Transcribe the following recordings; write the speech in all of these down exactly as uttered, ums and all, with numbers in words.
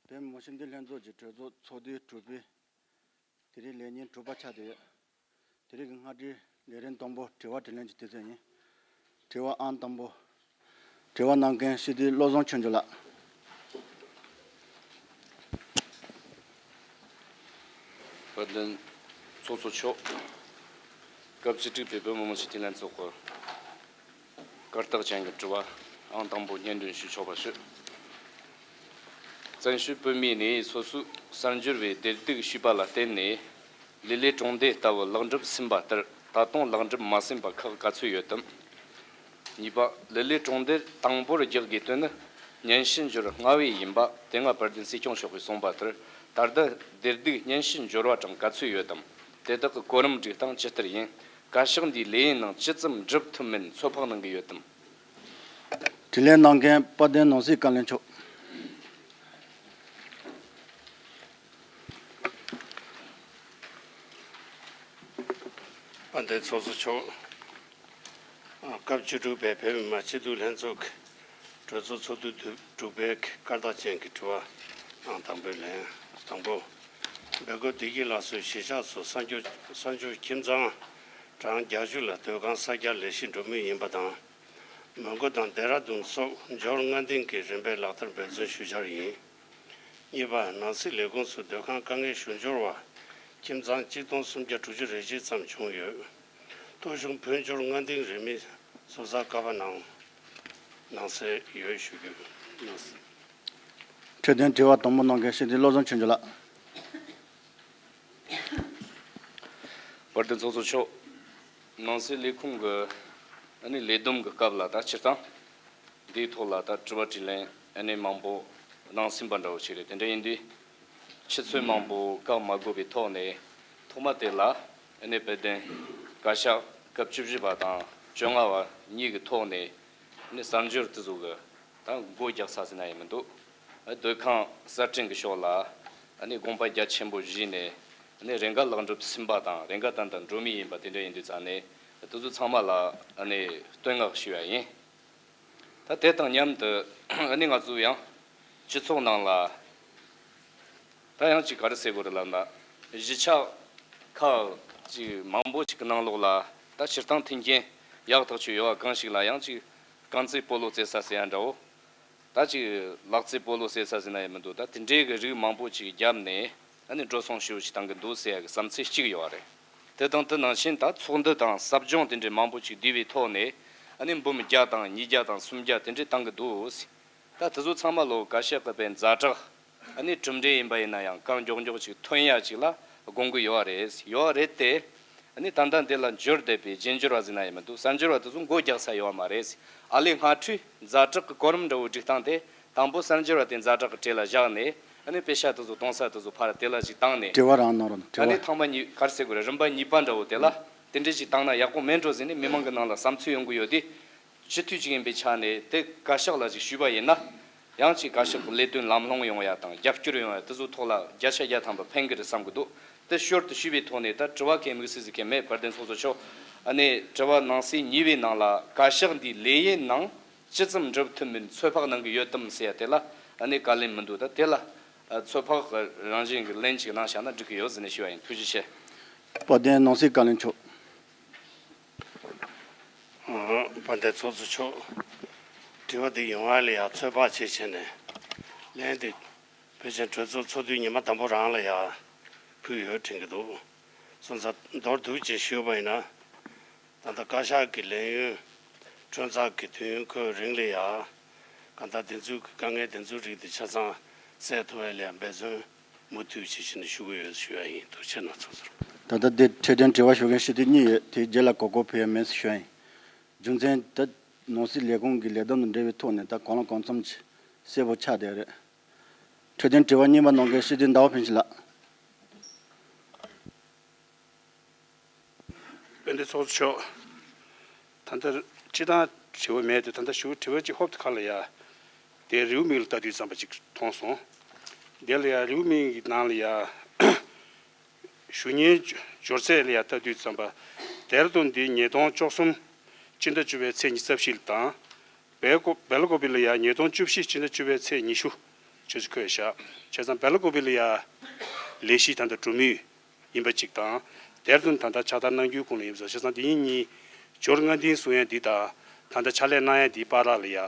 བོད་མི་མང་སྤྱི་འཐུས་ལྷན་ཚོགས་ཀྱི་གྲོས་ཚོགས་ཚོགས་དུས་དྲུག་པའི་དེ་རིང་ལས་ཉིན་དྲུག་པ་ཆགས་བསྡད་ཡོད། དེ་རིང་གི་སྔ་དྲོའི་ལས་རིམ་དང་པོ་དྲི་བ་དྲིས་ལན་གྱི་དུས་ཚོད་ཡིན། དྲི་བ་ཨང་དང་པོ། དྲི་བ་གནང་མཁན་སྤྱི་འཐུས་བློ་བཟང་ཆོས་འབྱོར་ལགས། དཔལ་ལྡན་ཚོགས་གཙོ་མཆོག་སྐབས་བཅུ་དྲུག་པའི་བོད་མི་མང་སྤྱི་འཐུས་ལྷན་ཚོགས་ཀྱི་བཀའ་རྟགས་ཅན་གྱི་དྲི་བ་ཨང་དང་པོ་སྙན་སྒྲོན་ཞུ་ཆོག་པ་ཞུ། བཙན་བྱོལ་བོད་མིའི་གནས་སོ་སོའི་གསར་འབྱོར་བའི་བདེ་སྡུག་ཞུས་པ་ལ་བརྟེན་ནས་ལི་ལི་གྲོང་སྡེ་ལྟ་བུ་ལེགས་འགྲུབ་ཟིན་པ་ལྟར་ད་དུང་ལེགས་འགྲུབ་མ་ཟིན་པ་ཁག་ག་ཚོད་ཡོད་དམ། གཉིས་པ། ལི་ལི་གྲོང་སྡེར་དང་པོར་རྒྱག་དགོས་དོན་ནི་སྙན་ཞུ་འབྱོར་སྔ་བས་ཡིན་པ་དེ་སྔ་དཔལ་ལྡན་སྲིད་སྐྱོང་མཆོག་གིས་གསུངས་པ་ལྟར་ད་ལྟ་བདེ་སྡུག་སྙན་ཞུ་འབྱོར་བ་གྲངས་ག་ཚོད་ཡོད་དམ། དེ་དག་གི་གོ་རིམ་སྒྲིག་སྟངས་ཇི་ལྟར་ཡིན། བཀའ་ཤག་འདིའི་ལས་ཡུན་ནང་ཇི་ཙམ་འགྲུབ་ཐུབ་མིན་ཚོད་དཔག་གནང་གི་ཡོད་དམ། དྲིས་ལན་གནང་མཁན་དཔལ་ལྡན་ནང་སྲིད་བཀའ་བློན་མཆོག་དཔལ་ལྡན་ཚོགས་གཙོ་མཆོག་སྐབས་བཅུ་དྲུག་པའི་བོད་མི་མང་སྤྱི་འཐུས་ལྷན་ཚོགས་ཀྱི་གྲོས་ཚོགས་ཚོགས་དུས་དྲུག་པའི་བཀའ་རྟགས་ཅན་གྱི་དྲི་བ་ཨང་དང་པོའི་ལན། དང་པོ། སྦེལ་ཀོབ་བདེ་སྐྱིད་ལགས་སུ་གཞིས་ཆགས་སུ་གསར་འབྱོར་གསར་འབྱོར་ཁྱིམ་ཚང་གྲངས་བརྒྱད་ཅུ་ལ་སྡོད་ཁང་གསར་རྒྱག་ལས་གཞི་འགྲོ་མུས་ཡིན་པ་དང་། མོན་གྷོ་དང་ལྡེ་ར་ལྡུན་སོགས་འབྱོར་སྔ་འདེང་གི་རིམ་པས་ལག་བསྟར་འབད་བརྩོན་ཞུ་འཆར་ཡིན། གཉིས་པ། ནང་སྲིད་ལས་ཁུངས་སུ་སྡོད་ཁང་དཀའ་ངལ་ཞུ་འབྱོར་བ་ཁྱིམ་ཚང་གཅིག་སྟོང་སུམ་བརྒྱ་དྲུག་ཅུ་རེ་གཅིག་ཙམ་བྱུང་ཡོད། ཐོ་གཞུང་ཕུལ་འབྱོར་སྔ་འདེང་རིན་མེད་བཟོ་ས་བསྐལ་པ་གནང་གནང་སྲོལ་ཡོད་ཞུ་རྒྱུ་གནང་སྲིད། འཕྲོད་བསྟེན་དྲི་བ་དང་པོ་གནང་མཁན་སྤྱི་འཐུས་བློ་བཟང་ཆོས་འབྱོར་ལགས། དཔལ་ལྡན་ཚོགས་གཙོ་མཆོག་ནང་སྲིད་ལས་ཁུངས་ཀྱི་ཨ་ནི་ལས་བསྡོམས་ཀྱི་སྐབས་ལ་ད་སྤྱིར་བཏང་འདིའི་ཐོག་ལ་ད་དྲི་བ་དྲིས་ལན་ཨ་ནི་མང་པོ་གནང་ཟིན་པ་འདྲ་བོ་ཞིག་རེད། དེ་འདྲ་ཡིན་དུས་ཆུ་ཚོད་མང་པོ་བཀག་མ་དགོས་པའི་ཐོག་ནས་ཐོག་མ་དེ་ལ་ཨ་ནི་དཔལ་ལྡན་བཀའ་ཤག་སྐབས་བཅུ་བཞི་པ་དང་བཅོ་ལྔ་པ་གཉིས་ཀྱི་ཐོག་ནས་ཨ་ནི་གསར་འབྱོར་དེ་ཚོ་གི་ད་སྒོ་རྒྱག་ས་ཟེར་ན་ཡང་མི་འདུག་སྡོད་ཁང་གསར་སྐྲུན་གྱི་ཕྱོགས་ལ་ཨ་ནི་དགོངས་པ་རྒྱ་ཆེན་པོ་བཞེས་ནས་ཨ་ནི་རེ་འགའ་ལེགས་འགྲུབ་ཟིན་པ་དང་རེ་འགའ་ཏན་ཏན་འགྲོ་མུས་ཡིན་པ་དེ་འདྲ་ཡིན་དུས་ཙང་ནས་དེ་ཚོ་ཚང་མ་ལ་ཨ་ནི་བསྟོད་བསྔགས་ཞུ་བ་ཡིན། ད་དེ་དང་མཉམ་དུ་ཨ་ནི་ང་ཚོ་ཡང་སྤྱི་ཚོགས་ནང་ལ་ད་ཡང་ཅིག་ག་རེ་ཟེར་དགོས་རེད་ལབ་ན། གཞིས་ཆགས་ཁག་ཅིག་མང་པོ་ཅིག་གི་ནང་ལོགས་ལ་ད་སྤྱིར་བཏང་མཐུན་རྐྱེན་ཡག་ཐག་ཆོད་ཡོད་པ་གང་ཞིག་ལ་ཡང་ཅིག་རྐང་རྩེད་སྤོ་ལོ་རྩེ་ས་ཟེར་ཡ་འདྲ་བོ། ད་ཅིག་ལག་རྩེད་སྤོ་ལོ་རྩེ་ས་ཟེར་ན་ཡང་མི་འདུག་ད་དེ་འདྲའི་གི་རིགས་མང་པོ་ཅིག་བརྒྱབ་ནས་ཨ་ནི་འགྲོ་སོང་ཞེ་པོ་ཅིག་བཏང་གི་འདུག་ཟེར་ཡ་གི་བསམ་ཚུལ་གཅིག་ཡོད་རེད། དེ་དང་དེ་ནང་བཞིན་ད་ཚོགས་འདུ་དང་ཟབ་སྦྱོང་དེ་འདྲའི་མང་པོ་ཅིག་བསྡུས་པའི་ཐོག་ནས་ཨ་ནི་འབུམ་བརྒྱ་དང་ཉིས་བརྒྱ་དང་སུམ་བརྒྱ་དེ་འདྲའི་བཏང་གི་འདུག་ད་དེ་ཚོ་ཚང་མ་ལོ་བཀའ་ཤག་གི་པའི་ཛ་དྲག་ཨ་ནི་གྲུབ་འབྲས་ཡིན་པ་ཡིན་ན་ཡང་གང་མགྱོགས་མགྱོགས་ཅིག་ཐོན་ཡ་ཅིག་ལ་དགོངས་ཀྱི་ཡོད་རེད། ཡོད་རེད་དེ། ཨ་ནི་ད་ལྟ་འདི་ལ་འབྱོར་བསྡད་པའི་རྗེས་འབྱོར་བ་ཟེར་ན་ཡང་མི་འདུག་གསར་འབྱོར་བ་དེ་ཚོ་མགོ་རྒྱག་ས་ཡོད་མ་རེད། ཨ་ལས་སྔ་འཕྲོས་ཛ་དྲག་གི་གོ་རིམ་འདྲ་བོ་སྒྲིག་སྟངས་དེ་དང་པོ་གསར་འབྱོར་བ་དེ་ཛ་དྲག་གི་གྲས་ལ་བཞག་ནས་ཨ་ནི་པེ་ཤ་དེ་ཚོ་གཏོང་ས་དེ་ཚོ་ཕར་དེ་ལ་ཅིག་བཏང་ནས། དྲི་བ་རང་གནང་རོགས། ཨ་དྲི་ནི་བ། ཐེངས་མ་གཉིས་ག་རེ་ཟེར་དགོས་རེད། རིམ་པ་གཉིས་པ་འདྲ་བོ་དེ་ལ་དེ་འདྲས་ཅིག་བཏང་ན་ཡག་པོ་མེད་འགྲོ་ཟེར་ནས་མི་མང་གི་ནང་ལ་བསམ་ཚུལ་ཡོང་གི་ཡོད་དེ། སྤྱི་འཐུས་ཅིག་ཡིན་པའི་ཆ་ནས་དེ་བཀའ་ཤག་ལ་ཅིག་ཞུས་པ་ཡིན་ན། ཡང་ཅིག་བཀའ་ཤག་གི་ལས་དོན་ལམ་ལྷོང་ཡོང་ཡ་དང་རྒྱབ་སྐྱོར་ཡོང་ཡ་དེ་ཚོའི་ཐོག་ལ་བརྒྱ་ཆ་བརྒྱ་ཐམ་པ་ཕན་གི་རེད་བསམ་གི་འདུག་དེ་ཞོར་དུ་ཞུས་པའི་ཐོག་ནས་ད་དྲི་བ་གའི་དམིགས་བསལ་ཟིག་གི་མེད། དཔལ་ལྡན་ཚོགས་གཙོ་མཆོག་ཨ་ནི་དྲི་བ་ནང་གསེས་གཉིས་པའི་ནང་ལ་བཀའ་ཤག་འདིའི་ལས་ཡུན་ནང་ཇི་ཙམ་འགྲུབ་ཐུབ་མིན་ཚོད་དཔག་གནང་གི་ཡོད་དམ་ཟེར་ཡ་དེ་ལ་ཨ་ནི་བཀའ་ལན་མི་འདུག་ད་དེ་ལ་ཚོད་དཔག་རང་བཞིན་གྱི་ལན་ཅིག་གནང་བཞག་ན་འགྲིག་གི་ཡོད་ཟེར་ནས་ཞུ་བ་ཡིན། ཐུགས་རྗེ་ཆེ། དཔལ་ལྡན་ནང་སྲིད་བཀའ་བློན་མཆོག་དཔལ་ལྡན་ཚོགས་གཙོ་མཆོག་དྲི་བ་འདི་ཡོང་བ་ལ་ཡང་ཚོད་དཔག་བྱས་བྱས་ནས་ལན་འདི་ཕལ་ཆེར་གྲོས་ཚོགས་ཚོགས་དུས་ཉི་མ་དང་པོ་རང་ལ་ཡང་ཕུལ་ཡོད་དྲན་གྱི་འདུག་སོང་ཙང་མདོར་བསྡུས་ཅིག་ཞུས་པ་ཡིན་ན། ད་ལྟ་བཀའ་ཤག་གི་ལས་ཡུན་ཁྲོན་ཚར་གྱི་དུས་ཡུན་ཁོའི་རིང་ལ་ཡང་གང་ལྟར་དེ་ཚོའི་དཀའ་ངལ་དེ་ཚོའི་རིགས་དེ་ཆ་ཚང་སེལ་ཐུབ་པའི་ལ་ཡང་འབད་བརྩོན་མུ་མཐུད་བྱེད་བཞིན་ཞུ་གི་ཡོད་ཞུ་ཡ་ཡིན། ཐུགས་རྗེ་གནང་། ཚོགས་གཙོ། ད་ལྟ་འདི་འཕྲོད་བསྟེན་དྲི་བ་ཞུ་མཁན་སྤྱི་འཐུས་གཉིས་ཡོད། དེའི་རྗེས་ལ་གོ་སྐབས་ཕུལ་ཡ་མེད་ཟེར་ཞུ་ཡ་ཡིན། རྒྱུ་མཚན་ད་ནང་སྲིད་ལས་ཁུངས་ཀྱི་ལས་བསྡོམས་དང་འབྲེལ་བའི་ཐོག་ནས་ད་གང་ལ་གང་འཚམ་ཅིག་གསལ་པོ་ཆགས་བསྡད་རེད། འཕྲོད་བསྟེན་དྲི་བ་གཉིས་པ་གནང་མཁན་སྤྱི་འཐུས་ཟླ་བ་ཕུན་ཚོགས་ལགས། དཔལ་ལྡན་ཚོགས་གཙོ་མཆོག་ད་ལྟ་སྤྱི་བཏང་དྲི་བ་མེད་དེ། ད་ལྟ་ཞུ་དྲི་བ་གཅིག་ཧོབ་ཏེ་ཁ་ལ་ཡ་དེ་རེའུ་མིག་ལ་ལྟ་དུས་ཙམ་པ་ཅིག་མཐོང་སོང་། དེ་ལ་ཡ་རེའུ་མིག་གི་ནང་ལ་ཡ་ཞུ་སྙན་འབྱོར་ཚད་ལ་ཡ་ལྟ་དུས་ཙམ་པ་ལྡེ་ར་ལྡུན་འདི་ཉིས་སྟོང་བཅུ་གསུམ་སྤྱི་ཟླ་བཅུ་པའི་ཚེས་ཉི་ཤུ་རྩ་བཞི་ལ་དང་། སྦེལ་ཀོབ་སྦེལ་ཀོབ་ལ་ཡ་ཉིས་སྟོང་བཅུ་བཞི་སྤྱི་ཟླ་བཅུ་པའི་ཚེས་ཉི་ཤུ། ཆོས་ཅིག་འཁོད་བཞག་བྱས་ཙང་བེ་ལ་ཀུ་པི་ལ་ཡ་ལས་གཞི་ད་ལྟ་གྲུབ་མུས་ཡིན་པ་གཅིག་དང་། དེར་དུ་ད་ལྟ་ཕྱག་བསྟར་གནང་རྒྱུའི་སྐོར་ལ་ཡིན་པ་བྱས་ཙང་དེ་ཡིན་གཉིས་སྦྱོར་ལྔ་འདིའི་གསུང་ཡ་འདི་དང་ད་ལྟ་ཕྱག་ལས་གནང་ཡ་འདིའི་བར་ལ་ཡ་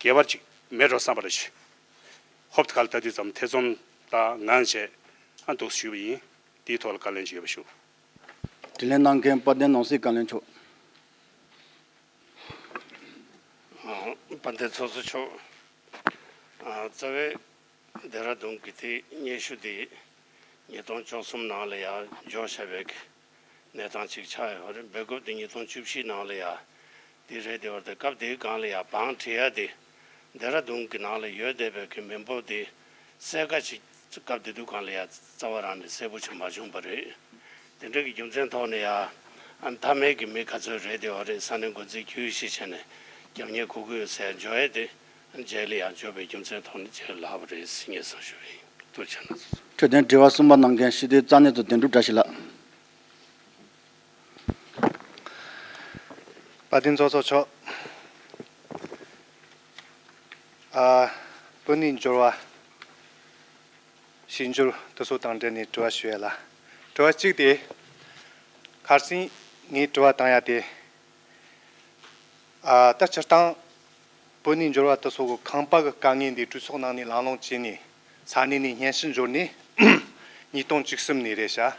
གེ་བར་ཅིག་མེད་འགྲོ་བསམ་པ་རེད། ཧོབ་ཏེ་ག་ལ་ལྟ་དུས་ཙམ་ཐེ་ཚོམ་དང་ངང་བྱས་ཨ་འདུག་ཞུས་པ་ཡིན། དེའི་ཐོག་ལ་བཀའ་ལན་ཞུས་པ་ཞུ། དྲིས་ལན་གནང་མཁན་དཔལ་ལྡན་ནང་སྲིད་བཀའ་བློན་མཆོག་དཔལ་ལྡན་ཚོགས་གཙོ་མཆོག་རྩ་བའི་ལྡེ་ར་ལྡུན་གྱི་དེ་སྙན་ཞུ་དེ་ཉིས་སྟོང་བཅུ་གསུམ་ནང་ལ་ཡང་འབྱོར་བཞག་པའི་གནས་སྟངས་ཅིག་ཆགས་ཡོད་རེད། འབོད་སྐུལ་དེ་ཉིས་སྟོང་བཅུ་བཞི་ནང་ལ་ཡང་དེ་རེད། དེ་བར་དུ་སྐབས་དེའི་སྒང་ལ་ཡང་བང་བྲིས་ཡ་དེ་ལྡེ་ར་ལྡུན་གྱི་ནང་ལ་ཡོད་བསྡད་པའི་གི་མི་འབོར་དེ་གསལ་ཁ་ཅིག་སྐབས་དེ་དུས་སྒང་ལ་ཡང་རྩ་བ་རང་ནས་གསལ་པོ་ཅིག་མ་བྱུང་བ་རེད། དེ་འདྲ་གི་རྒྱུ་མཚན་ཐོག་ནས་ཡང་ཨ་མཐའ་མའི་གི་མི་ག་ཚོད་རེད་དེ་བ་རེད། ས་གནས་འགོ་འཛིན་བརྒྱུད་བཞི་བྱས་ནས་རྒྱབ་གཉེར་དགོས་ཀྱི་ཡོད་ཟེར་འབྱོར་ཡས་དེ་རྗེས་ལ་ཡང་འབྱོར་བའི་རྒྱུ་མཚན་ཐོག་ནས་རྗེས་ལ་ལྷག་པ་རེད་ཟེར་ངས་གསུངས་ཞུ་ཡིན། ཐུགས་རྗེ་གནང་། འཕྲོད་བསྟེན་དྲི་བ་གསུམ་པ་གནང་མཁན་སྤྱི་འཐུས་རྩ་གནས་ཚོ་དོན་གྲུབ་བཀྲ་ཤིས་ལགས། དཔལ་ལྡན་ཚོགས་གཙོ་མཆོག་ཨ་སྤུན་ནི་འབྱོར་བ་ཞིབ་འཇུག་དེ་ཚོ་དང་འབྲེལ་ནས་དྲི་བ་ཞུ་ཡ་ལ། དྲི་བ་གཅིག་དེ་ཁར་སང་ངས་དྲི་བ་བཏང་ཡ་དེ་ཨ་ད་སྤྱིར་བཏང་སྤུན་ནི་འབྱོར་བ་དེ་ཚོ་གི་ཁང་པ་གི་དཀའ་ངལ་འདི་གྲོས་ཚོགས་ནང་ནས་གླེང་སློང་བྱས་ནས་ས་གནས་ནས་སྙན་ཞུ་འབྱོར་ནས་ཉིས་སྟོང་བཅུ་གསུམ་ནས་རེད་ཤག་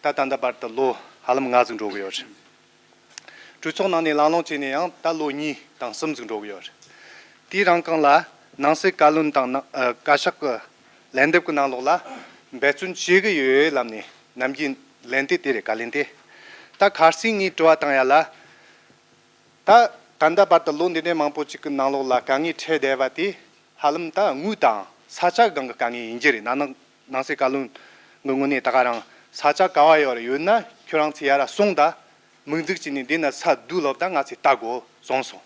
ད་ད་ལྟ་བར་དུ་ལོ་ཧ་ལམ་ལྔ་ཟིག་འགྲོ་གི་ཡོད་རེད། གྲོས་ཚོགས་ནང་ནས་གླེང་སློང་བྱས་ནས་ཡང་ད་ལོ་གཉིས་དང་གསུམ་ཟིག་འགྲོ་གི་ཡོད་རེད། དེའི་རིང་གང་ལ་ནང་སྲིད་བཀའ་བློན་དང་ནང་ཨ་བཀའ་ཤག་གི་ལན་འདེབས་ཀྱི་ནང་ལོགས་ལ་འབད་བརྩོན་བྱེད་ཀྱི་ཡོད་ལབ་ནས་ནམ་རྒྱུན་ལན་དེ་དེ་རེད། བཀའ་ལན་དེ། ད་ཁར་སང་ངས་དྲི་བ་བཏང་ཡ་ལ། ད་ད་ལྟ་བར་དུ་ལོ་འདི་འདྲའི་མང་པོ་ཅིག་གི་ནང་ལོགས་ལ་དཀའ་ངལ་འཕྲད་བསྡད་པ་དེ་ཧ་ལམ་ད་དངུལ་དང་ས་ཆ་སྒང་གི་དཀའ་ངལ་ཡིན་གྱི་རེད། ནང་ནང་ནང་སྲིད་བཀའ་བློན་གི་ངོས་ནས་ད་ག་རང་ས་ཆ་ག་བ་ཡོད་རེད། ཡོད་ན་ཁྱོད་རང་ཚོ་ཡར་སོང་ད་མིག་འཛུགས་བྱས་ནས་འདི་ན་ས་བསྡུ་ལོབ་ད་ང་ཚོས་ལྟ་དགོས་གསུངས་སོང་།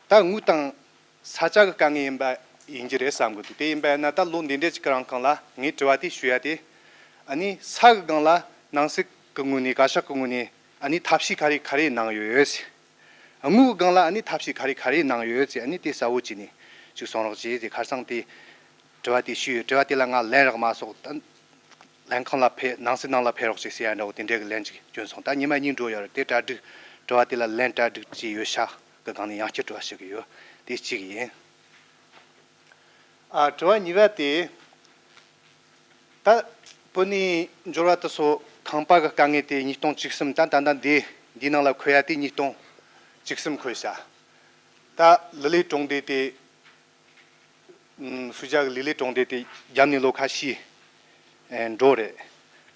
ད་དངུལ་དང་ས་ཆ་གི་དཀའ་ངལ་ཡིན་པ་ཡིན་གྱི་རེད་བསམ་གི་འདུག་དེ་ཡིན་པ་ཡིན་ན་ད་ལོ་འདི་འདྲའི་ཅིག་གི་རིང་གང་ལ་ངས་དྲི་བ་དེ་ཞུ་ཡ་དེ། ཨ་ནི་ས་གི་སྒང་ལ་ནང་སྲིད་གི་ངོས་ནས་བཀའ་ཤག་གི་ངོས་ནས་ཨ་ནི་ཐབས་ཤེས་ག་རེ་ག་རེ་གནང་ཡོད་ཟེར། དངུལ་གི་སྒང་ལ་ཨ་ནི་ཐབས་ཤེས་ག་རེ་ག་རེ་གནང་ཡོད་ཟེར། ཨ་ནི་དེ་གསལ་བོ་བྱས་ནས་ཅིག་གསུང་རོགས་བྱེད་ཟེར། ཁར་སང་དེ་དྲི་བ་དེ་ཞུས་ཡོད། དྲི་བ་དེ་ལ་ང་ལན་རག་མ་སོང་། ད་ལྷན་ཁང་ལ་ཕེབས། ནང་སྲིད་ནང་ལ་ཕེབས་རོགས་བྱེད་ཟེར་ཡ་འདྲ་བོ་དེ་འདྲའི་གི་ལན་ཅིག་བསྐྱོན་སོང་། ད་ཉི་མ་གཉིས་འགྲོ་ཡོད་རེད། དེ་གྲ་སྒྲིག་དྲི་བ་དེ་ལ་ལན་གྲ་སྒྲིག་བྱས་ཡོད་ཤག་གི་སྒང་ནས་ཡང་བསྐྱར་དྲི་བ་ཞུ་གི་ཡོད། དེ་གཅིག་ཡིན། ཨ་དྲི་བ་གཉིས་པ་དེ། ད་སྤུན་ནི་འབྱོར་བ་དེ་ཚོ་ཁང་པ་གི་དཀའ་ངལ་དེ་ཉིས་སྟོང་བཅུ་གསུམ། ད་ད་ལྟ་འདི་འདི་ནང་ལ་འཁོད་ཡ་དེ་ཉིས་སྟོང་བཅུ་གསུམ་འཁོད་ཤག་ད་ལི་ལི་གྲོང་སྡེ་དེ་ཨུམ་སུ་ཇཱ་གི་ལི་ལི་གྲོང་སྡེ་དེ་བརྒྱབ་ནས་ལོ་ཁ་ཤས་ཨེ་འགྲོ་རེད།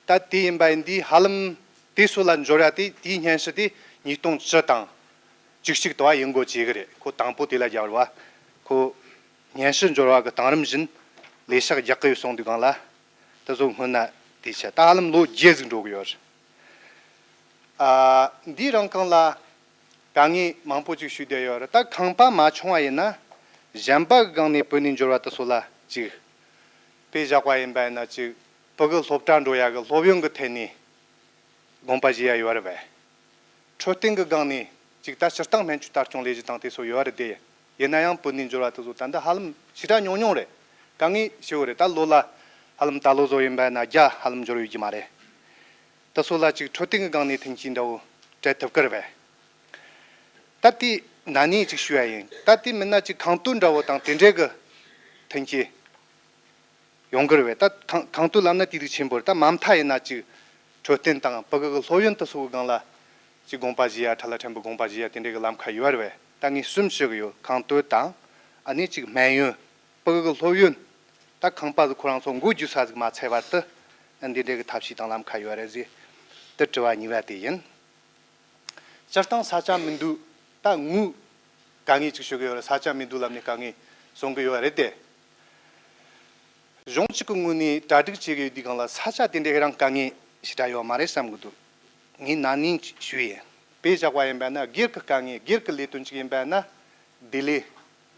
ད་དེ་ཡིན་པ་ཡིན་དུས་ཧ་ལམ་དེ་ཚོ་ལ་འབྱོར་ཡ་དེ་དེའི་སྙན་ཞུ་དེ་ཉིས་སྟོང་བཅུ་དང་བཅུ་གཅིག་དུ་བ་ཡིན་དགོས་བྱེད་གི་རེད། ཁོ་དང་པོ་དེ་ལ་རྒྱབ་རེད་བ། ཁོ་སྙན་ཞུ་འབྱོར་བ་གི་གཏིང་རིམ་བཞིན་ལས་ཤག་རྒྱག་གི་ཡོད་གསུངས་དུས་སྒང་ལ་ད་གཟོད་སྔོན་ན་དེ་བྱས། ད་ཧ་ལམ་ལོ་བརྒྱད་ཟིག་འགྲོ་གི་ཡོད་རེད། ཨ་འདིའི་རིང་གང་ལ་དཀའ་ངལ་མང་པོ་ཅིག་ཞུས་བསྡད་ཡོད་རེད། ད་ཁང་པ་མ་བྱུང་བ་ཡིན་ན་གཞན་པ་གི་སྒང་ནས་སྤུན་ནི་འབྱོར་བ་དེ་ཚོ་ལ་ཅིག་དཔེ་བཞག་པ་ཡིན་པ་ཡིན་ན་ཅིག་བུ་གི་སློབ་གྲྭ་འགྲོ་ཡ་གི་སློབ་ཡོན་གི་ཐད་ནས་དགོངས་པ་བཞེས་ཡ་ཡོད་རེད་པས། འཕྲོད་བསྟེན་གི་སྒང་ནས་ཅིག་ད་སྤྱིར་བཏང་སྨན་བཅོས་ལྟ་སྐྱོང་ལས་གཞི་དང་དེ་ཚོ་ཡོད་རེད་དེ། ཡིན་ན་ཡང་སྤུན་ནི་འབྱོར་བ་དེ་ཚོ་ད་ལྟ་ཧ་ལམ་ཞེ་དྲག་ཉུང་ཉུང་རེད། དཀའ་ངལ་ཞེ་པོ་རེད། ད་ལོ་ལ་ཧ་ལམ་ད་ལོ་བཟོ་ཡིན་པ་ན་བརྒྱ་ཧ་ལམ་འབྱོར་ཡོད་ཀྱི་མ་རེད། ད་སོ་ལ་ཅིག་འཕྲོད་བསྟེན་གི་སྒང་ནས་མཐུན་རྐྱེན་འདྲ་བོ་སྤྲད་ཐུབ་ཀྱི་རེད་པས། ད་དེ་ན་ནིང་ཅིག་ཞུ་ཡ་ཡིན། ད་དེ་མིན་ན་ཅིག་ཁང་སྟོད་འདྲ་བོ་དང་དེ་འདྲའི་གི་མཐུན་རྐྱེན་ཡོང་གི་རེད་པས། ད་ཁང་ཁང་སྟོད་ལབ་ན་དེ་དུས་ཆེན་པོ་རེད། ད་མ་མཐའ་ཡིན་ན་ཅིག་འཕྲོད་བསྟེན་དང་བུ་གུ་གི་སློབ་ཡོན་དེ་ཚོ་གི་སྒང་ལ་ཅིག་དགོངས་པ་བཞེས་ཡ། ཁྲ་ལ་ཕྲན་བུ་དགོངས་པ་བཞེས་ཡ་དེ་འདྲའི་གི་ལམ་ཁ་ཡོད་རེད་པས། ད་ངས་གསུམ་ཞུ་གི་ཡོད། ཁང་སྟོད་དང་ཨ་ནི་ཅིག་སྨན་ཡོན། བུ་གུ་གི་སློབ་ཡོན། ད་ཁང་པ་ཟིག་ཁོ་རང་ཚོ་འགོ་རྒྱུག་ས་ཟིག་མ་ཚད་བར་དུ་འདི་འདྲའི་གི་ཐབས་ཤེས་དང་ལམ་ཁ་ཡོད་རེད་ཟེར། དེ་དྲི་བ་གཉིས་པ་དེ་ཡིན། སྤྱིར་བཏང་ས་ཆ་མི་འདུག་ད་དངུལ་དཀའ་ངལ་ཅིག་ཤོད་གི་ཡོད་རེད། ས་ཆ་མི་འདུག་ལབ་ནས་དཀའ་ངལ་གསུང་གི་ཡོད་རེད་དེ། གཞུང་གཅིག་གི་ངོས་ནས་གྲ་སྒྲིག་བྱེད་ཀྱི་ཡོད་དུས་སྒང་ལ་ས་ཆ་དེ་འདྲའི་རང་དཀའ་ངལ་ཞེ་དྲག་ཡོད་མ་རེད་བསམ་གི་འདུག་ངས་ན་ནིང་ཞུས་ཡིན། དཔེ་བཞག་པ་ཡིན་པ་ན་སྒེར་གྱི་དཀའ་ངལ་སྒེར་གྱི་ལས་དོན་གཅིག་ཡིན་པ་ན་ལྡི་ལི་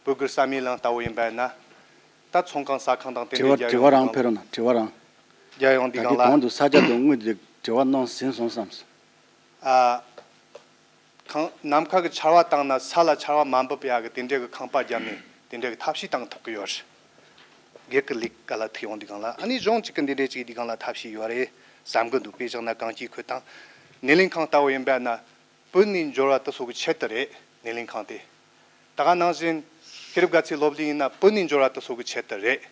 བོད་སྒེར་ས་མེད་ལང་ལྟ་བུ་ཡིན་པ་ན། ད་ཚོང་ཁང་ཟ་ཁང་དང་དེ་དྲི་འདྲའི་བ་རྒྱ་དྲི་བ་ཡོང་རང་དུས་ཕེབས་རོགས་གནང་། དྲི་བ་རང་རྒྱ་ཡོང་དུས་ད་སྒང་ལ་གོང་དུ་ས་ཆ་དང་དངུལ་དེ་དྲི་བ་གནང་ཟིན་སོང་བསམ་སོང་། ཨ། ཁང་ནམ་མཁའ་གི་ཆར་བ་བཏང་ན་ས་ལ་ཆར་བ་མ་འབབ་ཡག་གི་དེ་འདྲའི་གི་ཁང་པ་བརྒྱབ་ནས་དེ་འདྲའི་གི་ཐབས་ཤེས་བཏང་ཐུབ་ཀྱི་ཡོད་རེད། སྒེར་གྱི་ལས་ཀ་ལ་ཐུག་ཡོང་དུས་སྒང་ལ། ཨ་ནི་གཞུང་གཅིག་གི་འདི་འདྲའི་ཅིག་དུས་སྒང་ལ་ཐབས་ཤེས་ཡོད་རེད་བསམ་གི་འདུག་དཔེ་བཞག་ན་གངས་སྐྱིད་ཁུལ་དང་སྣེ་ལེན་ཁང་ལྟ་བུ་ཡིན་པ་ན། བུད་ནས་འབྱོར་བ་དེ་ཚོ་གི་ཆེད་དུ་རེད། སྣེ་ལེན་ཁང་དེ། ད་ག་ནང་བཞིན་ཤེས་རིག་དགའ་ཚལ་སློབ་གླིང་ཡིན་ན་བུད་ནས་འབྱོར་བ་དེ་ཚོ་གི་ཆེད་དུ་རེད།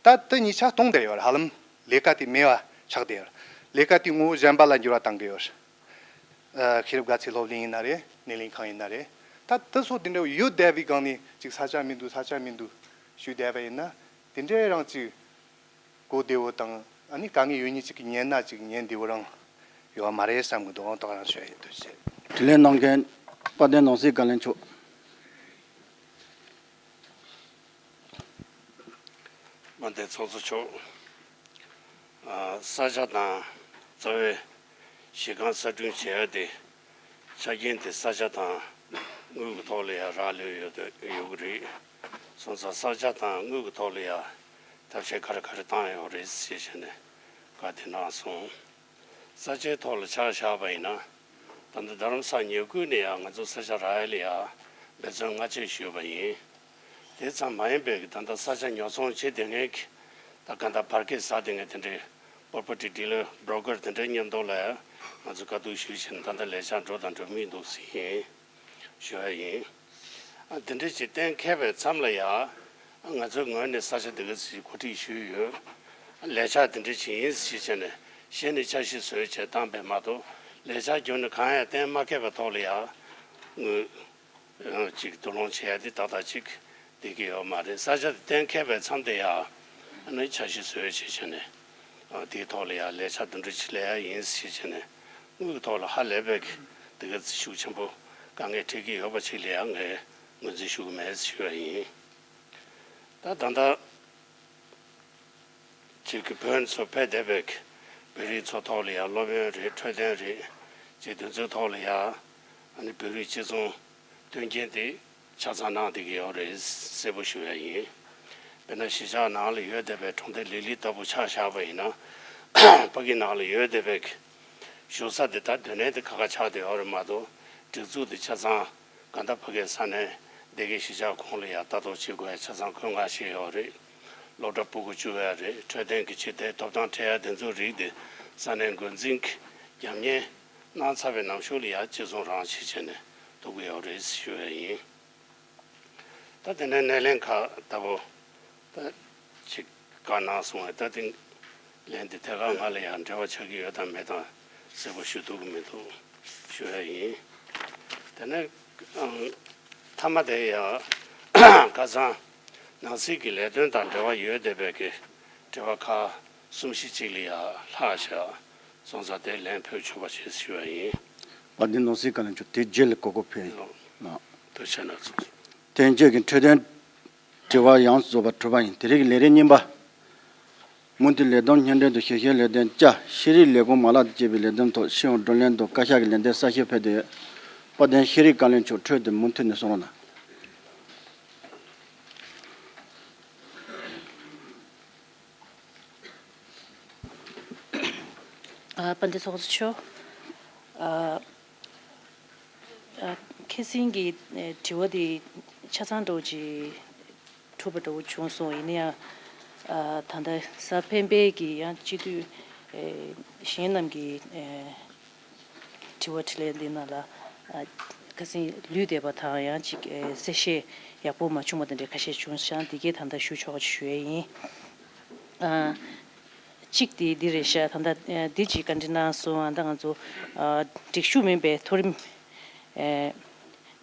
ད་དེ་གཉིས་ཆ་སྟོང་བསྡད་ཡོད་རེད། ཧ་ལམ་ལས་ཀ་དེ་མེད་པ་ཆགས་བསྡད་ཡོད་རེད། ལས་ཀ་དེ་ངོ་བོ་གཞན་པ་ལ་འགྱུར་བ་གཏང་གི་ཡོད་རེད། ཨ། ཤེས་རིག་དགའ་ཚལ་སློབ་གླིང་ཡིན་ན་རེད། སྣེ་ལེན་ཁང་ཡིན་ན་རེད། ད་དེ་ཚོ་དེ་འདྲ་ཡོད་བསྡད་པའི་སྒང་ནས་ཅིག་ས་ཆ་མི་འདུག་ས་ཆ་མི་འདུག་ཞུས་བསྡད་པ་ཡིན་ན། དེ་འདྲའི་རང་ཅིག་གོ་བདེ་བོ་དང་། ཨ་ནི་དཀའ་ངལ་ཡོད་མཁན་ཅིག་གིས་ཉན་ན་ཅིག་ཉན་བདེ་བོ་རང་ཡོད་མ་རེད་བསམ་གི་འདུག་ཨང་། ཏོག་རང་ཤོད་ཡིན་འདུག་ཅེས། དྲིས་ལན་གནང་མཁན་དཔལ་ལྡན་ནང་སྲིད་བཀའ་བློན་མཆོག་དཔལ་ལྡན་ཚོགས་གཙོ་མཆོག་ཨ། ས་ཆ་དང་རྩ་བའི་གཞི་རྐང་གསར་སྐྲུན་བྱེད་ཡ་དེ། ཆ་རྐྱེན་དེ་ས་ཆ་དང་དངུལ་གྱི་ཐོག་ལ་ཡང་རག་ལས་ཡོད་ཡོད་ཀྱི་རེད། སོང་ཙང་ས་ཆ་དང་དངུལ་གྱི་ཐོག་ལ་ཡང་ཐབས་ཤེས་ག་རེ་ག་རེ་བཏང་ཡོད་རེད་ཟེར་བྱས་ནས་བཀའ་དེ་གནང་སོང་། ས་ཆའི་ཐོག་ལ་ཆ་བཞག་པ་ཡིན་ན། ད་ལྟ་རྡ་རམ་ས་ཉེ་ཁུལ་ནས་ཡང་ང་ཚོ་ས་ཆ་རག་ཡ་ལ་ཡང་འབད་བརྩོན་སྔ་ཕྱི་ཞུས་པ་ཡིན། དེ་ཙམ་མ་ཡིན་པའི་ད་ལྟ་ས་ཆ་ཉོ་ཚོང་བྱེད་བསྡད་མཁན་གྱི། ད་ག་ད་བར་སྐད་ཟ་བསྡད་མཁན་དེ་འདྲའི་པོ་རོ་པར་ཊི་ཌི་ལར། བྷོ་རོ་ཀར་དེ་འདྲའི་མཉམ་དུ་ལ་ཡང་ང་ཚོས་བཀའ་བསྡུར་ཞུས་བྱས་ནས། ད་ལྟ་ལས་འཆར་འགྲོ་དང་འགྲོ་མུས་འདུག་ཟེར་ཡིན། ཞུ་བ་ཡིན། ཨ། དེ་འདྲ་ཞིག་གཏན་འཁེལ་བའི་མཚམས་ལ་ཡང་། ང་ཚོའི་ངོས་ནས་ས་ཆ་འདི་ག་ཞིག་གོ་སྒྲིག་ཞུས་ཡོད། ལས་འཆར་འདི་འདྲ་ཞིག་ཡིན་ཞེས་བྱས་ནས་གཞི་ནས་འཆར་གཞི་བཟོས་བྱས་བཏང་པས་མ་གཏོགས། ལས་འཆར་བརྒྱུད་ནས་གང་ཡང་གཏན་མ་འཁེལ་བའི་ཐོག་ལ་ཡང་དངུལ་ཅིག་བསྡུ་སློང་བྱེད་ཡ་དེ་ཏག་ཏག་ཅིག་བསྡད་ཀྱི་ཡོད་མ་རེད། ས་ཆ་དེ་གཏན་འཁེལ་བའི་མཚམས་དེ་ཡང་། ཨ་ནི་འཆར་གཞི་བཟོས་བྱས་བྱས་ནས། ཨ། དེའི་ཐོག་ལ་ཡང་ལས་འཆར་འདི་འདྲ་ཞིག་ལས་ཡ་ཡིན་ཞེས་བྱས་ནས། དངུལ་གྱི་ཐོག་ལ་ཧ་ལས་པའི་དེ་ག་ཤུགས་ཆེན་པོ་དཀའ་ངལ་འཕྲད་ཀྱི་ཡོད་པ་ཅིག་ལ་ཡང་ངས་ངོས་འཛིན་ཞུ་གི་མེད་ཞུ་བ་ཡིན། ད་ད་ལྟ་ཅིག་གི་བོད་ཚོ་ཕེབས་བསྡད་པའི་བོད་རིགས་ཚོ་ཐོག་ལ་ཡང་སློབ་ཡོན་རེད། འཕྲོད་བསྟེན་རེད། ཅིག་དེ་ཚོའི་ཐོག་ལ་ཡང་། ཨ་ནི་བོད་རིགས་གཅིག་མཚུངས་མཐུན་རྐྱེན་དེ་ཆ་ཚང་གནང་བསྡད་ཀྱི་ཡོད་རེད། གསལ་པོ་ཞུ་ཡ་ཡིན། དཔེར་ན་གཞིས་ཆགས་ནང་ལ་ཡོད་བསྡད་པའི་གྲོང་སྡེ་ལི་ལི་ལྟ་བུ་ཆ་བཞག་པ་ཡིན་ན། ཕ་གི་ནང་ལ་ཡོད་བསྡད་པའི་བཞུགས་ས་དེ་ད་སྡོད་གནས་དེ་ཁག་ཁག་ཆགས་བསྡད་ཡོད་རེད་མ་གཏོགས། སྒྲིག་འཛུགས་དེ་ཆ་ཚང་གང་ལྟར་ཕ་གིའི་ས་གནས་སྡེ་དགེ་གཞིས་ཆགས་ཁོངས་ལ་ཡང་ལྟ་རྟོག་བྱེད་དགོས་ཡ་ཆ་ཚང་བཀོད་མངགས་བྱས་ཡོད་རེད། སློབ་གྲྭ་སྤུ་གུ་བཅུག་ཡ་རེད། འཕྲོད་བསྟེན་གྱི་སྤྱི་བདེ་ཐོབ་ཐང་སྤྲད་ཡ་དེ་ཚོའི་རིགས་དེ་ས་གནས་འགོ་འཛིན་གྱིས་རྒྱབ་གཉེར་གནང་ཚར་བའི་ནང་གཞུག་ལ་ཡང་གཅིག་མཚུངས་རང་བྱེད་བྱས་ནས་ཐུག་གི་ཡོད་རེད་ཞུ་བ་ཡིན། ད་དེ་ནས་སྣེ་ལེན་ཁག་ལྟ་བུ་ད་ཅིག་བཀའ་གནང་སོང་བས། ད་དེ་ལན་དེ་ཐད་ཀར་ང་ལ་ཡང་འབྲེལ་བ་ཆགས་ཀྱི་ཡོད་དང་མེད་དང་གསལ་པོ་ཞུ་ཐུབ་ཀྱི་མི་འདུག་ཞུ་ཡ་ཡིན། དེ་ནས་ཨང་། མཐའ་མ་དེ་ཡང་ཁ་སང་ནང་སྲིད་ཀྱི་ལས་དོན་དང་འབྲེལ་བ་ཡོད་བསྡད་པའི་གི་དྲི་བ་ཁག་གསུམ་བཞི་ཅིག་ལ་ཡང་ལྷག་བཞག་སོང་ཙང་དེ་ལན་ཕུལ་ཆོག་པ་ཞིག་ཞུ་བ་ཡིན། དཔལ་ལྡན་ནང་སྲིད་བཀའ་བློན་མཆོག་དེ་རྗེས་ལ་གོ་སྐབས་ཕུལ་ཡིན། ལགས། ཐུགས་རྗེ་གནང་སོང་། དེ་རྗེས་ཀྱི་འཕྲོད་བསྟེན་དྲི་བ་ཡང་རྫོགས་པ་གྲུབ་པ་ཡིན། དེ་རིང་གི་ལས་རིམ་གཉིས་པ། མུ་མཐུད་ལས་བསྡོམས་སྙན་སྒྲོན་དང་ཞིབ་བཤེར་ལས་དོན་བཅའ། ཤེས་རིག་ལས་ཁུངས་མ་ལག་དང་བཅས་པའི་ལས་དོན་ཐོག་སྤྱི་ཡོངས་བགྲོ་གླེང་དང་བཀའ་ཤག་གི་ལས་འདེམས་གསལ་བཤད་ཕེབས་བསྡད་ཡོད། དཔལ་ལྡན་ཤེས་རིག་བཀའ་བློན་མཆོག་འཕྲོས་དེ་མུ་མཐུད་ནས་གསུང་རོགས་གནང་། ཨ། དཔལ་ལྡན་ཚོགས་གཙོ་མཆོག་ཨ། ཨ། ཁ་སང་གི་ཨེ་དྲི་བ་དེ་ཆ་ཚང་འདྲ་བོ་ཅིག་གྲུབ་པ་འདྲ་བོ་བྱུང་སོང་། ཡིན་ན་ཡང་། ཨ། ད་ལྟ་གཟའ་སྤེན་པའི་གི་ཡང་སྤྱི་འཐུས་ཨེ་གཞན་རྣམས་ཀྱི་ཨེ་དྲི་བ་དྲིས་ལན་འདི་ནང་ལ། ཨ། ཁ་སང་ལུས་བསྡད་པ་དང་ཡང་ཅིག་ཨེ་གསལ་བཤད་ཡག་པོ་མ་བྱུང་བ་དེ་འདྲ་ཁ་ཤས་བྱུང་ཤག་འདི་གའི་ད་ལྟ་ཞུ་ཆོག་ཅིག་ཞུ་ཡས་ཡིན། ཨ། གཅིག་དེ་འདི་རེད་ཤག་ད་ལྟ་ཨ་འདི་ཅིག་བཀའ་འདྲི་གནང་སོང་། ཨ། ད་ང་ཚོ་ཨ་སྒྲིག་ཞུགས་མིན་པའི་མཐོ་རིམ་ཨེ་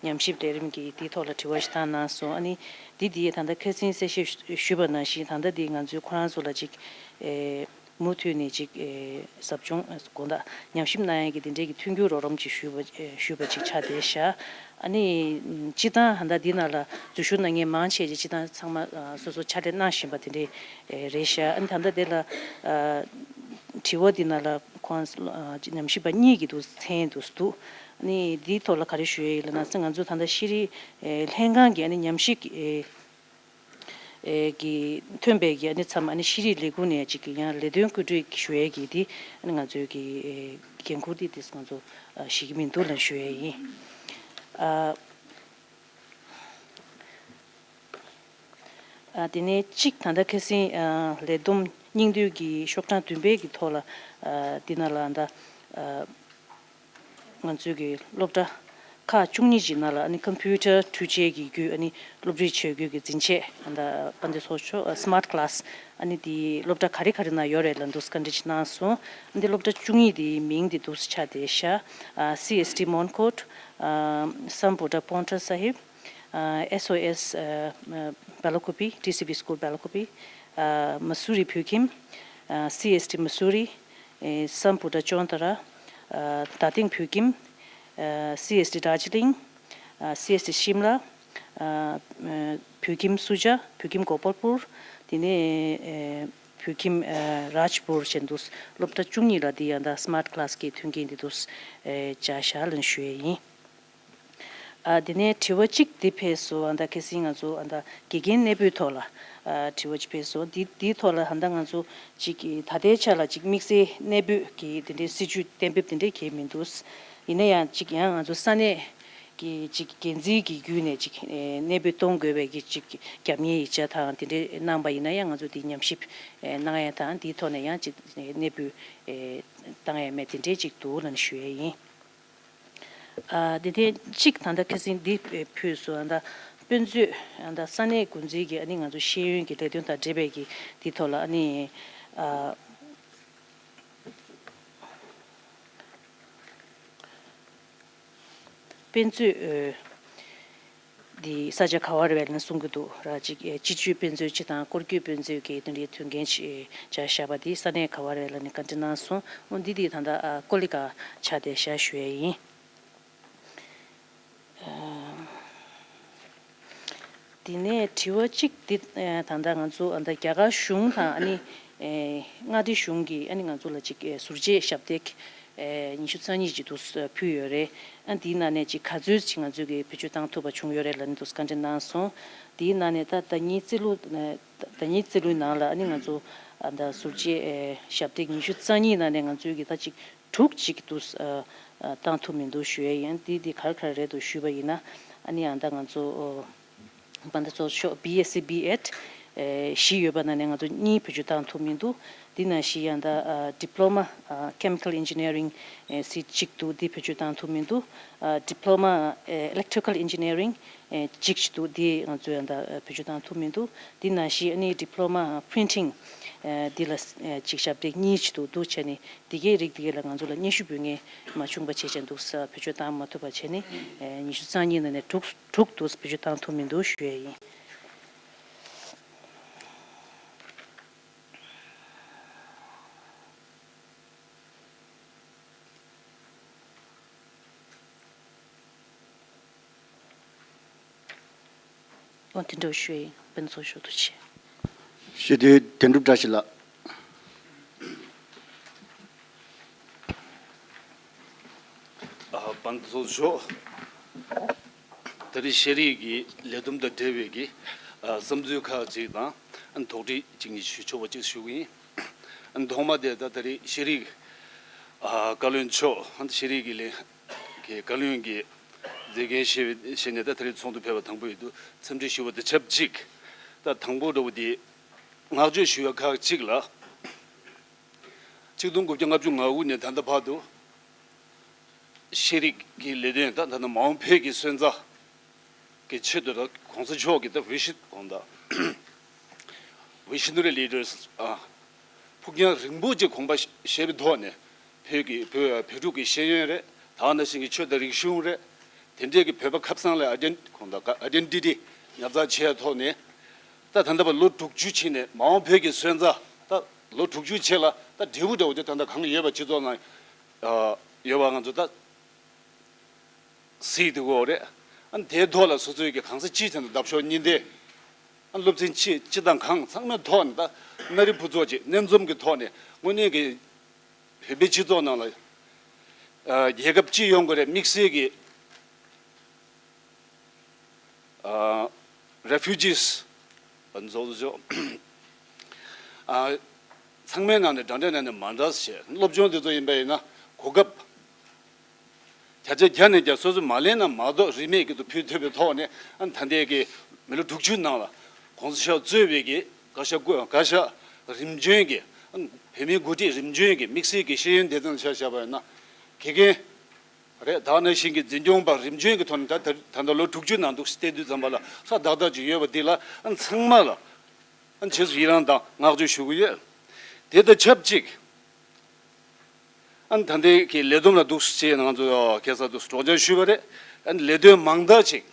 ཉམས་ཞིབ་ལས་རིམ་གྱི་འདིའི་ཐོག་ལ་དྲི་བ་ཞིག་བཏང་གནང་སོང་། ཨ་ནི་འདི་འདི་ད་ལྟ་ཁ་སང་གསལ་བཤད་ཞུས་པ་ནང་བཞིན་ད་ལྟ་འདི་ང་ཚོའི་ཁོ་རང་ཚོ་ལ་ཅིག་ཨེ་མུ་མཐུད་ནས་ཅིག་ཨེ་ཟབ་སྦྱོང་དགོངས་དག་ཉམས་ཞིབ་གནང་ཡས་ཀྱི་དེ་འདྲའི་གི་མཐུན་འགྱུར་རོགས་རམ་ཅིག་ཞུས་པ་ཨེ་ཞུས་པ་ཅིག་ཆགས་བསྡད་ཤག་ཨ་ནི་སྤྱིར་བཏང་ད་ལྟ་འདི་ནང་ལ་འཛུལ་ཞུགས་གནང་མཁན་མང་ཆེ་ཅིག་སྤྱིར་བཏང་ཚང་མ་ཨ་སོ་སོ་ཕྱག་ལས་གནང་བཞིན་པ་དེ་འདྲའི་ཨེ་རེད་ཤག་ཨ་ནི་ད་ལྟ་དེ་ལ་ཨ་དྲི་བ་འདི་ནང་ལ་ཁོང་ཨ་ཉམས་ཞིབ་པ་གཉིས་ཀྱི་འདུག་མཚན་འདུག་འདུག་ཨ་ནི་འདིའི་ཐོག་ལ་ག་རེ་ཞུ་ཡས་ཡིན་ལབ་ན། ང་ཚོ་ད་ལྟ་ཤེས་རིག་ཨེ་ལྷན་ཁང་གི་ཨ་ནི་ཉམས་ཞིབ་ཀྱི་ཨེ་ཨེ་གི་ཐོན་པའི་གི་ཨ་ནི་མཚམས་ཨ་ནི་ཤེས་རིག་ལས་ཁུངས་ནས་ཅིག་གི་ཡང་ལས་དོན་བཀོད་སྒྲིག་ཞུ་ཡས་ཀྱི་དེ་ཨ་ནི་ང་ཚོའི་གི་ཨེ་འགན་ཁུར་དེ་དེ་ང་ཚོ་ཨ་བཞེས་ཀྱི་མི་འདུག་ལབ་ཞུ་ཡས་ཡིན། ཨ། ཨ། དེ་ནས་གཅིག་ད་ལྟ་ཁ་སང་ཨ་ལས་བསྡོམས་སྙིང་བསྡུས་ཀྱི་ཤོག་གྲངས་བདུན་པའི་གི་ཐོག་ལ། ཨ། འདི་ནང་ལ་ད་ཨ་ང་ཚོའི་གི་སློབ་གྲྭ་ཁག་བཅུ་གཉིས་ཀྱི་ནང་ལ་ཨ་ནི་ཀམ་པུ་ཊར་འཕྲུལ་ཆས་ཀྱི་བརྒྱུད་ཨ་ནི་སློབ་ཁྲིད་བྱེད་དགོས་ཀྱི་འཛིན་ཆས་ད་དཔལ་ལྡན་ཚོགས་གཙོ་མཆོག་ཨ་སི་མཱར་ཊི་ཀི་ལཱ་སི་ཨ་ནི་དེ་སློབ་གྲྭ་ག་རེ་ག་རེ་ནང་ཡོད་རེད་ལབ་འདུག་བཀའ་འདྲི་ཅིག་གནང་སོང་། ཨ་ནི་སློབ་གྲྭ་བཅུ་གཉིས་དེའི་མིང་དེ་འདུག་སེ་ཆགས་བསྡད་ཤག་ཨ། སི་ཨེས་ཊི་མོན་ཀོཊ། ཨ། སམ་བྷོ་ཊ་པོན་ཊ་ས་ཧིབ། ཨ། ཨེས་ཨོ་ཨེས་ཨ་བེ་ལ་ཀུ་པི། ཊི་སི་བི་སྐུལ་བེ་ལ་ཀུ་པི། ཨ། མ་སུ་རི་བོད་ཁྱིམ། ཨ། སི་ཨེས་ཊི་མ་སུ་རི། ཨེ། སམ་བྷོ་ཊ་ཅོན་ཏ་ར། ཨ། རྡ་སྟེང་བོད་ཁྱིམ། ཨ། སི་ཨེས་ཊི་དར་ཇི་ལིང་། ཨ། སི་ཨེས་ཊི་ཤིམ་ལ། ཨ། བོད་ཁྱིམ་སུ་ཇ། བོད་ཁྱིམ་གོ་པལ་པུར། དེ་ནས་ཨེ་བོད་ཁྱིམ་ཨ་རཱཇ་པུར་བྱས་འདུག་སློབ་གྲྭ་བཅུ་གཉིས་ལ་འདི་ཡང་ད་སི་མཱར་ཊི་ཀི་ལཱ་སི་གི་མཐུན་རྐྱེན་འདི་འདུག་ཨེ་བྱས་ཤག་ལབ་ཞུ་ཡས་ཡིན། ཨ། དེ་ནས་དྲི་བ་གཅིག་འདི་ཕེབས་སོང་། ཨ། ད་ཁ་སང་ང་ཚོ་ཨ་ད་དགེ་རྒན་གནས་སྤོས་ཐོག་ལ་ཨ་དྲི་བ་གཅིག་ཕེབས་སོང་། འདི་འདིའི་ཐོག་ལ་ཨ་ད་ང་ཚོ་གཅིག་གི་ད་ལྟའི་ཆ་ལ་གཅིག་དམིགས་བསལ་གནས་སྤོས་ཀྱི་དེ་འདྲའི་སྲིད་ཇུས་གཏན་འབེབས་དེ་འདྲའི་གང་ཡང་མི་འདུག་ཡིན་ན་ཡང་གཅིག་ཡང་ང་ཚོ་ས་གནས་ཀྱི་གཅིག་འགན་འཛིན་གྱི་བརྒྱུད་ནས་གཅིག་ཨེ་གནས་སྤོས་གཏོང་དགོས་པའི་གི་གཅིག་རྒྱབ་གཉེར་ཡིག་ཆ་དང་དེ་འདྲའི་གནང་པ་ཡིན་ན་ཡང་ང་ཚོ་འདི་ཉམས་ཞིབ་ཨེ་གནང་ཡ་དང་འདིའི་ཐོག་ནས་ཡང་གཅིག་གནས་སྤོས་ཨེ་བཏང་ཡ་མེད་དེ་འདྲའི་གཅིག་འདུག་ལབ་ཞུ་ཡ་ཡིན། ཨ། དེ་ནས་གཅིག་ད་ལྟ་ཁ་སང་འདི་ཕུལ་སོང་། ཨ་ད་དཔེ་མཛོད་ཨ་ད་ས་གནས་འགོ་འཛིན་གྱིས་ཨ་ནི་ང་ཚོ་ཤེས་ཡོན་གྱི་ལས་དོན་དང་འབྲེལ་བའི་གི་འདི་ཐོག་ལ་ཨ་ནི་ཨ་དཔེ་མཛོད་ཨ་འདི་ས་ཆ་ག་བ་རེད་པས་ལབ་ནས་གསུང་གི་འདུག་ར། གཅིག་ཨེ་སྤྱི་སྤྱོད་དཔེ་མཛོད་སྤྱི་དང་སྐོར་སྐྱོད་དཔེ་མཛོད་ཀྱི་དེ་འདྲའི་དོན་རྐྱེན་ཅིག་ཨེ་བྱས་བཞག་པ་འདི་ས་གནས་ག་བ་རེད་ལབ་ནས་བཀའ་འདྲི་གནང་སོང་། འོ་འདི་འདི་ད་ལྟ་ཨ་ཀོ་ལི་ག་ཆགས་བསྡད་ཤག་ཞུ་ཡས་ཡིན། ཨ་དེ་ནས་དྲི་བ་གཅིག་འདི་ཨ་ད་ལྟ་ང་ཚོ་ཨ་ད་རྒྱ་གར་གཞུང་དང་ཨ་ནི་ཨེ་མངའ་སྡེ་གཞུང་གིས་ཨ་ནི་ང་ཚོ་ལ་ཅིག་ཨེ་ཟུར་བཅད་ཞབས་སྟེགས་ཨེ་ཉི་ཤུ་རྩ་གཉིས་ཅིག་འདུག་སེ་ཕུལ་ཡོད་རེད། ཨ་འདིའི་ནང་ནས་ཅིག་ག་ཚོད་ཅིག་ང་ཚོས་ཀྱི་བེད་སྤྱོད་བཏང་ཐུབ་པ་བྱུང་ཡོད་རེད་ལབ་ནས་འདུག་སེ་བཀའ་འདྲི་གནང་སོང་། དེའི་ནང་ནས་ད་ཟླ་ཉིན་རྩིས་ལོ་ཟླ་ཉིན་རྩིས་ལོའི་ནང་ལ་ཨ་ནི་ང་ཚོ་ཨ་ད་ཟུར་བཅད་ཨེ་ཞབས་སྟེགས་ཉི་ཤུ་རྩ་གཉིས་ནང་ནས་ང་ཚོས་ཀྱི་ད་ཅིག་དྲུག་ཅིག་འདུག་ཨ་ཨ་བཏང་ཐུབ་མི་འདུག་ཞུ་ཡས་ཡིན། འདི་འདི་ག་རེ་ག་རེ་རེད་འདུག་ཞུས་པ་ཡིན་ན། ཨ་ནི་ཨ་ད་ང་ཚོ་ཨོ་བན་དེ་ཚོ་ཤོག་བི་ཨེས་སི་བི་ཨེཌ་ཨེ་བཞི་ཡོད་པ་ནང་ནས་ང་ཚོ་གཉིས་བེད་སྤྱོད་བཏང་ཐུབ་མི་འདུག་འདི་ནང་བཞིན་ཡང་ད་ཨ་ཌི་པི་ལོ་མ་ཨ་ཀེ་མི་ཀལ་ཨིན་ཇི་ནི་ཡ་རིང་ཨེ་ཟེར་གཅིག་འདུག་འདི་བེད་སྤྱོད་བཏང་ཐུབ་མི་འདུག་ཨ་ཌི་པི་ལོ་མ་ཨེ་ཨི་ལེག་ཊི་རི་ཀལ་ཨིན་ཇི་ནི་ཡ་རིང་ཨེ་གཅིག་ཅིག་འདུག་འདི་ང་ཚོས་ཡང་ད་ཨ་བེད་སྤྱོད་བཏང་ཐུབ་མི་འདུག་འདི་ནང་བཞིན་ཨ་ནི་ཌི་པི་ལོ་མ་པི་རིན་ཊིང་ཨེ་འདི་ལ་ཨེ་གཅིག་ཞབས་སྟེགས་གཉིས་ཅིག་འདུག་འདུག་བྱས་ནས། འདི་གའི་རིགས་འདི་གའི་ལ་ང་ཚོ་ལ་སྙན་ཞུ་འབུལ་མཁན་མ་བྱུང་པ་བྱས་བྱས་འདུག་ས་བེད་སྤྱོད་བཏང་མ་ཐུབ་པ་བྱས་ནས་ཨེ་ཉི་ཤུ་རྩ་གཉིས་ནང་ནས་དྲུག་དྲུག་འདུག་བེད་སྤྱོད་བཏང་ཐུབ་མི་འདུག་ཞུ་ཡས་ཡིན། འོ་དེ་འདྲ་ཞུ་ཡིན། དཔེ་མཛོད་ཞུ་དུ་ཆེ། ཞུ་དུས་དོན་གྲུབ་བཀྲ་ཤིས་ལགས། ཨ་བན་དེ་ཚོ་ཞོག་ད་རེས་ཤེས་རིག་གི་ལས་བསྡོམས་དང་འབྲེལ་བའི་གི་ཨ་བསམ་ཚུལ་ཁག་ཅིག་དང་ཨ་དོགས་འདྲི་ཅིག་གཉིས་ཞུ་ཆོག་པ་ཅིག་ཞུ་གི་ཡིན། ཨ་ཐོག་མ་དེ་ད་ད་རེས་ཤེས་རིག་ཨ་བཀའ་བློན་མཆོག་ཨ་ཤེས་རིག་གི་ལས་ཀྱི་བཀའ་བློན་གྱི་མཛད་འགན་བཞེས་བཞེས་ནས་ད་ད་རེས་ཚོགས་འདུ་ཕེབས་པ་དང་པོ་ཡིན་འདུག་འཚམས་འདྲི་ཞུ་བ་དང་ཆབས་ཅིག་ད་དང་པོ་འདྲ་བོ་དེ་བསྔགས་བརྗོད་ཞུ་ཡ་ཁག་ཅིག་ལ། ཆིག་སྟོང་དགུ་བརྒྱ་ལྔ་བཅུ་ང་དགུ་ནས་ད་ལྟ་བར་དུ་ཤེས་རིག་གི་ལས་དོན་ད་ད་ལྟ་མ་འོངས་བོད་ཀྱི་སོན་རྩ་གི་ཆེད་དུ་ད་གོང་ས་མཆོག་གི་ད་བི་ཤན་གོང་ད་Visionary Leaders ཨ་ཕུགས་རྒྱང་རིང་པོ་ཅིག་དགོངས་པ་བཞེས་པའི་ཐོག་ནས་བོད་ཀྱི་བོད་བོད་ཕྲུག་གི་ཤེས་ཡོན་རེད། ད་ག་ནང་བཞིན་གྱི་ཆོས་དང་རིག་གཞུང་རེད། དེ་འདྲའི་གི་བོད་པ་ཁ་སང་ལ་ཨའི་ཌེན་གོང་ད་ཨའི་ཌེན་ཊི་ཊི་ཉར་ཚགས་བྱས་ཐོག་ནས་ད་ད་ལྟ་བར་ལོ་དྲུག་ཅུ་ཕྱིན་ནས་མ་འོངས་བོད་ཀྱི་སོན་རྩ་ད་ལོ་དྲུག་ཅུ་རྗེས་ལ་ད་འབྲས་བུ་འདྲ་བོ་དེ་ད་ལྟ་གང་ཡོད་པ་སྤྱི་ཚོགས་ནང་ཨ་ཡོད་པ་ང་ཚོ་ད་གཟིགས་འདུག་གོ་རེད། ཨ་དེའི་ཐོག་ལ་སོ་སོའི་གི་གང་ཟག་སྤྱིའི་ཐད་ནས་འདབ་གཤོག་གཉིས་ལྡན་ཨ་སློབ་ཚན་སྤྱི་སྤྱི་དང་གང་ཚང་མའི་ཐོག་ནས་ད་མནའ་རིམ་ཕུན་ཚོགས་ཅིག་གནས་འཛོམས་ཀྱི་ཐོག་ནས་དངོས་གནས་ཀྱི་བོད་པའི་སྤྱི་ཚོགས་ནང་ལ་ཨ་རྒྱལ་ཁབ་སྤྱི་ཡོངས་ཀྱི་རེད་དམིགས་བསལ་གྱི་ཨ་refugees ཨ་ཚང་མའི་ནང་ནས་འདྲ་འདྲ་ནང་ནས་མ་འདྲ་བྱས་སློབ་སྦྱོང་དེ་ཚོ་ཡིན་པ་ཡིན་ན་གོ་སྐབས་བརྒྱ་ཆ་བརྒྱ་ནས་བརྒྱ་སོ་སོས་མ་ལེན་ན་མ་གཏོགས་རིན་མེད་ཀྱི་དུ་ཕུལ་ཐུབ་པའི་ཐོག་ནས་ཨ་ད་ལྟའི་གི་མི་ལོ་དྲུག་ཅུ་ནང་ལ་ ༸གོང་ས་མཆོག་གཙོས་པའི་གི་བཀའ་ཤག་བཀའ་ཤག་རིམ་བྱོན་གྱི་བོད་མིའི་འགོ་ཁྲིད་རིམ་བྱོན་གྱི་དམིགས་བསལ་གྱི་ཤེས་ཡོན་སྡེ་ཚན་ཆ་བཞག་པ་ཡིན་ན་དགེ་རྒན་རེད། ད་ནང་བཞིན་གྱི་འཛིན་སྐྱོང་པ་རིམ་བྱོན་གྱི་ཐོག་ནས་ད་ད་ད་ལྟ་ལོ་དྲུག་ཅུ་ནང་འདུག་བལྟས་དུས་ཙམ་པ་ལ་ཧྲ་ཏག་ཏག་ཅིག་ཡོད་པ་འདི་ལ་ཚང་མ་ལ་རྗེས་སུ་ཡི་རང་དང་བསྔགས་བརྗོད་ཞུ་གི་ཡོད། དེ་དང་ཆབས་ཅིག་ཨ་ནི་ད་ལྟའི་གི་ལས་བསྡོམས་ལ་འདུག་སེ་བྱས་ང་ཚོ་ཁ་སང་འདུག་སེ་སྒྲོག་སྦྱང་ཞུས་པ་རེད། ཨ་ནི་ལས་དོན་མང་དག་ཅིག་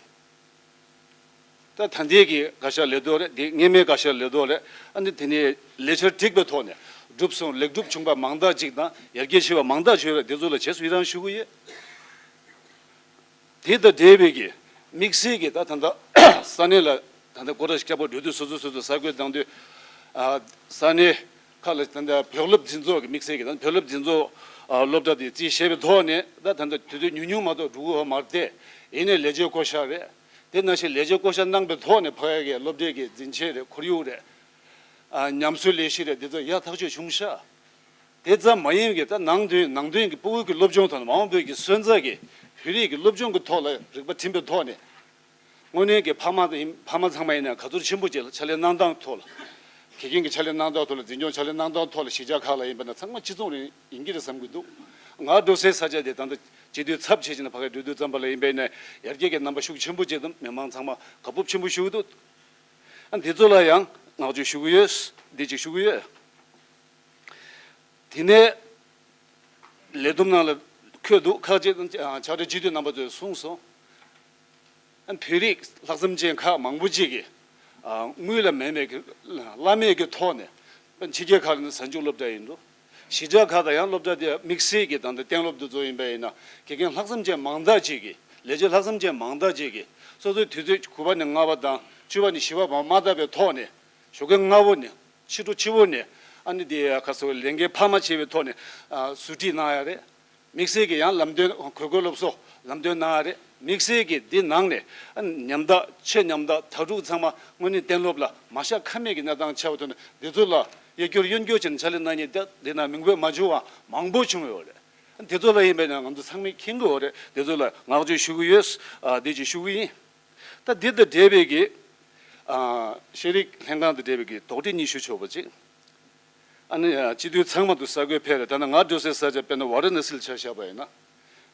ད་ད་ལྟའི་གི་བཀའ་ཤག་ལས་དོན་རེད། དེ་སྔོན་མའི་བཀའ་ཤག་ལས་དོན་རེད། ཨ་ནི་དེ་ནས་ལས་འཆར་བསྒྲིགས་པའི་ཐོག་ནས་གྲུབ་སོང་། ལེགས་གྲུབ་བྱུང་པ་མང་དག་ཅིག་དང་ཡར་རྒྱས་ཕྱིན་པ་མང་དག་ཅིག་ཡོད་རེད། དེ་ཚོ་ལ་རྗེས་སུ་ཡི་རང་ཞུ་གི་ཡོད། དེ་དང་འབྲེལ་བའི་གི་དམིགས་བསལ་གྱི་ད་ད་ལྟ་ས་གནས་ལ་ད་ལྟ་སྐོར་ར་ཞིག་བསྐྱར་དུ་འགྲོ་དུས་སོ་སོ་སོ་སོ་གསར་འགོད་བཏང་དུས་ཨ་ས་གནས་ཁག་ལ་ད་ལྟ་བོད་སློབ་འཛིན་ཚོགས་ཀྱི་དམིགས་བསལ་གྱི་ད་བོད་སློབ་འཛིན་ཚོགས་ཨ་སློབ་གྲྭ་དེ་རྩིས་བཞེས་པའི་ཐོག་ནས་ད་ད་ལྟ་དུས་ཚོད་ཉུང་ཉུང་མ་གཏོགས་འགྲོ་གི་ཡོད་མ་རེད་དེ། ཡིན་ནའི་ལས་བྱེད་བསྐོ་གཞག་རེད། དེ་ནང་བཞིན་ལས་བྱེད་བསྐོ་གཞག་གནང་པའི་ཐོག་ནས་ཕ་གི་སློབ་གྲྭའི་གི་འཛིན་ཆས་རེད། ཁོར་ཡུག་རེད། ཨ་ཉམས་གསོའི་ལས་གཞི་རེད། དེ་ཚོ་ཡག་ཐག་ཆོད་བྱུང་ཤག་དེ་ཙམ་མ་ཡིན་གྱི་ད་ནང་དོན་ནང་དོན་གྱི་ཕྲུ་གུ་གི་སློབ་སྦྱོང་དང་མ་འོངས་པའི་གི་སོན་རྩ་གི་བོད་རིགས་ཀྱི་སློབ་སྦྱོང་གི་ཐོག་ལ་རིག་པ་བསྒྲིམས་པའི་ཐོག་ནས་དངོས་གནས་ཀྱི་ཕ་མ་དང་ཕ་མ་ཚང་མ་ཡིན་ན་ག་ཚོད་ཆེན་པོ་ཅིག་ལ་ཕྱག་ལས་གནང་སྟངས་ཐོག་ལ་དགེ་རྒན་གྱི་ཕྱག་ལས་གནང་སྟངས་ཐོག་ལ་འཛིན་སྐྱོང་ཕྱག་ལས་གནང་སྟངས་ཐོག་ལ་གཞིས་ཆགས་ཁག་ལ་ཡིན་པ་ན་ཚང་མ་གཅིག་མཚུངས་རེད་ཡིན་གྱི་རེད་བསམ་གྱི་འདུག་ང་འགྲོ་སའི་ས་ཆ་དེ་ད་ལྟ་སྤྱི་འཐུས་ཚབ་བྱས་ཕྱིན་ན་ཕ་གིར་འགྲོ་དུས་ཙམ་པ་ལ་ཡིན་པས་ན་ཡར་རྒྱས་ཀྱི་རྣམ་པ་ཤུགས་ཆེན་པོ་ཅིག་དང་མི་མང་ཚང་མ་དགའ་སྤོབས་ཆེན་པོ་ཞུ་གི་འདུག་ཨ་འདི་ཚོ་ལ་ཡང་བསྔགས་བརྗོད་ཞུ་གི་ཡོད། འདི་གཅིག་ཞུ་གི་ཡོད། དེ་ནས་ལས་བསྡོམས་ནང་ལ་འཁོད་འདུག་ཁག་ཅིག་ཕྱག་སྦྲེལ་སྤྱི་འཐུས་རྣམ་པ་ཚོས་གསུངས་སོང་། ཨ་བོད་རིགས་ལྷག་བསམ་ཅན་ཁག་མང་པོ་ཅིག་གིས་ཨ་དངུལ་ལ་མེད་མེད་ཀྱི་བླ་མེད་ཀྱི་ཐོག་ནས་ཕྱི་རྒྱལ་ཁག་ནས་གཟའ་མཇུག་སློབ་གྲྭ་ཡིན་འགྲོ། གཞིས་ཆགས་ཁག་དང་ཡང་སློབ་གྲྭ་དེ་དམིགས་བསལ་གྱི་ད་ལྟ་གཏན་སློབ་དེ་ཚོ་ཡིན་པ་ཡིན་ན་དགེ་རྒན་ལྷག་བསམ་ཅན་མང་དག་ཅིག་གིས་ལས་བྱེད་ལྷག་བསམ་ཅན་མང་དག་ཅིག་གིས་སོ་སོའི་དུས་ཚོད་དགུ་པ་ནས་ལྔ་པ་དང་བཅུ་པ་ནས་བཞི་པ་བར་མ་བཏབ་པའི་ཐོག་ནས་ཞོགས་ཀའི་སྔ་པོ་ནས་ཕྱི་དྲོ་ཕྱི་པོ་ནས་ཨ་ནི་དེ་ཁ་སོ་ལས་འགན་འཕར་མ་བྱེད་པའི་ཐོག་ནས་ཨ་ཟུར་ཁྲིད་གནང་ཡ་རེད། དམིགས་བསལ་གྱི་ཡང་ལམ་སྟོན་གོས་སྐོན་སློབ་གསོ་ལམ་སྟོན་གནང་ཡ་རེད། དམིགས་བསལ་གྱི་འདི་ནང་ནས་ཨ་ཉམ་ཐག་ཆེས་ཉམ་ཐག་དྭ་ཕྲུག་ཚང་མ་དངོས་གནས་གཏན་སློབ་ལ་མ་བཞག་ཁ་མེད་ཀྱི་གནས་སྟངས་ཆགས་པ་ཐོག་ནས་འདི་ཚོ་ལ་གཡས་སྐྱོར་གཡོན་སྐྱོར་བྱས་ནས་ཕྱག་ལས་གནང་མཁན་འདི་འདི་ན་མིང་འབོད་མ་བྱུང་བ་མང་པོ་བྱུང་ཡོད་རེད། འདི་ཚོ་ལ་ཡིན་པས་ན་ང་ཚོ་ཚང་མས་མཁྱེན་གྱི་ཡོད་རེད། འདི་ཚོ་ལ་བསྔགས་བརྗོད་ཞུ་གི་ཡོད། ཨ་འདི་ཅིག་ཞུ་གི་ཡིན། ད་འདི་དང་འབྲེལ་བའི་གི་ཨ་ཤེས་རིག་ལྷན་ཁང་དང་འབྲེལ་བའི་གི་དོགས་འདྲི་གཉིས་ཞུ་ཆོག་པ་ཅིག་ཨ་ནི་ཨ་སྤྱི་འཐུས་ཚང་མ་དུ་གསར་འགོད་ཕེབས་རེད། ད་ནི་ང་འགྲོ་སའི་ས་ཆ་དཔེར་ན་ཝཱ་ར་ཎ་སི་ལ་ཆ་བཞག་པ་ཡིན་ན།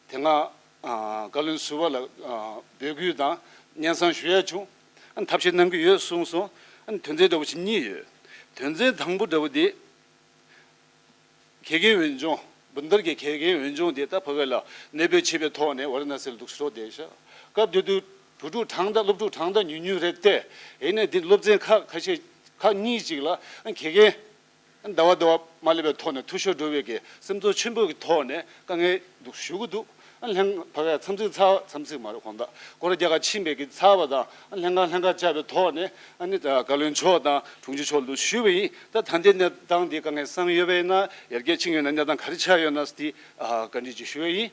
དེ་སྔ་ཨ་བཀའ་བློན་ཟུར་པ་ལ་ཨ་འབོད་སྐུལ་དང་སྙན་སེང་ཞུ་ཡ་བྱུང་། ཨ་ནི་ཐབས་ཤེས་གནང་གི་ཡོད་གསུངས་སོང་། ཨ་ནི་དོན་ཚན་འདྲ་བོ་ཞིག་གཉིས་ཡོད། དོན་ཚན་དང་པོ་འདྲ་བོ་དེ། དགེ་རྒན་འོས་སྦྱོང་། འབུམ་ཐར་གྱི་དགེ་རྒན་འོས་སྦྱོང་དེ་ད་ཕ་གི་ལ་གནས་སྤོས་བྱས་པའི་ཐོག་ནས་ཝཱ་ར་ཎ་སི་ལ་འདུག་སེ་འགྲོ་བསྡད་ཤག་སྐབས་དེ་དུས་བོད་ཕྲུག་གྲངས་ད་སློབ་ཕྲུག་གྲངས་ད་ཉུང་ཉུང་རེད་དེ། ཡིན་ནའི་འདི་སློབ་ཚན་ཁག་ཁ་ཤས་ཁག་གཉིས་ཅིག་ལ་དགེ་རྒན་ཟླ་བ་ཟླ་བ་མ་སླེབས་པའི་ཐོག་ནས་འཐུས་ཤོར་འགྲོ་བའི་གི་སེམས་ཚོར་ཆེན་པོ་གི་ཐོག་ནས་དཀའ་ངལ་འདུག་ཞུ་གི་འདུག་ཨ་ལྷན་ཕ་གི་འཚམས་ཚིག་ཚར་བ་འཚམས་ཚིག་མ་རེད་གང་ལྟར་སྐོར་ར་རྒྱག་ག་ཕྱིན་པའི་གི་ཚར་བ་དང་ཨ་ལྷན་ཁང་ལྷན་ཁང་བཅར་བའི་ཐོག་ནས་ཨ་ནི་ད་བཀའ་བློན་མཆོག་དང་དྲུང་ཆེ་མཆོག་ལ་ཞུས་པ་ཡིན། ད་ད་ལྟའི་གནས་སྟངས་འདི་དཀའ་ངལ་སངས་ཡོད་པ་ཡིན་ན་ཡར་རྒྱས་ཕྱིན་ཡོད་ན་གནས་སྟངས་ག་རེ་ཆགས་ཡོད་ན་དེ་ཨ་བཀའ་འདྲི་ཅིག་ཞུ་ཡ་ཡིན།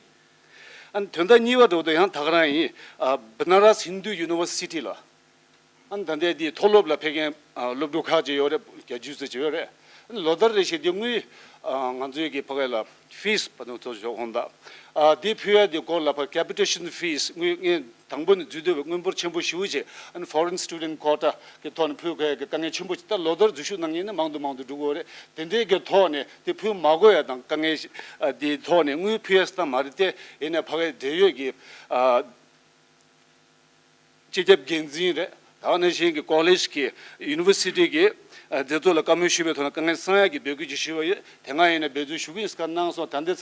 ཨ་ནི་དོན་དག་གཉིས་པ་འདྲ་བོ་དེ་ཡང་ད་ག་རང་ཡིན། ཨ་Banaras Hindu University ལ། ཨ་ནི་ད་ལྟའི་འདི་མཐོ་སློབ་ལ་ཕེབས་མཁན་ཨ་སློབ་ཕྲུག་ཁག་ཅིག་ཡོད་རེད། བརྒྱད་ཅུ་ཙམ་ཅིག་ཡོད་རེད། ཨ་ནི་ལོ་ལྟར་རེ་བཞིན་འདི་དངུལ་ཨ་ང་ཚོའི་གི་ཕ་གི་ལ་ཕིས་བ་དང་ཚོ་ཞོག་ཧོང་ད། ཨ་འདི་ཕུལ་ཡ་འདི་སྐོར་ལ་ཕ་capitation fees དངུལ་ངས་དང་པོ་ནས་འཛུལ་དུས་དངུལ་འབོར་ཆེན་པོ་ཞེ་པོ་ཅིག་ཨ་ནི་Foreign Student Quota གི་ཐོག་ནས་ཕུལ་དགོས་ཡ་གི་དཀའ་ངལ་ཆེན་པོ་ཅིག་ད་ལོ་ལྟར་འཛུལ་ཞུགས་གནང་མཁན་ནི་མང་དུ་མང་དུ་འགྲོ་གི་ཡོད་རེད། དེ་འདྲའི་གི་ཐོག་ནས་དེ་ཕུལ་མ་དགོས་ཡ་དང་དཀའ་ངལ་ཨ་འདིའི་ཐོག་ནས་དངུལ་ཕུལ་ཡ་སི་ད་མ་རེད་དེ། ཡིན་ནའི་ཕ་གིའི་འབྲེལ་ཡོད་ཀྱི་ཨ། སྤྱི་ཁྱབ་འགན་འཛིན་རེད། ད་ག་ནང་བཞིན་གྱི་ཀོ་ལེཇ་གྱི་ཡུ་ནི་ཝར་སི་ཊི་གི་ཨ་དེ་ཚོ་ལ་བཀའ་མོལ་ཞུས་པའི་ཐོག་ནས་དཀའ་ངལ་སེལ་ཡག་གི་འབོད་སྐུལ་ཅིག་ཞུས་པ་ཡོད། དེ་སྔ་ཡིན་ན་འབད་བརྩོན་ཞུ་གི་ཡིན་ཟེར་གནང་སོང་། ད་ལྟའི་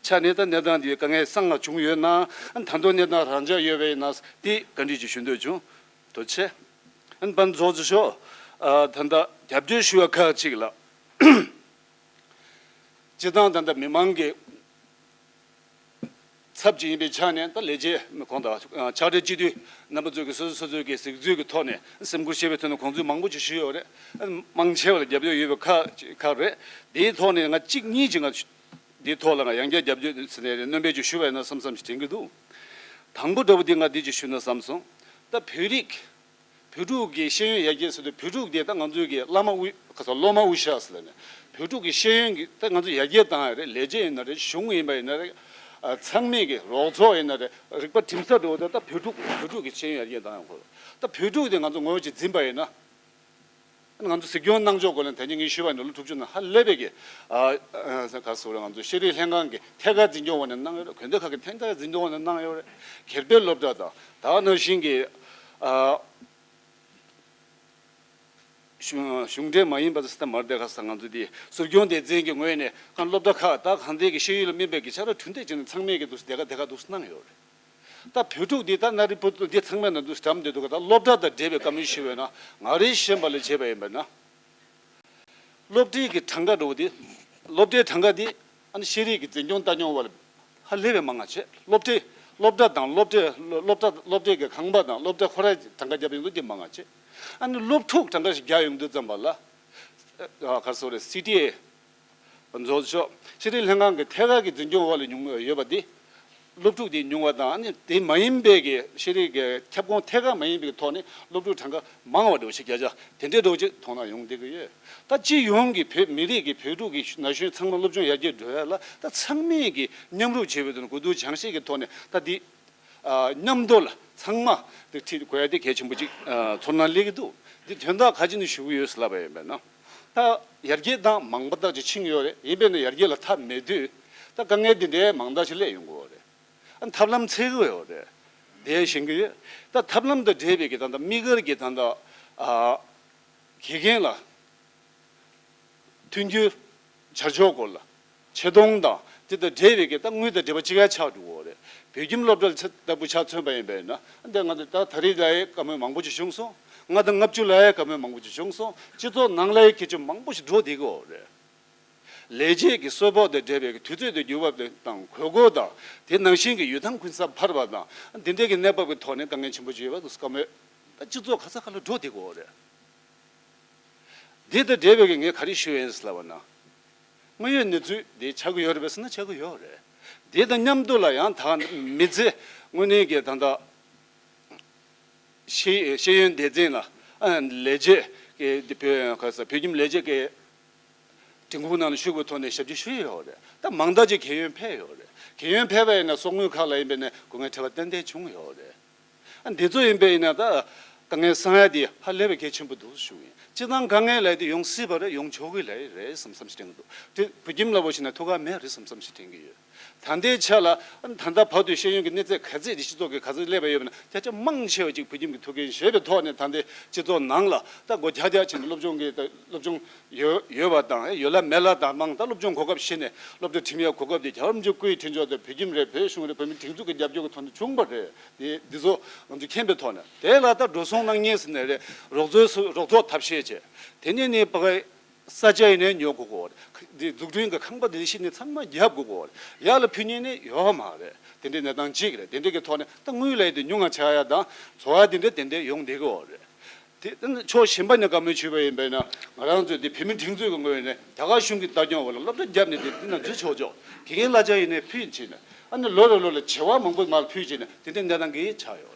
ཆ་ནས་ད་གནས་སྟངས་དེ་དཀའ་ངལ་སེལ་ཡག་བྱུང་ཡོད་ན་ཨ་ད་དུང་གནས་སྟངས་རང་འཇགས་ཡོད་པ་ཡིན་ན་དེ་བཀའ་འདྲི་ཅིག་ཞུ་འདོད་བྱུང་། ཐུགས་རྗེ་ཆེ། ཨ་ནི་པན་རྫོགས་ཅིག་ཤོག་ཨ་ད་ལྟ་རྒྱབ་སྐྱོར་ཞུ་བ་ཁག་ཅིག་ལ། སྤྱིར་བཏང་ད་ལྟ་མི་མང་གི་ཚབ་ཅིག་ཡིན་པའི་ཆ་ནས་ད་ལས་བྱེད་གོང་དང་ཕྱག་སྦྲེལ་སྤྱི་འཐུས་རྣམ་པ་ཚོས་ཀྱི་སོ་སོ་སོ་སོའི་གི་གཟིགས་ཚུལ་གྱི་ཐོག་ནས་སེམས་ཁུར་བཞེས་པའི་ཐོག་ནས་དགོངས་ཚུལ་མང་པོ་ཅིག་ཞུས་ཡོད་རེད། མང་ཆེ་བ་ལ་རྒྱབ་སྐྱོར་ཡོད་པའི་ཁག་ཅིག་ཁག་རེད། དེའི་ཐོག་ནས་ང་གཅིག་གཉིས་ཅིག་ང་དེའི་ཐོག་ལ་ང་ཡང་བསྐྱར་རྒྱབ་སྐྱོར་ཟེར་ནས་སྣོན་པ་ཅིག་ཞུ་བ་ཡིན་ན་བསམ་བསམ་ཞིག་དྲན་གྱི་འདུག་དང་པོ་འདྲ་བོ་འདི་ང་འདི་ཅིག་ཞུས་ན་བསམ་སོང་། ད་བོད་རིགས། བོད་ཕྲུག་གི་ཤེས་ཡོན་ཡར་རྒྱས་ཟེར་དུས་བོད་ཕྲུག་དེ་ད་ང་ཚོའི་གི་བླ་མ་དབུ་ག་ས་སློབ་མ་དབུ་ཞྭ་ཟེར་ལ་ནས་བོད་ཕྲུག་གི་ཤེས་ཡོན་གྱི་ད་ང་ཚོ་ཡར་རྒྱས་བཏང་ཡ་རེད། ལས་བྱེད་ཡིན་ན་རེད། གཞུང་ཡིན་པ་ཡིན་ན་རེད། ཨ་ཚང་མས་གི་རོགས་ཚོགས་ཡིན་ན་རེད། རིག་པ་འགྲིམ་ས་འགྲོ་བ་དེ་ད་བོད་ཕྲུག་བོད་ཕྲུག་གི་ཤེས་ཡོན་ཡར་རྒྱས་བཏང་ཡ་དགོས། ད་བོད་ཕྲུག་དེ་ང་ཚོ་ངོས་ཀྱིས་འཛིན་པ་ཡིན་ན། ང་ཚོ་གཟིགས་སྐྱོང་གནང་ཕྱོགས་སྐོར་ལ་ད་ནི་ངས་ཞུས་པ་ནང་བཞིན་སློབ་ཕྲུག་ཚོ་ནང་ཧ་ལས་པའི་གི་ཨ་ཨ་ག་ཟེར་ང་ཚོ་ཤེས་རིག་ལྷན་ཁང་གི་ཐད་ཀར་འཛིན་སྐྱོང་འོག་ནས་གནང་ཡོད་རེད། དགོན་སྡེ་ཁག་གི་ཐད་ཀར་འཛིན་སྐྱོང་འོག་ནས་གནང་ཡོད་རེད། སྒེར་པའི་སློབ་གྲྭ་དང་ད་ག་ནང་བཞིན་གྱི་ཨ་གཞུང་གཞུང་འབྲེལ་མ་ཡིན་པ་ཟེར་ད་མར་དེ་ག་ས་ང་ཚོ་དེ་ཟུར་སྐྱོང་སྡེ་ཚན་གྱི་ངོས་ནས་གང་སློབ་གྲྭ་ཁག་ད་གང་དེ་གི་ཤེས་ཡོན་ལ་སྨིན་པའི་གི་ཆ་ར་གྲུབ་འབྲས་ཅན་ཚང་མས་གི་འདུག་སྡེ་ཁག་སྡེ་ཁག་འདུག་གནང་ཡོད་རེད། ད་བོད་ཕྲུག་འདི་ད་ན་རི་བུ་འདི་ཚང་མས་ན་འདུག་འགྲམ་འདི་འདུག་ག་ད་སློབ་གྲྭ་དང་འབྲེལ་བའི་བཀའ་མོལ་ཞུས་པ་ཡིན་ན། ང་རའི་ཤེས་པ་ལ་བྱས་པ་ཡིན་པ་ན། སློབ་གྲྭའི་གི་གྲངས་ཀ་འགྲོ་བ་འདི། སློབ་གྲྭའི་གྲངས་ཀ་འདི་ཨ་ནི་ཤེས་རིག་གི་འཛིན་སྐྱོང་ལྟ་སྐྱོང་བ་ལ་ཧ་ལས་པའི་མང་ང་བྱེད། སློབ་གྲྭའི་སློབ་གྲྭ་དང་སློབ་གྲྭའི་སློབ་གྲྭ་སློབ་གྲྭའི་གི་ཁང་པ་དང་སློབ་གྲྭ་ཁོ་རའི་གྲངས་ཀ་བརྒྱབ་ཡོང་དུས་འདི་མང་ང་བྱེད། ཨ་ནི་སློབ་ཕྲུག་གྲངས་ཀ་ཞིག་བརྒྱབ་ཡོང་དུས་ཙམ་པ་ལ། ཨ་ག་རེ་ཟེར་དགོས་རེད། སི་ཊི་ཨེ། མཛོད་ཤོག་ཤེས་རིག་ལྷན་ཁང་གི་ཐད་ཀར་གྱི་འཛིན་སྐྱོང་འོག་ལ་ཉུང་ཡོད་པ་འདི། སློབ་ཕྲུག་དེ་ཉུང་བ་དང་ཨ་ནི་དེ་མ་ཡིན་པའི་གི་ཤེས་རིག་གི་ཁྱབ་ཁོངས་ཐད་ཀར་མ་ཡིན་པའི་ཐོག་ནས་སློབ་ཕྲུག་གྲངས་ཀ་མང་བ་འདྲ་བོ་ཞིག་བརྒྱ་ཆ་དེ་འདྲའི་འདྲ་བོ་ཅིག་མཐོང་སྣང་ཡོང་བསྡད་ཀྱི་ཡོད། ད་སྤྱི་ཡོངས་ཀྱི་བོད་མི་རིགས་ཀྱི་བོད་ཕྲུག་གི་ན་གཞོན་ཚང་མ་སློབ་སྦྱོང་ཡར་རྒྱས་འགྲོ་ཡ་ལ་ད་ཚང་མས་ཀྱི་མཉམ་རུབ་བྱེད་པའི་དོན་དུ་དགོས་འདུག་སྦྱང་བཤད་ཀྱི་ཐོག་ནས་ད་འདི། ཨ་མཉམ་དུ་ལ་ཚང་མ་དེ་ཁྲིད་དགོས་ཡ་དེ་གལ་ཆེན་པོ་ཅིག་ཨ་ཚོར་སྣང་སླེབས་ཀྱི་འདུག་འདི་དོན་དག་ག་ཅི་ནས་ཞུ་གི་ཡོད་ཟེར་ལབ་པ་ཡིན་པས་ན། ད་ཡར་རྒྱས་བཏང་མང་པོ་ཐག་ཅིག་ཕྱིན་ཡོད་རེད། ཡིན་པས་ན་ཡར་རྒྱས་ལ་མཐའ་མེད་དུས་ད་དཀའ་ངལ་འདི་འདྲའི་མང་དག་ཅིག་སླེབས་ཡོང་གི་ཡོད་རེད། ཨ་ཐབས་ལམ་འཚོལ་གི་ཡོད་རེད། དེ་ཤེས་ཀྱི་ཡོད། ད་ཐབས་ལམ་དང་འབྲེལ་བའི་གི་ད་ལྟ་དམིགས་བཀར་གྱི་ད་ལྟ་ཨ་དགེ་རྒན་ལ། མཐུན་འགྱུར། བྱ་ཕྱོགས་སྐོར་ལ། ཆེ་མཐོང་དང་དེ་དང་འབྲེལ་བའི་གི་ད་དངུལ་དང་འབྲེལ་བ་གཅིག་ཡ་ཆགས་འགྲོ་གི་ཡོད་རེད། བོད་ཁྱིམ་སློབ་གྲྭ་ལྟ་བུ་ཆ་མཚོན་པ་ཡིན་པས་ན་འདི་ང་ཚོ་ད་ད་རེས་ལ་ཡའི་བཀའ་མོལ་མང་པོ་ཅིག་བྱུང་སོང་། ལྔ་དང་ལྔ་བཅུ་ལ་ཡའི་བཀའ་མོལ་མང་པོ་ཅིག་བྱུང་སོང་། སྤྱི་ཚོགས་ནང་ལ་ཡའི་སྐད་ཆ་མང་པོ་ཞིག་འགྲོ་བསྡད་ཀྱི་ཡོད་རེད། ལས་བྱེད་ཀྱི་གསོལ་ཕོགས་དང་འབྲེལ་བའི་གི་དུས་ཚོད་དང་འགྱུར་བ་དང་དགོས་མཁོ་དང་དེ་ནང་བཞིན་གྱི་ཡུལ་ཐང་གུན་གསབ་འཕར་བ་དང་འདི་འདྲའི་གི་གནས་བབ་ཀྱི་ཐོག་ནས་དཀའ་ངལ་ཆེན་པོ་ཅིག་ཡོད་པ་འདུག་བཀའ་མོལ་ད་སྤྱི་ཚོགས་ག་ས་ག་ལ་འགྲོ་བསྡད་ཀྱི་ཡོད་རེད། འདི་དང་འབྲེལ་བའི་ངས་ག་རེ་ཞུ་ཡིན་ཟེར་ལབ་པ་ན། དངོས་ཡོད་གནས་ཚུལ་འདི་ཆགས་ཀྱི་ཡོད་རེད་པས་ཟེར་ན་ཆགས་ཀྱི་ཡོད་རེད། འདི་དང་མཉམ་དུ་ལ་ཡང་ད་མི་ཚེ་དངོས་གནས་ཀྱི་ད་ལྟ་ཤེས་ཤེས་ཡོན་སྡེ་ཚན་ལ་ཨ་ལས་བྱེད་ཀྱི་འདི་བོད་ཁ་ས་བོད་ཁྱིམ་ལས་བྱེད་ཀྱི་འབྲིང་ཁུག་ནང་ལ་ཞུགས་པའི་ཐོག་ནས་ཞབས་ཕྱི་ཞུས་ཡོད་རེད། ད་མང་དག་ཅིག་རྒས་ཡོལ་ཕེབས་ཡོད་རེད། རྒས་ཡོལ་ཕེབས་པ་ཡིན་ན་གསོག་དངུལ་ཁག་ལ་ཡིན་པས་ན་དཀའ་ངལ་འཕྲད་པ་ཏན་ཏན་བྱུང་ཡོད་རེད། ཨ་འདི་ཚོ་ཡིན་པས་ཡིན་ན་ད་དཀའ་ངལ་སེལ་ཡ་དེ་ཧ་ལས་པའི་གལ་ཆེན་པོ་འདུག་ཞུ་ཡིན། སྤྱིར་བཏང་དཀའ་ངལ་ལབ་དེ་ཡོང་སྲིད་པ་རེད། ཡོང་ཆོག་གི་ལབ་རེད་བསམ་བསམ་ཞིག་དྲན་གྱི་འདུག་དེ་བོད་ཁྱིམ་ལ་བོ་ཞིག་ན་ཐུགས་ཁག་མེད་རེད་བསམ་བསམ་ཞིག་དྲན་གྱི་ཡོད། ད་ལྟའི་ཆ་ལ་ཨ་ད་ལྟ་བར་དུ་ཤེས་ཡོན་གྱི་གནས་ཚད་ག་ཚད་དེ་སྤྱི་ཚོགས་ཀྱི་ག་ཚད་སླེབས་པ་ཡོད་པ་ན་དེ་ཆ་མང་ཆེ་བ་ཅིག་བོད་ཁྱིམ་གྱི་ཐུགས་འགན་བཞེས་པའི་ཐོག་ནས་ད་ལྟའི་སྤྱི་ཚོགས་ནང་ལ་ད་སྒོ་རྒྱག་རྒྱག་བྱས་ནས་སློབ་སྦྱོང་གི་ད་སློབ་སྦྱོང་ཡོད་ཡོད་པ་དང་ཡོད་ལ་མེད་ལ་དང་མང་ད་སློབ་སྦྱོང་གོ་སྐབས་ཤེས་ནས་སློབ་གྲྭ་ཁྲིམས་ཡག་གོ་སྐབས་དེ་རྒྱལ་བ་རིན་པོ་ཆེའི་སྐུའི་འཕྲིན་བཅོལ་དང་བོད་ཁྱིམ་རེད། བོད་གཞུང་རེད། བོད་མི་སྒྲིག་འཛུགས་ཀྱི་རྒྱབ་སྐྱོར་གྱི་ཐོག་ནས་བྱུང་བ་རེད། དེ་འདི་ཚོ་ང་ཚོས་མཁྱེན་པའི་ཐོག་ནས་དེ་ལ་ད་འགྲོ་སོང་གནང་མཁན་ཟེར་ནས་རེད། རོགས་ཚོགས་སུ་རོགས་ཚོགས་ཐབས་ཤེས་བྱས་དེ་ནས་ནི་ཕ་གི་ས་ཆ་ཡིན་ནའི་ཉོ་དགོས་ཀྱི་ཡོད་རེད། འདི་འཛུགས་སྐྲུན་གྱི་ཁང་པ་དེ་ཤི་ནས་ཚང་མ་རྒྱབ་དགོས་ཀྱི་ཡོད་རེད། ཡར་ལ་ཕུལ་མཁན་ནི་ཡོད་མ་རེད། དེ་འདྲའི་གནས་སྟངས་གཅིག་རེད། དེ་འདྲའི་གི་ཐོག་ནས་ད་དངུལ་ལས་དེ་ཉུང་ང་ཆགས་ཡ་དང་བཟོ་བ་དེ་འདྲ་དེ་འདྲ་ཡོང་བསྡད་ཀྱི་ཡོད་རེད། དེ་ཕྱོགས་གཞན་པ་ནས་བཀའ་མོལ་ཞུས་པ་ཡིན་པས་ན་ང་རང་ཚོས་འདི་བོད་མི་སྒྲིག་འཛུགས་ཀྱི་ངོས་ནས་རྒྱ་གར་གཞུང་གི་ལྟ་སྐྱོང་འོག་ལ་སློབ་གྲྭ་བརྒྱབ་ནས་དེ་འདི་ན་འཛུལ་ཆོག་ཆོག་དགེ་རྒན་གླ་ཆ་ཡིན་ནའི་ཕུལ་བྱས་ནས་ཨ་ནི་ལོ་རེ་ལོ་ལ་བྱེ་བ་མང་པོ་མར་ཕུལ་བྱས་ནས་དེ་འདྲའི་གནས་སྟངས་ཀྱི་ཆགས་ཡོད་རེད།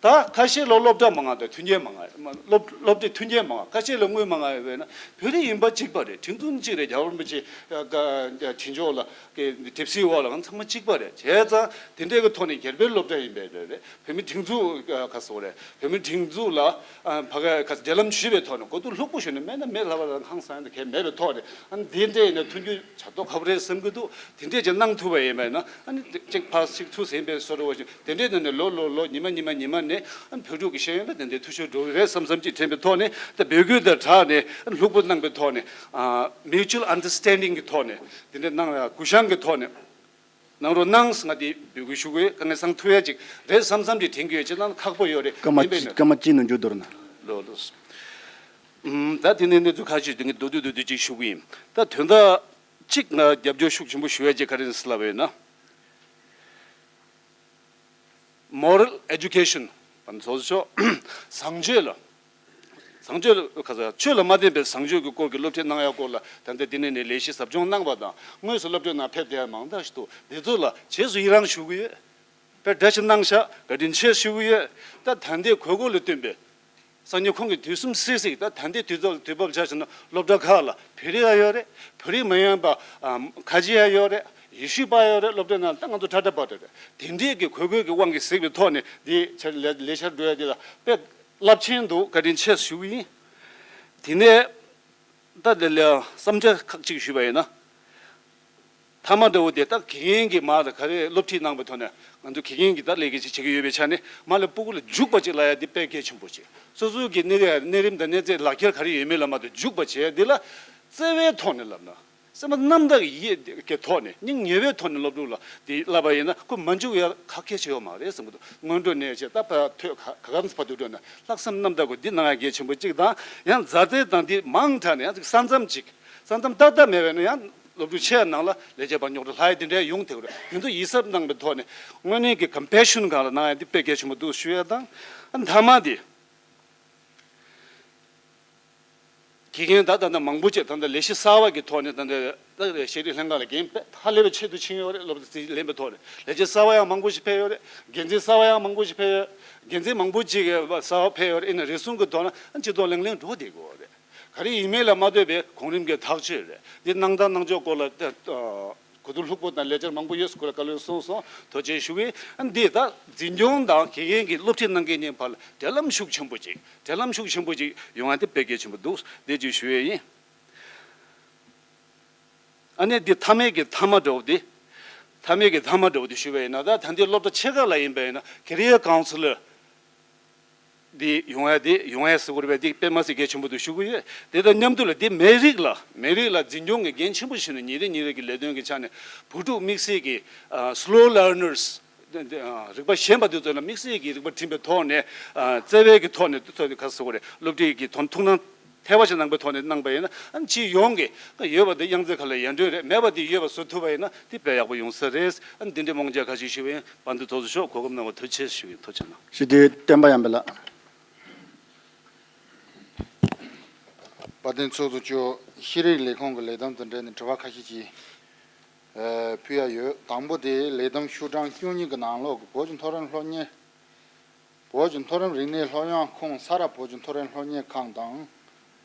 ད་ཁ་ཤས་ལ་སློབ་གྲྭ་མང་ང་དང་མཐུན་རྐྱེན་མང་ང་སློབ་སློབ་གྲྭའི་མཐུན་རྐྱེན་མང་ང་ཁ་ཤས་ལ་དངུལ་མང་ང་ཡོད་པས་ན་བོད་རིགས་ཡིན་པ་གཅིག་པ་རེད། སྒྲིག་འཛུགས་གཅིག་རེད། རྒྱལ་བ་རིན་པོ་ཆེ་ཨ་ཀ་ཨ་གྲོས་ཆོད་ལ་ཀའི་གྲིབ་བསིལ་འོག་ལ་ང་ཚང་མ་གཅིག་པ་རེད། བྱས་ཙང་དེ་འདྲའི་གི་ཐོག་ནས་སྒེར་པའི་སློབ་གྲྭ་ཡིན་པའི་རེད། བོད་མི་སྒྲིག་འཛུགས་ཨ་ག་སོགས་རེད། བོད་མི་སྒྲིག་འཛུགས་ལ་ཨ་ཕ་ག་ག་འབྲེལ་ལམ་ཞུས་པའི་ཐོག་ནས་གོ་བསྡུར་ལྷུག་པོ་ཞུས་ནས་མེད་ན་མེད་ལྷ་བ་དང་ཧང་སང་ཡང་གལ་མེད་པའི་ཐོག་ནས་ཨ་འདི་འདྲ་ཡིན་ན་མཐུན་འགྱུར་བྱ་ཐོག་ཁ་པོ་རེད་བསམ་གྱི་འདུག་དེ་འདྲས་ཀྱི་གནང་ཐུབ་པ་ཡིན་པས་ན་ཨ་ནི་གཅིག་ཕར་གཅིག་ཚུར་ཟིན་པའི་བཟོ་འདྲ་བ་ཞིག་དེ་འདྲས་ནང་ནས་ལོ་ལོ་ལོ་ཉི་མ་ཉི་མ་ཉི་མ་ནས་ཨ་ནི་བོད་ཕྲུག་གི་ཤེས་ཡོན་ལ་དེ་འདྲས་འཐུས་ཤོར་འགྲོ་གི་རེད་བསམ་བསམ་ཅིག་དྲན་པའི་ཐོག་ནས་ད་འབོད་སྐུལ་དང་སྦྲགས་ནས་ཨ་ནི་ལྷུག་པོ་གནང་པའི་ཐོག་ནས་ཨ་mutual understanding་གི་ཐོག་ནས་དེ་འདྲས་གནང་ཡ་གུ་ཤང་གི་ཐོག་ནས། གནང་རོགས་གནང་ཟེར་ང་དེ་འབོད་སྐུལ་ཞུ་གི་ཡོད། དཀའ་ངལ་སེལ་ཐུབ་ཡ་ཅིག་རེད་བསམ་བསམ་ཅིག་དྲན་གྱི་ཡོད། ཅེ་ན་ཁག་པོ་ཡོད་རེད། སྐར་མ་ཡིན་པས་ན་སྐར་མ་གཅིག་ནང་འཇུག་འདོར་ན། ལོ་ལོ། ཨུམ། ད་དེ་ནས་གནས་ཚུལ་ཁ་ཤས་དེ་ངས་མདོར་བསྡུས་མདོར་བསྡུས་ཅིག་ཞུ་གི་ཡིན། ད་དོན་དག་གཅིག་ང་རྒྱབ་སྐྱོར་ཤུགས་ཆེན་པོ་ཞུ་ཡ་ཅིག་ག་རེ་ཡིན་ཟེར་ལབ་པ་ཡིན་ན། Moral education། བཟང་སྤྱོད་ལ། བཟང་སྤྱོད་ཁ་ས་ཆོས་ལ་མ་བརྟེན་པའི་བཟང་སྤྱོད་ཀྱི་སྐོར་གྱི་སློབ་ཁྲིད་གནང་ཡག་སྐོར་ལ་ད་ལྟ་འདི་ནས་ནས་ལས་གཞི་ཟབ་སྦྱོང་གནང་བ་དང་དངོས་སུ་སློབ་གྲྭའི་ནང་ཕེབས་བསྡད་ཡ་མང་དག་ཞིག་འདུག་འདི་ཚོ་ལ་རྗེས་སུ་ཡི་རང་ཞུ་གི་ཡོད། དཔེ་བཀྲ་ཤིས་གནང་ཤག་བཀའ་དྲིན་ཆེ་ཞུ་གི་ཡོད། ད་ད་ལྟའི་དགོས་མཁོ་ལ་བསྟུན་པའི་སང་ཉིན་ཁོང་གི་དུས་གསུམ་སྲིད་སྲིད་ད་ད་ལྟའི་དུས་ཚོད་དུས་བབ་ཆ་བཞག་ན་སློབ་གྲྭ་ཁག་ལ་བོད་རིགས་ཡང་ཡོད་རེད། བོད་རིགས་མ་ཡིན་པ་ཨ་ཁ་ཆེ་ཡང་ཡོད་རེད། ཡེ་ཤུ་པ་ཡོད་རེད། སློབ་གྲྭའི་ནང་ད་ང་ཚོ་ཁྲ་ཁྲ་པ་རེད། དེ་འདྲའི་གི་དགོས་མཁོ་གི་དབང་གིས་གཟིགས་པའི་ཐོག་ནས་འདི་ཆ་ལས་ལས་འཆར་འགྲོ་ཡ་འདི་ལ་དཔེ་རླབས་ཆེན་འདུག་བཀའ་དྲིན་ཆེ་ཞུ་གི་ཡིན། དེ་ནས་ད་དེ་ལ་བསམ་འཆར་ཁག་ཅིག་ཞུས་པ་ཡིན་ན། མཐའ་མ་འདྲ་བོ་དེ་ད་དགེ་རྒན་གྱིས་མར་ག་རེ་སློབ་ཁྲིད་གནང་པའི་ཐོག་ནས་ང་ཚོ་དགེ་རྒན་གྱིས་ད་ལས་ཀ་ཅིག་བྱེད་ཀྱི་ཡོད་པའི་ཆ་ནས་མར་ལ་སྤུ་གུ་ལ་འཇུག་པ་ཅིག་ལབ་ཡ་དེ་དཔེ་གལ་ཆེན་པོ་ཅིག་སོ་སོའི་གི་གནས་གནས་རིམ་དང་གནས་ཚད་ལག་ཁྱེར་ག་རེ་ཡོད་མེད་ལ་མ་ལྟོས་འཇུག་པ་བྱས་འདི་ལ་བརྩེ་བའི་ཐོག་ནས་ལབ་ན། སེམས་པ་རྣམ་དག་ཡིད་ཀྱི་ཐོག་ནས་སྙིང་ཉེ་བའི་ཐོག་ནས་སློབ་ཕྲུག་ལ་དེ་བསླབ་པ་ཡིན་ན་ཁོ་མ་འཇུག་ཡ་ཁག་ཁྱེར་ཆེ་བ་མ་རེད་བསམ་གྱི་འདུག་སྔོན་འགྲོ་ནས་བྱས་ད་ཕར་ཐོས་ག་ག་ག་ཚོད་བར་དུ་འགྲོ་ན་ལྷག་བསམ་རྣམ་དག་གོ་འདི་གནང་ཡ་གལ་ཆེན་པོ་གཅིག་དང་ཡང་མཛའ་བརྩེ་དང་འདི་མང་དྲགས་ནས་ཡང་ཅིག་ས་མཚམས་ཅིག་ས་མཚམས་ཏག་ཏག་མེད་པས་ན་ཡང་སློབ་ཕྲུག་ཆེ་བ་ནང་ལ་ལས་བྱེད་པ་རྙོག་དྲ་ལྷག་ཡ་དེ་འདྲའི་ཡོང་ཐེབས་རེད། དེ་ཚོ་ཡིད་གཟབ་གནང་པའི་ཐོག་ནས་དངོས་གནས་ཀྱི་ཀམ་པེ་ཤོན་སྒང་ལ་གནང་ཡ་འདི་དཔེ་གལ་ཆེན་པོ་འདུག་ཞུ་ཡ་དང་མཐའ་མ་དེ། དགེ་རྒན་ད་ལྟ་ད་མང་པོ་ཅིག་ད་ལྟ་ལས་གཞི་གསར་བ་གི་ཐོག་ནས་ད་ལྟ་ད་ཤེས་རིག་ལྷན་ཁང་ལ་འགན་དཔེ་ཧ་ལས་པའི་ཆེད་དུ་ཕྱིན་ཡོད་རེད། སློབ་གྲྭ་ལེན་པའི་ཐོག་ནས་ལས་བྱེད་གསར་བ་ཡང་མང་པོ་ཞིག་ཕེབས་ཡོད་རེད། འགན་འཛིན་གསར་བ་ཡང་མང་པོ་ཞིག་ཕེབས་ཡོད། འགན་འཛིན་མང་པོ་ཅིག་གསར་བ་ཕེབས་ཡོད་རེད། ཡིན་ན་རེ་ཟུང་གི་ཐོག་ན་སྤྱི་ཚོགས་ལྷིང་ལྷིང་འགྲོ་བསྡད་ཀྱི་ཡོད་རེད། ག་རེ་ཡིན་མིན་ལ་མ་ལྟོས་པའི་གོང་རིམ་གྱི་ཐག་གཅོད་རེད། འདི་གནང་སྟངས་གནང་ཕྱོགས་སྐོར་ལ་གོ་བསྡུར་ལྷུག་པོ་དང་ལས་འཆར་མང་པོ་ཡོད་སྐོར་ལ་བཀའ་སློབ་གསུངས་སོང་། ཐུགས་རྗེ་ཆེ་ཞུ་གི་ཡིན། འདི་ད་འཛིན་སྐྱོང་དང་དགེ་རྒན་གྱི་སློབ་ཁྲིད་གནང་མཁན་གཉིས་བར་ལ་འབྲེལ་ལམ་ཤུགས་ཆེན་པོ་ཅིག་འབྲེལ་ལམ་ཤུགས་ཆེན་པོ་ཅིག་ཡོང་ཡ་དེ་དཔེ་གལ་ཆེན་པོ་འདུག་འདི་ཅིག་ཞུ་ཡས་ཡིན། ཨ་ནི་འདི་མཐའ་མའི་གི་མཐའ་མ་འདྲ་བོ་འདི། མཐའ་མའི་གི་མཐའ་མ་འདྲ་བོ་འདི་ཞུ་བ་ཡིན་ན་ད་ད་འདི་སློབ་གྲྭ་ཆེ་ཁག་ལ་ཡིན་པ་ཡིན་ན་ཀེ་རི་ཡར་ཀའུན་སི་ལར་འདི་ཡོང་ཡ་འདི་ཡོང་ཡ་ཟེར་དགོས་རེད་པས། འདི་དཔེ་མ་སྲིད་གལ་ཆེན་པོ་འདུག་ཞུ་གི་ཡོད། དེ་དང་མཉམ་དུ་ལ་འདི་མི་རིགས་ལ་མི་རིགས་ལ་འཛིན་སྐྱོང་གི་འགན་ཆེན་པོ་ཞིག་ནི་ཉིན་རེ་ཉིན་རེ་གི་ལས་དོན་གི་ཆ་ནས་བུ་ཕྲུག་དམིགས་བསལ་གྱི་slow learners། རིག་པ་ཞན་པ་དེ་ཚོ་ལ་དམིགས་བསལ་གྱི་རིག་པ་སྦྱིན་པའི་ཐོག་ནས་བརྩེ་བའི་གི་ཐོག་ནས་ཐོག་ནས་ག་རེ་ཟེར་དགོས་རེད། སློབ་ཁྲིད་ཀྱི་ཐོག་ཐུགས་སྣང་ཐེ་བ་ཞིག་གནང་པའི་ཐོག་ནས་གནང་པ་ཡིན་ན་ཨ་ནི་སྤྱི་ཡོངས་ཀྱི་ཡོད་པ་དེ་གཡང་རྩེ་ཁ་ལ་ཡར་འགྲོ་རེད། མེད་པ་དེ་ཡོད་པ་བཟོ་ཐུབ་པ་ཡིན་ན་དེ་དཔེ་ཡག་པོ་ཡོང་ས་རེད། ཨ་ནི་འདི་འདྲའི་རྨོངས་རྒྱ་ཁ་ཤས་ཞུ་བ་ཡིན། བར་འདི་ཐོག་ཏུ་ཤོག་གོ་སྐབས་གནང་བ་ཐུགས་རྗེ་ཆེ་ཞུ་ཡིན། ཐུགས་རྗེ་གནང་། ཞུ་དེ་བསྟན་པ་ཡམ་པ་ལགས། བཀའ་དྲིན་ཚོགས་གཙོ་མཆོག་ཤེས་རིག་ལས་ཁུངས་ཀྱི་ལས་བསྡོམས་དང་འབྲེལ་ནས་དྲི་བ་ཁ་ཤས་ཅིག་ཨ་ཕུལ་ཡ་ཡོད། དང་པོ་དེ་ལས་བསྡོམས་ཤོག་གྲངས་བཅུ་གཉིས་ཀྱི་ནང་ལོགས་ཀྱི་བོད་ཀྱི་མཐོ་རིམ་སློབ་གཉེར། བོད་ཀྱི་མཐོ་རིམ་རིག་གནས་སློབ་ཡོན་ཁོངས་ས་རཱ་བོད་ཀྱི་མཐོ་རིམ་སློབ་གཉེར་ཁང་དང་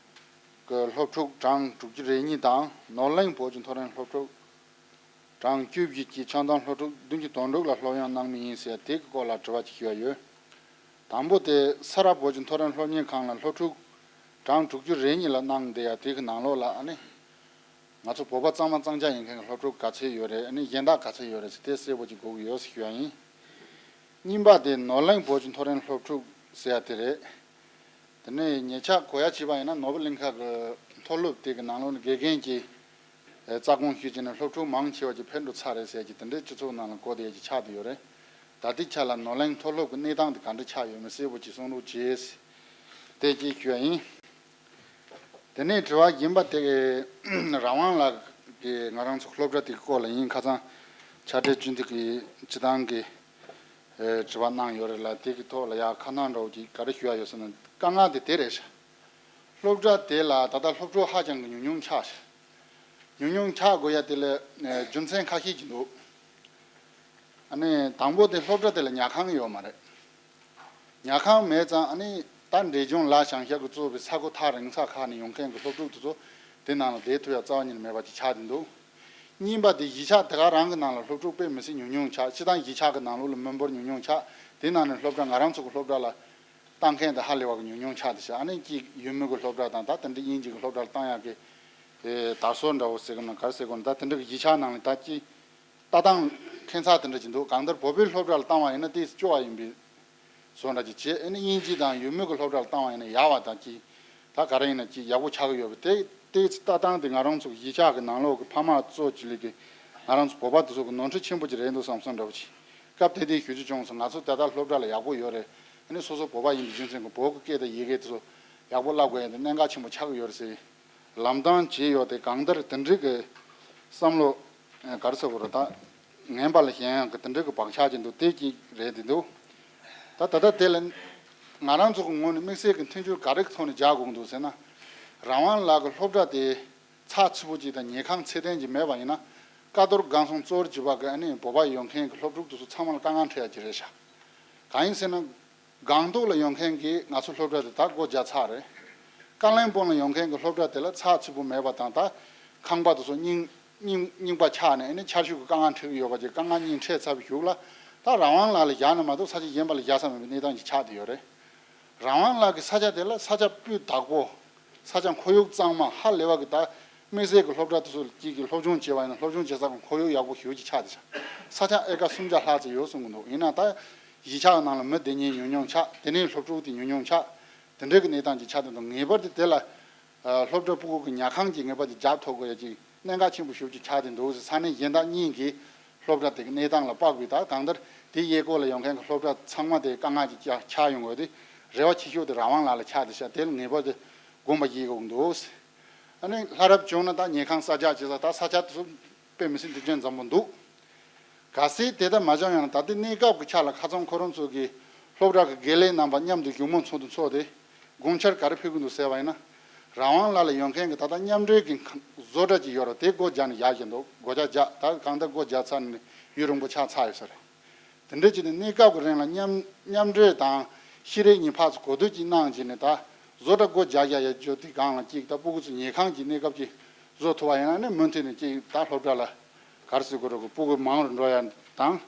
གི་སློབ་ཕྲུག་གྲངས་དྲུག་ཅུ་རེ་གཉིས་དང་ནོར་གླིང་བོད་ཀྱི་མཐོ་རིམ་སློབ་ཕྲུག་གྲངས་བཅུ་བཞི་བཅས་ཆ་ཚང་སློབ་ཕྲུག་བདུན་ཅུ་དོན་དྲུག་ལ་སློབ་ཡོན་གནང་མུས་ཡིན་ཟེར་དེ་གི་སྐོར་ལ་དྲི་བ་ཅིག་ཞུ་ཡ་ཡོད། དང་པོ་དེ་ས་རཱ་བོད་ཀྱི་མཐོ་རིམ་སློབ་གཉེར་ཁང་ལ་སློབ་ཕྲུག་གྲངས་དྲུག་ཅུ་རེ་གཉིས་ལ་གནང་བསྡད་ཡ་དེ་གི་ནང་ལོགས་ལ་ཨ་ནི་ང་ཚོ་བོད་པ་གཙང་མ་གཙང་ཆགས་ཡིན་མཁན་གྱི་སློབ་ཕྲུག་ག་ཚོད་ཡོད་རེད། ཨ་ནི་གཞན་དག་ག་ཚོད་ཡོད་རེད་ཟེར་དེ་གསལ་པོ་ཅིག་དགོས་ཀྱི་ཡོད་ཟེར་ཞུ་ཡ་ཡིན། གཉིས་པ་དེ་ནོར་གླིང་བོད་ཀྱི་མཐོ་རིམ་སློབ་ཕྲུག་ཟེར་ཡ་དེ་རེད། དེ་ནས་ཉེ་ཆར་གོ་ཡ་བྱས་པ་ཡིན་ན་ནོར་བུ་གླིང་ཁ་གི་མཐོ་སློབ་དེ་གི་ནང་ལོགས་ནས་དགེ་རྒན་གྱི་རྩ་དགོངས་ཞུས་བྱས་ནས་སློབ་ཕྲུག་མང་ཆེ་བ་ཅིག་ཕེབས་འགྲོ་ཚར་རེད་ཟེར་གྱི་དེ་འདྲའི་སྤྱི་ཚོགས་ནང་ལ་གོ་བསྡད་ཀྱི་ཆགས་བསྡད་ཡོད་རེད། ད་ལྟའི་ཆ་ལ་ནོར་གླིང་མཐོ་སློབ་ཀྱི་གནས་སྟངས་དེ་ག་འདྲ་ཆགས་ཡོད་མེད་གསལ་པོ་ཅིག་གསུང་རོགས་བྱེད་ཟེར་དེ་ཅིག་ཞུ་ཡ་ཡིན། དེ་ནས་དྲི་བ་གཞན་པ་དེ་གི་རང་དབང་ལགས་ཀྱིས་ང་རང་ཚོ་སློབ་གྲྭ་དེ་གི་སྐོར་ལ་ཡིན། ཁ་སང་ཕྱག་སྦྲེལ་བཅུད་འདི་གི་སྤྱི་བཏང་གི་ཨེ་དྲི་བ་གནང་ཡོད་རེད་ལ། དེ་གི་ཐོག་ལ་ཡ་ཁ་སྣང་འདྲ་བོ་ཅིག་ག་རེ་ཞུ་ཡ་ཡོད་ཟེར་ན་དཀའ་ངལ་དེ་དེ་རེད་ཤག་སློབ་གྲྭ་དེ་ལ་ད་ལྟ་སློབ་ཕྲུག་ཧ་ཅང་གི་ཉུང་ཉུང་ཆགས་ཤག་ཉུང་ཉུང་ཆགས་དགོས་ཡ་དེ་ལ་ཨེ་རྒྱུ་མཚན་ཁ་ཤས་ཅིག་འདུག་ཨ་ནི་དང་པོ་དེ་སློབ་གྲྭ་དེ་ལ་ཉལ་ཁང་ཡོད་མ་རེད། ཉལ་ཁང་མེད་ཙང་ཨ་ནི་ད་འབྲས་ལྗོངས་ལ་བྱང་ཤར་གྱི་གཙོས་པའི་ས་གོ་ཐག་རིང་ས་ཁག་ནས་ཡོང་མཁན་གྱི་སློབ་ཕྲུག་དེ་ཚོ་དེ་ནང་ལ་བསྡད་ཐུབ་ཡ་རྩ་བ་ཉིད་ནས་མེད་པ་ཅིག་ཆགས་བསྡད་འདུག་གཉིས་པ་དེ་གཞིས་ཆགས་དེ་ག་རང་གི་ནང་ལ་སློབ་ཕྲུག་དཔེ་མི་སྲིད་ཉུང་ཉུང་ཆགས། སྤྱི་བཏང་གཞིས་ཆགས་ཀྱི་ནང་ལོགས་ལ་མི་འབོར་ཉུང་ཉུང་ཆགས། དེ་ནང་ནས་སློབ་གྲྭ་ང་རང་ཚོ་གི་སློབ་གྲྭ་ལ་བཏང་མཁན་དེ་ཧ་ལས་པ་གི་ཉུང་ཉུང་ཆགས་བསྡད་ཤག་ཨ་ནི་གཅིག་ཡུལ་མི་གི་སློབ་གྲྭ་དང་ད་དེ་འདྲ་དབྱིན་ཇི་གི་སློབ་གྲྭ་ལ་བཏང་ཡག་གི་དེ་དར་སྲོལ་འདྲ་བོ་ཟེར་གི་ན་ག་རེ་ཟེར་དགོས་ན། ད་དེ་འདྲ་གི་གཞིས་ཆགས་ནང་ལ་ད་གཅིག་ལྟ་སྟངས་ཁྱད་མཚར་དེ་འདྲ་ཅིག་འདུག་གང་ལྟར་བོད་པའི་སློབ་གྲྭ་ལ་བཏང་བ་ཡིན་ན་ཏོག་ཙམ་སྐྱོ་བ་ཡིན་པའི་བཟོ་འདྲ་ཅིག་བྱས། ཨ་ནི་དབྱིན་ཇི་དང་ཡུལ་མི་གི་སློབ་གྲྭ་ལ་བཏང་བ་ཡིན་ན་ཡག་པ་དང་གཅིག་ད་ག་རེ་ཡིན་ན་གཅིག་ཡག་པོ་ཆགས་ཀྱི་ཡོད་པ་དེ་ཏོག་ཙམ་ལྟ་སྟངས་དེ་ང་རང་ཚོ་གི་གཞིས་ཆགས་ཀྱི་ནང་ལོགས་ཀྱི་ཕ་མ་གཙོ་ཅིག་ལས་ཀྱི་ང་རང་ཚོ་བོད་པ་དེ་ཚོ་གི་ནོར་འཁྲུལ་ཆེན་པོ་ཅིག་རེད་འདུག་བསམ་བསམ་འདྲ་བོ་ཅིག་སྐབས་དེ་དུས་ཞུ་རྒྱུ་བྱུང་སོང་། ང་ཚོ་ད་ལྟ་སློབ་གྲྭ་ལ་ཡག་པོ་ཡོད་རེད། ཨ་ནི་སོ་སོ་བོད་པ་ཡིན་པའི་རྒྱུ་མཚན་གྱིས་བོད་ཀྱི་སྐད་དང་ཡི་གེ་དེ་ཚོ་ཡག་པོ་བསླབ་དགོས་ཡ་དེ་གནད་འགག་ཆེན་པོ་ཆགས་ཀྱི་ཡོད་རེད་ཟེར། ལམ་སྟོན་བྱས་ཡོད་དེ་གང་ལྟར་དེ་འདྲའི་གི་བསམ་བློ་ག་རེ་ཟེར་དགོས་རེད། ད་ངན་པ་ལ་ཞེན་ཡག་གི་དེ་འདྲའི་གི་བག་ཆགས་ཅིག་འདུག་དེ་གཅིག་རེད་དེ་འདུག་ད་ད་ལྟ་དེ་ལ་ང་རང་ཚོ་གི་ངོས་ནས་དམིགས་བསལ་གྱི་མཐུན་འགྱུར་ག་རེ་གི་ཐོག་ནས་རྒྱག་དགོས་ཀྱི་འདུག་ཟེར་ན། རང་དབང་ལགས་ཀྱི་སློབ་གྲྭ་དེ་ཚགས་ཚུད་པོ་ཅིག་དང་ཉལ་ཁང་ཚད་ལྡན་ཅིག་མེད་པ་ཡིན་ན་ཀ་རྡོར་སྒང་གསུམ་གཙོ་བོར་གྱུར་པ་གི་ཨ་ནི་བོད་པ་ཡོང་མཁན་གྱི་སློབ་ཕྲུག་དེ་ཚོ་ཚང་མ་ལ་དཀའ་ངལ་འཕྲད་ཡ་ཅིག་རེད་ཤག་གང་ཡིན་ཟེར་ན། སྒང་ཏོག་ལ་ཡོང་མཁན་གྱི་ང་ཚོ་སློབ་གྲྭ་དེ་ད་སྒོ་རྒྱག་ཚར་རེད། ཀ་ལན་སྤུང་ལ་ཡོང་མཁན་གྱི་སློབ་གྲྭ་དེ་ལ་ཚགས་ཚུད་པོ་མེད་པ་དང་ད་ཁང་པ་དེ་ཚོ་རྙིང་རྙིང་རྙིང་པ་ཆགས་ནས་ཨ་ནི་ཆར་ཆུ་གི་དཀའ་ངལ་འཕྲད་ཀྱི་ཡོད་པ་ཅིག་དཀའ་ངལ་གཉིས་འཕྲད་ཚར་བའི་གཞུག་ལ་ད་རང་དབང་ལགས་ལ་བཞག་ན་མ་གཏོགས་ས་ཆ་གཞན་པ་ལ་བཞག་ས་མེད་པའི་གནས་སྟངས་ཅིག་ཆགས་བསྡད་ཡོད་རེད། རང་དབང་ལགས་ཀྱི་ས་ཆ་དེ་ལ་ས་ཆ་སྤུས་དག་པོ་ ས་ཆ་ཁོར་ཡུག་གཙང་མ་ཧ་ལས་པ་གི་ད་དམིགས་བསལ་གྱི་སློབ་གྲྭ་དེ་ཚོ་གཅིག་གི་སློབ་སྦྱོང་བྱས་པ་ཡིན་ན་སློབ་སྦྱོང་བྱེད་ས་གི་ཁོར་ཡུག་ཡག་པོ་ཞེ་པོ་ཅིག་ཆགས་བསྡད་ཤག་ས་ཆ་ཨེ་ཀར་སུམ་བརྒྱ་ལྷག་ཙམ་ཡོད་གསུང་གི་འདུག་ཡིན་ན་ད་གཞིས་ཆགས་ནང་ལ་མི་བསྡད་མཁན་ཉུང་ཉུང་ཆགས། དེ་ནས་སློབ་ཕྲུག་དེ་ཉུང་ཉུང་ཆགས། དེ་འདྲའི་གི་གནས་སྟངས་ཅིག་ཆགས་བསྡད་འདུག་ངེས་པར་དུ་དེ་ལ་སློབ་གྲྭ་ཕྲུ་གུ་གི་ཉལ་ཁང་གི་ངེས་པར་དུ་རྒྱབ་ཐོབ་དགོས་ཡ་ཅིག་གནད་འགག་ཆེན་པོ་ཞེ་པོ་ཅིག་ཆགས་བསྡད་འདུག་ས་གནས་གཞན་དག་གཉིས་ཀྱིས་སློབ་གྲྭ་དེ་གི་གནས་སྟངས་ལ་དཔག་པའི་ད་གང་ལྟར་དེའི་གཡས་སྐོར་ལ་ཡོང་མཁན་གྱི་སློབ་གྲྭ་ཚང་མ་དེ་དཀའ་ངལ་ཅིག་ཆགས་ཡོང་དགོས་དེ་རེ་བ་ཆེ་ཤོས་དེ་རང་དབང་ལགས་ལ་ཆགས་བསྡད་ཤག་དེ་ལ་ངེས་པར་དུ་དགོངས་པ་བཞེས་དགོས་འདུག་ཨ་ནི་ལྷ་རབ་བྱུང་ན་ད་ཉལ་ཁང་གསར་རྒྱག་བྱེད་ས་ད་ས་ཆ་དེ་ཚོ་དཔེ་མི་སྲིད་མཐུན་རྐྱེན་འཛོམས་པོ་འདུག་གལ་སྲིད་དེ་ལྟར་མ་བྱུང་ཡང་ན་ད་ལྟའི་གནས་སྐབས་ཀྱི་ཆ་ལ་ཁ་སང་ཁོ་རང་ཚོ་གི་སློབ་གྲྭ་གི་དགེ་ལས་རྣམ་པ་མཉམ་དུ་བཞུགས་མོལ་ཚོགས་འདུ་འཚོགས་ཏེ་དགོངས་འཆར་ག་རེ་ཕུལ་གི་འདུག་ཟེར་བ་ཡིན་ན། རང་དབང་ལགས་ལ་ཡོང་མཁན་གྱི་ད་ལྟ་མཉམ་འབྲེལ་གྱི་བཟོ་གྲྭ་ཅིག་ཡོད་རེད། དེ་སྒོ་རྒྱག་ནས་བཞག་བཞིན་འདུག་སྒོ་རྒྱག་རྒྱག་ད་གང་ལྟར་སྒོ་རྒྱག་ཚར་ནས་ཡུན་རིང་པོ་ཆགས་ཚར་ཡོད་ས་རེད། དེ་འདྲ་བྱས་ནས་གནས་སྐབས་ཀྱི་རིང་ལ་མཉམ་མཉམ་འབྲེལ་དང་ཤེས་རིག་གཉིས་ཕར་ཚུར་གོ་བསྡུར་ཅིག་གནང་བྱས་ནས་ད་བཟོ་གྲྭ་སྒོ་རྒྱག་རྒྱག་ཡ་ཇོ་དེ་སྒང་ལ་གཅིག་ད་སྤུ་གུ་ཚོ་ཉལ་ཁང་གི་གནས་སྐབས་ཅིག་བཟོ་ཐུབ་པ་ཡིན་ན་ནི་མུ་མཐུད་ནས་གཅིག་ད་སློབ་གྲྭ་ལ་ག་རེ་ཟེར་དགོས་རེད་གི་སྤུ་གུ་མང་རུ་འགྲོ་ཡ་དང་།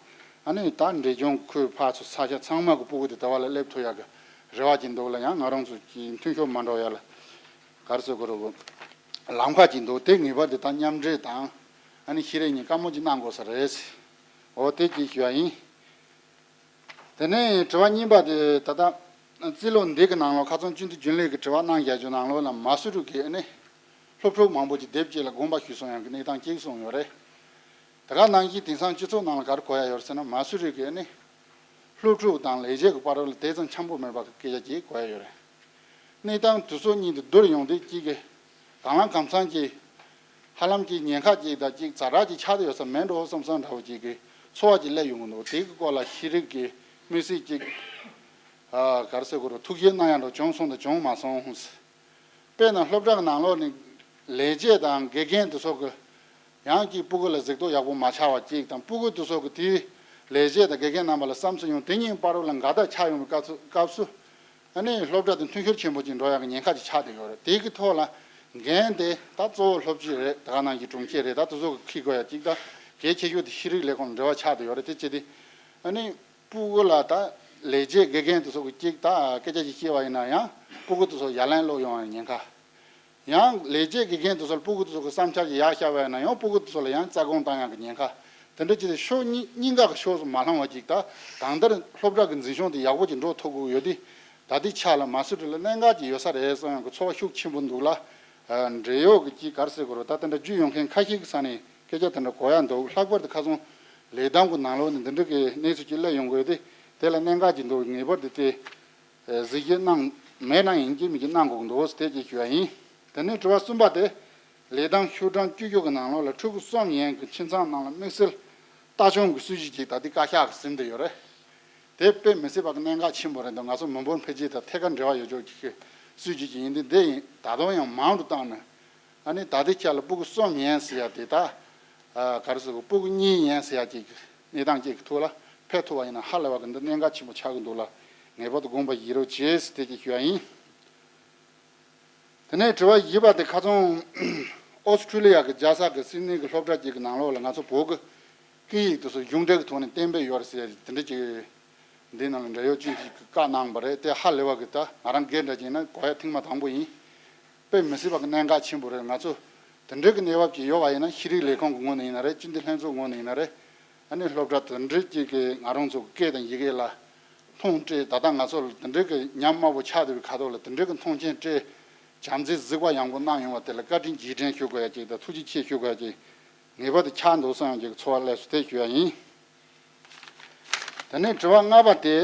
ཨ་ནི་ད་འབྲས་ལྗོངས་ཁུལ་ཕར་ཚུར་ས་ཆ་ཚང་མ་གི་སྤུ་གུ་དེ་ད་བར་ལ་སླེབས་ཐུབ་ཡ་གི་རེ་བ་ཅིག་འདུག་ལ་ཡང་ང་རང་ཚོ་གི་མཐུན་ཤོར་མ་འགྲོ་ཡ་ལ་ག་རེ་ཟེར་དགོས་རེད་གི་ལམ་ཁ་ཅིག་འདུག་དེ་ངེས་པར་དུ་ད་མཉམ་འབྲེལ་དང་ཨ་ནི་ཤེས་རིག་གཉིས་བཀའ་མོལ་ཅིག་གནང་དགོས་ས་རེད། འོ་དེ་ཅིག་ཞུ་བ་ཡིན། དེ་ནས་དྲི་བ་གཉིས་པ་དེ་ད་ལྟ་རྩིས་ལོ་འདི་གི་ནང་ལོགས་ཁ་སང་སྤྱི་འཐུས་རྒྱུན་ལས་ཀྱི་དྲི་བ་གནང་བཞག་རྒྱུ་ནང་ལོགས་ལ་མ་སུ་རི་གི་ཨ་ནི་སློབ་ཕྲུག་མང་པོ་ཅིག་དེབ་སྐྱེལ་ལ་དགོངས་པ་ཞུས་སོང་ཡང་གི་གནས་སྟངས་གཅིག་གསུངས་ཡོད་རེད། དེ་ག་ནང་བཞིན་དེང་སང་སྤྱི་ཚོགས་ནང་ལ་ག་རེ་གོ་ཡ་ཡོད་རེད་ཟེར་ན་མ་སུ་རི་གི་ཨ་ནི་སློབ་ཕྲུག་དང་ལས་བྱེད་ཀྱི་བར་ལ་དེ་ཙམ་འཆམ་པོ་མེད་པ་གི་སྐད་ཆ་ཅིག་གོ་ཡ་ཡོད་རེད། གནས་སྟངས་དུས་ཚོད་གཉིས་དེ་བསྡུར་ཡོང་དུས་གཅིག་གི་དང་བླངས་གང་ཚང་གི་ཧ་ལམ་གྱི་ཉེན་ཁ་གཅིག་དང་གཅིག་ཛ་དྲག་ཅིག་ཆགས་ཏེ་ཡོད་ས་མེད་འགྲོ་བསམ་བསམ་འདྲ་བོ་ཅིག་གི་ཚོར་བ་ཅིག་སླེབས་ཡོང་གི་འདུག་དེ་གི་སྐོར་ལ་ཤེས་རིག་གི་དམིགས་བསལ་ཅིག་ཨ་ག་རེ་ཟེར་དགོས་རེད་ཐུགས་བཞེད་གནང་ཡ་འདྲ་བྱུང་སོང་དང་བྱུང་མ་སོང་། དཔེར་ན་སློབ་གྲྭ་གི་ནང་ལོགས་ནས་ལས་བྱེད་དང་དགེ་རྒན་དེ་ཚོ་གི་ཡང་གཅིག་སྤུ་གུ་ལ་གཟིགས་རྟོག་ཡག་པོ་མ་ཆགས་པ་གཅིག་དང་སྤུ་གུ་དེ་ཚོ་གི་དེའི་ལས་བྱེད་དང་དགེ་རྒན་རྣམ་པ་ལ་བསམ་ཚུལ་ཡོང་དེ་གཉིས་བར་ལ་འགལ་ཟླ་ཆགས་ཡོང་བའི་སྐབས་སུ་སྐབས་སུ། ཨ་ནི་སློབ་གྲྭ་དེ་མཐུན་སྦྱོར་ཆེན་པོ་ཅིག་འགྲོ་ཡག་གི་ཉེན་ཁ་ཅིག་ཆགས་བསྡད་ཡོད་རེད། དེ་གི་ཐོག་ལ་འགན་དེ་ད་གཙོ་བོ་སློབ་སྤྱི་རེད། ད་ག་ནང་བཞིན་དྲུང་ཆེ་རེད། ད་དེ་ཚོ་གི་འཁྱེར་དགོས་ཡ་གཅིག་ད་གལ་ཆེ་ཤོས་དེ་ཤེས་རིག་ལས་ཁུངས་ལ་འབྲེལ་བ་ཆགས་བསྡད་ཡོད་རེད། དེ་བྱས་ཏེ་ཨ་ནི་སྤུ་གུ་ལ་ད་ལས་བྱེད་དགེ་རྒན་དེ་ཚོ་གི་གཅིག་ད་སྐད་ཆ་ཅིག་བཤད་པ་ཡིན་ན་ཡང་སྤུ་གུ་དེ་ཚོ་ཡ་ལན་སློག་ཡོང་བའི་ཉེན་ཁ། ཡང་ལས་བྱེད་དགེ་རྒན་དེ་ཚོ་ལ་སྤུ་གུ་དེ་ཚོ་གི་བསམ་འཆར་ཅིག་ཡར་བཞག་པ་ཡིན་ན་ཡང་སྤུ་གུ་དེ་ཚོ་ལ་ཡང་རྩ་དགོངས་བཏང་ཡག་གི་ཉེན་ཁ། དེ་འདྲ་བྱས་ཏེ་ཕྱོགས་གཉིས་གཉིས་ཀ་གི་ཕྱོགས་སུ་མ་ལྷུང་བ་ཅིག་ད་གང་ལྟར་སློབ་གྲྭ་གི་འཛིན་སྐྱོང་དེ་ཡག་པོ་ཅིག་འགྲོ་ཐུབ་ཀྱི་ཡོད་དུས་ད་ལྟའི་ཆ་ལ་མ་སུ་རི་ལ་གནད་འགག་ཅིག་ཡོད་ས་རེད་བསམ་ཡག་གི་ཚོར་བ་ཤུགས་ཆེན་པོ་འདུག་ལ། འབྲེལ་ཡོད་ཀྱི་ཅིག་ག་རེ་ཟེར་དགོས་རེད། ད་དེ་འདྲ་རྒྱུས་ཡོད་མཁན་ཁ་ཤས་ཀྱི་ས་ནས་སྐད་ཆ་དེ་འདྲ་གོ་ཡ་འདུག་ལྷག་པར་དུ་ཁ་སང་ལས་བསྡོམས་ཀྱི་ནང་ལོགས་ནས་འདི་འདྲ་གི་གནས་ཚུལ་ཅིག་སླེབས་ཡོང་གི་ཡོད་དུས་དེ་ལ་གནད་འགག་ཅིག་འདུག་ངེས་པར་དུ་དེ། གཟིགས་རྒྱུ་གནང་མེད་ན་ཡིན་གཅིག་མིན་གཅིག་གནང་དགོས་ཀྱི་འདུག་ཟེར་དེ་ཅིག་ཞུ་བ་ཡིན། དེ་ནས་དྲི་བ་གསུམ་པ་དེ། ལས་བསྡོམས་ཤོག་གྲངས་བཅུ་དགུ་གི་ནང་ལོགས་ལ་ཕྲུ་གུ་གསུམ་ཡན་གྱི་ཁྱིམ་ཚང་ནང་ལ་དམིགས་བསལ་ལྟ་སྐྱོང་གི་སྲིད་ཇུས་ཅིག་ད་ལྟའི་བཀའ་ཤག་གིས་ཟིན་བསྡད་ཡོད་རེད། དེ་དཔེ་མི་སྲིད་པ་གི་གནད་འགག་ཆེན་པོ་རེད་འདུག་ང་ཚོ་མི་འབོར་འཕེལ་རྒྱས་དང་ཐད་ཀར་འབྲེལ་བ་ཡོད་ཆོག་གི་སྲིད་ཇུས་ཅིག་ཡིན་དུས་འདི་ཡིན་ད་དུང་ཡང་མང་དུ་བཏང་ནས། ཨ་ནི་ད་ལྟའི་ཆ་ལ་སྤུ་གུ་གསུམ་ཡན་ཟེར་ཡ་དེ་ད། ཨ་ག་རེ་ཟེར་དགོས་སྤུ་གུ་གཉིས་ཡན་ཟེར་ཡ་ཅིག་གནས་སྟངས་ཅིག་གི་ཐོག་ལ་ཕེབས་ཐུབ་པ་ཡིན་ན་ཧ་ལས་པ་གི་འདི་གནད་འགག་ཆེན་པོ་ཆགས་ཀྱི་འདུག་ལ། ངེས་པར་དུ་དགོངས་པ་བཞེས་རོགས་བྱེད་ཟེར་དེ་ཅིག་ཞུ་ཡ་ཡིན། དེ་ནས་དྲི་བ་བཞི་པ་དེ་ཁ་སང་ཨོ་སི་ཁྲུ་ལི་ཡ་གི་རྒྱལ་ས་གི་སིད་ནི་གི་སློབ་གྲྭ་ཅིག་གི་ནང་ལོགས་ལ་ང་ཚོ་བོད་གི་སྐད་ཡིག་དེ་ཚོ་གཞུང་འབྲེལ་གི་ཐོག་ནས་གཏན་འབེབས་ཡོད་རེད་ཟེར་ཡ་དེ་འདྲ་ཅིག་འདི་ནང་ལ་འབྲེལ་ཡོད་ཅན་ཅིག་གི་བཀའ་གནང་བ་རེད། དེ་ཧ་ལས་པ་གི་ད་ང་རང་སྒེར་འདྲ་ཅིག་ཡིན་ན་གོ་ཡ་ཐེངས་མ་དང་པོ་ཡིན། དཔེ་མི་སྲིད་པ་གི་གནད་འགག་ཆེན་པོ་རེད། ང་ཚོ་དེ་འདྲའི་གི་གནས་བབ་ཅིག་ཡོད་པ་ཡིན་ན་ཤེས་རིག་ལས་ཁུངས་ཀྱི་ངོས་ནས་ཡིན་ན་རེད། སྤྱི་འཐུས་ལྷན་ཚོགས་ངོས་ནས་ཡིན་ན་རེད། ཨ་ནི་སློབ་གྲྭ་དེ་འདྲའི་ཅིག་གི་ང་རང་ཚོ་གི་སྐད་དང་ཡི་གེ་ལ་མཐོང་སྤྲད་ད་ལྟ་ང་ཚོ་ལ་དེ་འདྲའི་གི་ཉམས་དམའ་པོ་ཆགས་བསྡད་པའི་ཁ་ཐོག་ལ་དེ་འདྲའི་གི་མཐོང་ཆེན་སྤྲད་བྱམས་བརྩེའི་གཟིགས་པ་ཡག་པོ་གནང་ཡོང་བ་དེ་ལ་བཀའ་དྲིན་རྗེས་དྲན་ཞུ་དགོས་ཡ་ཅིག་དང་ཐུགས་རྗེ་ཆེ་ཞུ་དགོས་ཡ་ཅིག་ངེས་པར་དུ་ཆགས་འདུག་བསམ་ཡང་ཅིག་ཚོར་བ་སླེབས་སོང་དེ་ཞུ་ཡ་ཡིན། དེ་ནས་དྲི་བ་ལྔ་པ་དེ།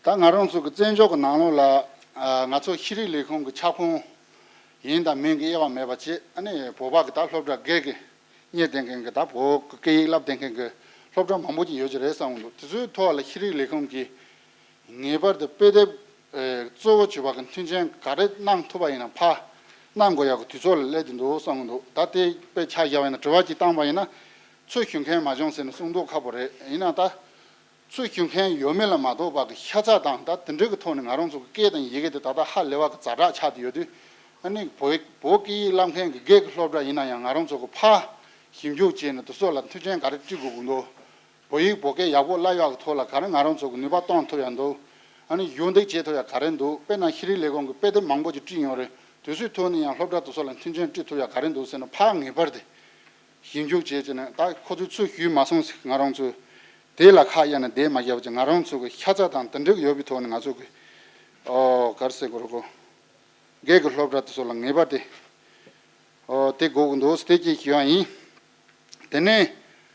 ད་ང་རང་ཚོ་གི་བཙན་བྱོལ་གི་ནང་ལོགས་ལ་ང་ཚོ་ཤེས་རིག་ལས་ཁུངས་ཀྱི་ཁྱབ་ཁོངས་ཡིན་དང་མིན་གྱི་དབྱེ་བ་མེད་པ་བྱས། ཨ་ནི་བོད་པ་གི་ད་སློབ་གྲྭ་སྒེར་གྱི་གཉེར་བསྡད་མཁན་གྱི་ད་བོད་ཀྱི་སྐད་ཡིག་བསླབ་བསྡད་མཁན་གྱི་སློབ་གྲྭ་མང་པོ་ཅིག་ཡོད་ཀྱི་རེད་བསམ་གྱི་འདུག་དེ་ཚོའི་ཐོག་ལ་ཤེས་རིག་ལས་ཁུངས་ཀྱིས་ངེས་པར་དུ་དཔེ་དེབ་གཙོ་བོ་བྱས་པ་གི་མཐུན་རྐྱེན་ག་རེ་གནང་ཐུབ་པ་ཡིན་ན་ཕར་གནང་དགོས་ཡག་གི་དུས་ཚོད་ལ་སླེབས་བསྡད་འདུག་བསམ་གྱི་འདུག་ད་དེ་དཔེ་ཆ་བཞག་པ་ཡིན་ན་དྲི་བ་ཅིག་བཏང་པ་ཡིན་ན་ཚུར་ཞུ་མཁན་མ་བྱུང་ཟེར་ནས་གསུང་མདོག་ཁ་པོ་རེད། ཡིན་ན་ད། ཚུར་ཞུ་མཁན་ཡོད་མེད་ལ་མ་ལྟོས་པ་གི་ཤ་ཚ་དང་ད་དེ་འདྲ་གི་ཐོག་ནས་ང་རང་ཚོ་གི་སྐད་དང་ཡི་གེ་དེ་ད་ལྟ་ཧ་ལས་པ་གི་ཛ་དྲག་ཆགས་བསྡད་ཡོད་དུས། ཨ་ནི་བོད་བོད་སྐད་ཡིག་བསླབ་མཁན་གི་སྒེར་གི་སློབ་གྲྭ་ཡིན་ན་ཡང་ང་རང་ཚོ་གི་ཕར་ཞིབ་འཇུག་བྱས་ནས་དེ་ཚོ་ལ་མཐུན་རྐྱེན་ག་རེ་སྤྲད་དགོས་ཀྱི་འདུག་བོད་ཡིག་བོད་སྐད་ཡག་པོ་བསླབ་ཡག་གི་ཐོག་ལ་ག་རེ་ང་རང་ཚོ་གི་ནུས་པ་གཏོང་ཐུབ་ཡག་འདུག་ཨ་ནི་གཞོགས་འདེགས་བྱེད་ཐུབ་ཡ་ག་རེ་འདུག་དཔེར་ན་ཤེས་རིག་ལས་ཁུངས་ཀྱིས་དཔེ་དེབ་མང་པོ་ཅིག་བྲིས་ཡོང་རེད། དུས་ཚོད་ཐོག་ནས་ཡང་སློབ་གྲྭ་དེ་ཚོ་ལ་མཐུན་རྐྱེན་སྤྲད་ཐུབ་ཡ་ག་རེ་འདུག་ཟེར་ན་ཕར་ངེས་པར་དུ་ཞིབ་འཇུག་བྱས་བྱས་ནས། ད་ཁོ་ཚོས་ཚུར་ཞུས་མ་སོང་ཟེར། ང་རང་ཚོས་དེ་ལ་ཁ་གཡར་ནས་བསྡད་མ་བཞག་པ་བྱས། ང་རང་ཚོ་གི་ཤ་ཚ་དང་དེ་འདྲ་ཡོད་པའི་ཐོག་ནས་ང་ཚོ་གི་ཨོ་ག་རེ་ཟེར་དགོས་རེད། ཁོ་སྒེར་གྱི་སློབ་གྲྭ་དེ་ཚོ་ལ་ངེས་པར་དུ་ཨོ་དེ་དགོས་ཀྱི་འདུག་དེ་གཅིག་ཞུ་ཡ་ཡིན། དེ་ནས་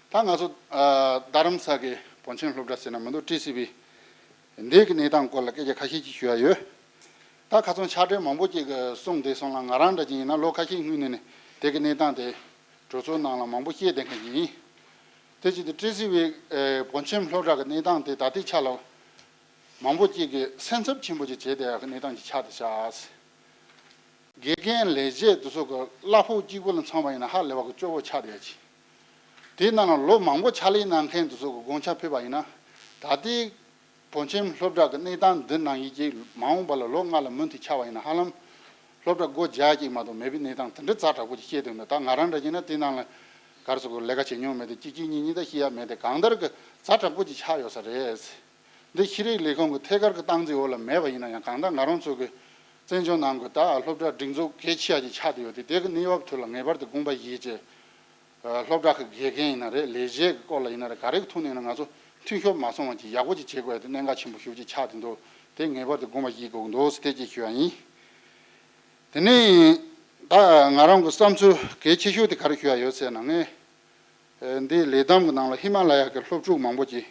ད་ང་ཚོ་ཨ་རྡ་རམ་ས་གི་བོད་ཆེན་སློབ་གྲྭ་ཟེར་ན་མི་འདུག་ཊི་སི་བི། འདི་གི་གནས་སྟངས་སྐོར་ལ་སྐད་ཆ་ཁ་ཤས་ཅིག་ཞུ་ཡ་ཡོད། ད་ཁ་སང་ཕྱག་སྦྲེལ་མང་པོ་ཅིག་གིས་གསུངས་བསྡད་སོང་ལ། ང་རང་འདྲ་ཅིག་ཡིན་ན་ལོ་ཁ་ཤས་སྔོན་ནས་ནི་དེ་གི་གནས་སྟངས་དེ་གྲོས་ཚོགས་ནང་ལ་མང་པོ་བཤད་བསྡད་མཁན་ཅིག་ཡིན། དེ་བྱས་ཏེ་ཊི་སི་བི་བོད་ཆེན་སློབ་གྲྭ་གི་གནས་སྟངས་དེ་ད་ལྟའི་ཆ་ལ་མང་པོ་ཅིག་གིས་སེམས་འཚབ་ཆེན་པོ་ཅིག་བྱས་བསྡད་ཡ་གི་གནས་སྟངས་ཅིག་ཆགས་བསྡད་ཤག་དགེ་རྒན་ལས་བྱེད་དེ་ཚོ་གི་གླ་ཕོགས་གཅིག་པུ་ལ་མཚོན་པ་ཡིན་ན་ཧ་ལས་པ་གི་སྐྱོ་བོ་ཆགས་བསྡད་ཡ་ཅིག་དེའི་ནང་ལ་ལོ་མང་པོ་ཕྱག་ལས་གནང་མཁན་དེ་ཚོ་གི་དགོངས་འཆར་ཕུད་པ་ཡིན་ན། ད་ལྟའི་བོད་ཆེན་སློབ་གྲྭ་གི་གནས་སྟངས་འདི་ནང་བཞིན་ཅིག་མ་འོངས་པ་ལ་ལོ་ལྔ་ལ་མུ་མཐུད་ཆགས་པ་ཡིན་ན། ཧ་ལམ་སློབ་གྲྭ་སྒོ་རྒྱག་ཅིག་མ་གཏོགས་མེད་པའི་གནས་སྟངས་དེ་འདྲ་ཛ་དྲག་པོ་ཅིག་སྐྱེས་འདུག་ད་ང་རང་འདྲ་བྱས་ན་དེའི་ནང་ལ་ག་རེ་ཟེར་དགོས། ལས་ཀ་བྱེད་མྱོང་མེད་དེ་གཅིག་གཅིག་གཉིས་གཉིས་ད་ཤེས་ཡ་མེད་དེ། གང་ལྟར་གི་ཛ་དྲག་པོ་ཅིག་ཆགས་ཡོད་ས་རེད། འདི་ཤེས་རིག་ལས་ཁུངས་ཀྱི་ཐད་ཀར་གྱི་སྟངས་འཛིན་འོག་ལ་མེད་པ་ཡིན་ན་ཡང་། གང་ལྟར་ང་རང་ཚོ་གི་བཙན་བྱོལ་ནང་གི་ད་སློབ་གྲྭ་སྒྲིག་འཛུགས་གལ་ཆེ་བ་ཅིག་ཆགས་བསྡད་ཡོད་དེ། དེ་གི་གནས་བབ་ཐོག་ལ་ངེས་པར་དུ་དགོངས་པ་བཞེས་བྱས། ཨ་སློབ་གྲྭ་གི་དགེ་རྒན་ཡིན་ན་རེད། ལས་བྱེད་ཀྱི་སྐོར་ལ་ཡིན་ན་རེད། ག་རེ་གི་ཐོག་ནས་ཡིན་ན་ང་ཚོ་མཐུན་ཕྱོགས་མ་སོང་བ་ཅིག་ཡག་པོ་ཅིག་བྱེད་དགོས་ཡ་དེ་གནད་འགག་ཆེན་པོ་ཞེ་པོ་ཅིག་ཆགས་བསྡད་འདུག་དེ་ངེས་པར་དུ་དགོངས་པ་བཞེས་དགོས་ཀྱི་འདུག་ཟེར་དེ་ཅིག་ཞུ་ཡ་ཡིན། དེ་ནས་ད་ང་རང་གི་བསམ་ཚུལ་གལ་ཆེ་ཤོས་དེ་ག་རེ་ཞུ་ཡ་ཡོད་ཟེར་ན། ངས་ཨ་འདི་ལས་བསྡོམས་ཀྱི་ནང་ལ་ཧི་མ་ལ་ཡ་གི་སློབ་ཕྲུག་མང་པོ་ཅིག་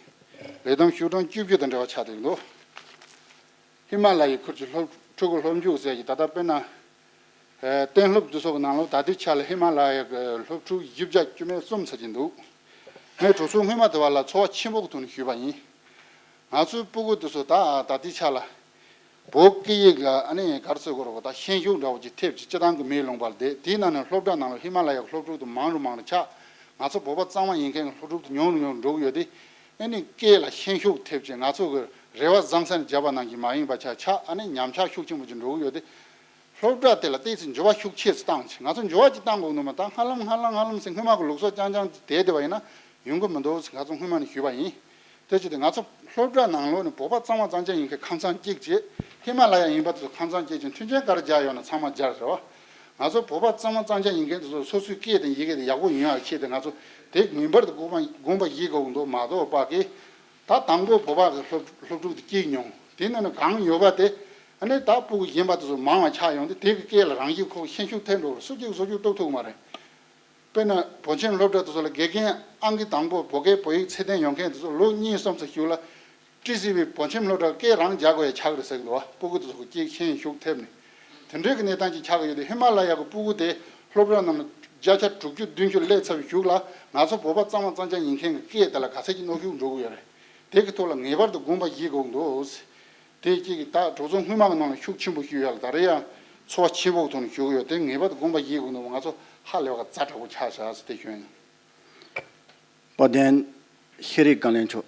ལས་བསྡོམས་ཤོག་གྲངས་བཅུ་བཞི་དང་འབྲེལ་བ་ཆགས་བསྡད་འདུག་ཧི་མ་ལ་ཡའི་ཁུལ་གྱི་སློབ་ཕྲུ་གུ་སློབ་འཇུག་ཟེར་གྱི་ད་ལྟ་དཔེར་ན་ཨ་གཏན་སློབ་དེ་ཚོ་གི་ནང་ལ་ད་ལྟའི་ཆ་ལ་ཧི་མ་ལ་ཡ་གི་སློབ་ཕྲུག་བཞི་བརྒྱ་བཅུ་མེད་གསུམ་ཚར་གྱི་འདུག་ངས་གྲོས་ཚོགས་སྔོན་མ་དེ་བ་ལ་ཚོར་བ་ཆེན་པོ་གི་ཐོག་ནས་ཞུས་པ་ཡིན། ང་ཚོའི་སྤུ་གུ་དེ་ཚོ་ད་ད་ལྟའི་ཆ་ལ་བོད་སྐད་ཡིག་ལ་ཨ་ནི་ག་རེ་ཟེར་དགོས་རེད། ད་ཤན་ཤུགས་འདྲ་བོ་ཅིག་ཐེབས་ཀྱི་སྤྱི་བཏང་གི་མིའི་ལུང་པར་བསྡད། དེའི་ནང་ནས་སློབ་གྲྭ་ནང་ལ་ཧི་མ་ལ་ཡའི་སློབ་ཕྲུག་དེ་མང་རུ་མང་རུ་ཆགས། ང་ཚོ་བོད་པ་གཙང་མ་ཡིན་མཁན་གྱི་སློབ་ཕྲུག་དེ་ཉུང་རུ་ཉུང་རུ་འགྲོ་གི་ཡོད་དེ། ཨ་ནི་སྐད་ལ་ཤན་ཤུགས་ཐེབས་ཀྱི་ང་ཚོ་གི་རེ་བ་བཟང་ས་ནས་བརྒྱབ་པ་ནང་བཞིན་མ་ཡིན་པ་ཆགས་ཆགས། ཨ་ནི་ཉམས་ཆག་ཤུགས་ཆེན་པོ་ཅིག་འགྲོ་གི་ཡོད་དེ། སློབ་གྲྭ་དེ་ལ་ཏོག་ཙམ་འགྱུར་བ་ཤུགས་ཆེ་ཙམ་བཏང་ཆེ། ང་ཚོ་འགྱུར་བ་ཅིག་བཏང་དགོས་འདུག་མ། ད་སྔ་ལམ་སྔ་ལམ་སྔ་ལམ་ཟེར་སྔོན་མ་གི་ལུགས་སྲོལ་རྐྱང་རྐྱང་དེ་བསྡད་བསྡད་པ་ཡིན་ན་ཡོང་གི་མི་འདུག་ཟེར་ང་ཚོ་སྔོན་མ་ནས་ཞུས་པ་ཡིན། དེ་བྱས་ཏེ་ང་ཚོ་སློབ་གྲྭ་ནང་ལོགས་ནས་བོད་པ་གཙང་མ་གཙང་རྐྱང་ཡིན་མཁན་ཁ་མཚང་གཅིག་བྱས། ཧི་མ་ལ་ཡ་ཡིན་པ་དེ་ཚོ་ཁ་མཚང་གཅིག་བྱས། མཐུན་རྐྱེན་ག་རེ་སྦྱར་ཡོད་ན་ཚང་མ་སྦྱར་རེད་བ། ང་ཚོ་བོད་པ་གཙང་མ་གཙང་རྐྱང་ཡིན་མཁན་དེ་ཚོ་སོ་སོའི་སྐད་དང་ཡི་གེ་དེ་ཡག་པོ་ཡོང་ཡག་ཆེད་དུ་ང་ཚོ་དེ་ངེས་པར་དུ་དགོངས་པ་དགོངས་པ་བཞེས་དགོས་འདུག་མ་གཏོགས་པ་གི། ད་དང་པོ་བོད་པ་གི་སློབ་སློབ་ཕྲུག་དེ་སྐྱེས་མྱོང་། དེ་ནང་ནས་གང་ཡོད་པ་དེ་ཨ་ནི་ད་སྤུ་གུ་གཞན་པ་དེ་ཚོ་མང་བ་ཆགས་ཡོང་དུས་དེ་གི་སྐད་ལ་རང་ཤུགས་ཁོ་ཤན་ཤུགས་ཐེབས་འགྲོ་བར་སུ་གཅིག་སུ་གཅིག་གཏུག་ཐུབ་མ་རེད། དཔེར་ན་བོད་ཆེན་སློབ་གྲྭ་དེ་ཚོ་ལ་དགེ་རྒན་ཨང་ཀི་དང་པོ་བོད་སྐད་བོད་ཡིག་ཚད་ལྡན་ཡོད་མཁན་དེ་ཚོ་ལོ་གཉིས་གསུམ་ཙམ་བཞུགས་ལ། ཊི་སི་བི་བོད་ཆེན་སློབ་གྲྭར་སྐད་རང་རྒྱག་དགོས་ཡ་ཆགས་རེད་ཟེར་གི་འདུག་བ། སྤུ་གུ་དེ་ཚོ་གི་སྐད་ཤན་ཤུགས་ཐེབས་ནས། དེ་འདྲའི་གི་གནས་སྟངས་ཅིག་ཆགས་ཀྱི་ཡོད་དེ། ཧི་མ་ལ་ཡ་གི་སྤུ་གུ་དེ་སློབ་གྲྭ་ནང་ལ་བརྒྱ་ཆ་དྲུག་ཅུ་བདུན་ཅུ་སླེབས་ཚར་བའི་གཞུག་ལ་ང་ཚོ་བོད་པ་གཙང་མ་གཙང་རྐྱང་ཡིན་མཁན་གི་སྐད་དེ་ལ་ག་ཚད་ཅིག་གནོན་ཤུགས་འགྲོ་གི་ཡོད་རེད། དེ་གི་ཐོག་ལ་ངེས་པར་དུ་དགོངས་པ་བཞེས་དགོས་འདུག་དེ་གཅིག་གི་ད་གྲོས་ཚོགས་སྔོན་མ་གི་ནང་ལ་ཤུགས་ཆེན་པོ་ཞུས་ཡ་ལ་ད་རེས་ཡང་ཚོར་བ་ཆེན་པོ་གི་ཐོག་ནས་ཞུ་གི་ཡོད། དེ་ངེས་པར་དུ་དགོངས་པ་བཞེས་དགོས་འདུག་ང་ཚོ་ཧ་ལས་པ་ཛ་དྲག་པོ་ཆགས་བཞག་ཟེར་དེ་ཞུ་ཡ་ཡིན། དཔལ་ལྡན་ཤེས་རིག་བཀའ་བློན་མཆོག་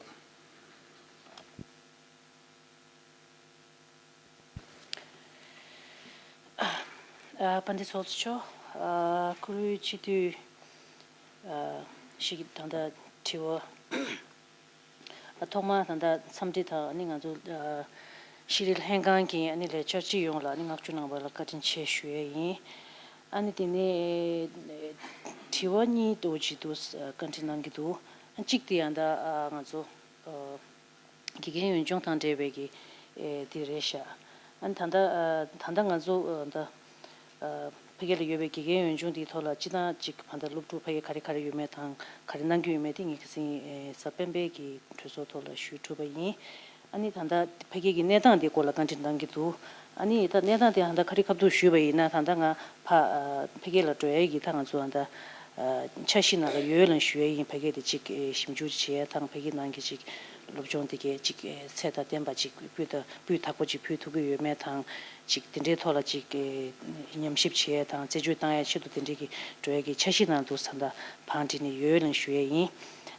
ཨ། དཔལ་ལྡན་ཚོགས་གཙོ་མཆོག་ཨ། བཀུར་འོས་སྤྱི་འཐུས། ཨ། ཞིག་ད་ལྟ་དྲི་བ། ཨ། ཐོག་མར་ད་ལྟ་འཚམས་འདྲི་དང་ཨ་ནི་ང་ཚོ་ཨ། ཤེས་རིག་ལྷན་ཁང་གི་ཨ་ནི་ལས་བྱེད་སྤྱི་ཡོངས་ལ་ཨ་ནི་བསྔགས་བརྗོད་གནང་བ་ལ་བཀའ་དྲིན་ཆེ་ཞུ་ཡས་ཡིན། ཨ་ནི་དེ་ནས་དྲི་བ་གཉིས་འདྲ་བོ་ཅིག་འདུག་བཀའ་འདྲི་གནང་གི་འདུག་གཅིག་དེ་ཡང་ད་ཨ། ང་ཚོ་ཨ། དགེ་རྒན་ཡོན་སྦྱོང་དང་འབྲེལ་བའི་གི་ཨེ་དེ་རེད་ཤག་ཨ་ནི་ད་ལྟ་ཨ། ད་ལྟ་ང་ཚོ་ཨ། ད་ཨ། ཕ་གི་ལ་ཡོད་པའི་དགེ་རྒན་ཡོན་སྦྱོང་དེའི་ཐོག་ལ་སྤྱིར་བཏང་ཅིག་ད་ལྟ་སློབ་ཕྲུག་ཕ་གིར་ག་རེ་ག་རེ་ཡོད་མེད་དང་ག་རེ་གནང་གི་ཡོད་མེད་དེ་ངས་ཁ་སང་ཨེ་གཟའ་སྤེན་པའི་གི་གྲོས་ཚོགས་ཐོག་ལ་ཞུས་གྲུབ་པ་ཡིན། ཨ་ནི་ད་ལྟ་ཕ་གི་གི་གནས་སྟངས་དེའི་སྐོར་ལ་བཀའ་འདྲི་གནང་གི་འདུག་ཨ་ནི་ད་གནས་སྟངས་དེ་ད་ལྟ་ག་རེ་ཁ་ཐུག་ཞུས་པ་ཡིན་ན། ད་ལྟ་ང་ཕ་ཨ། ཕ་གི་ལ་འགྲོ་ཡས་ཀྱི་ད་ང་ཚོ་ད་ལྟ་ཨ། འཆར་གཞི་ནང་ལ་ཡོད་ལབ་ཞུ་ཡས་ཡིན། ཕ་གི་དེ་ཅིག་ཨེ་ཞིབ་འཇུག་བྱེད་ཡས་དང་ཕ་གི་ནང་གི་ཅིག་སློབ་སྦྱོང་དེ་གས་ཅིག་ཨེ་ཚད་དང་ལྡན་པ་ཅིག་སྤུས་དག་སྤུས་དག་པོ་ཅིག་ཕུལ་ཐུབ་ཀྱི་ཡོད་མེད་དང་། ཅིག་དེ་འདྲའི་ཐོག་ལ་ཅིག་ཨེ་ཉམས་ཞིབ་བྱེད་ཡས་དང་རྩད་གཅོད་བཏང་ཡས་ཆེད་དུ་དེ་འདྲའི་གི་འགྲོ་ཡས་ཀྱི་འཆར་གཞི་ནང་དུ་ད་ལྟ་བང་བསྒྲིགས་ནས་ཡོད་ལབ་ཞུ་ཡས་ཡིན།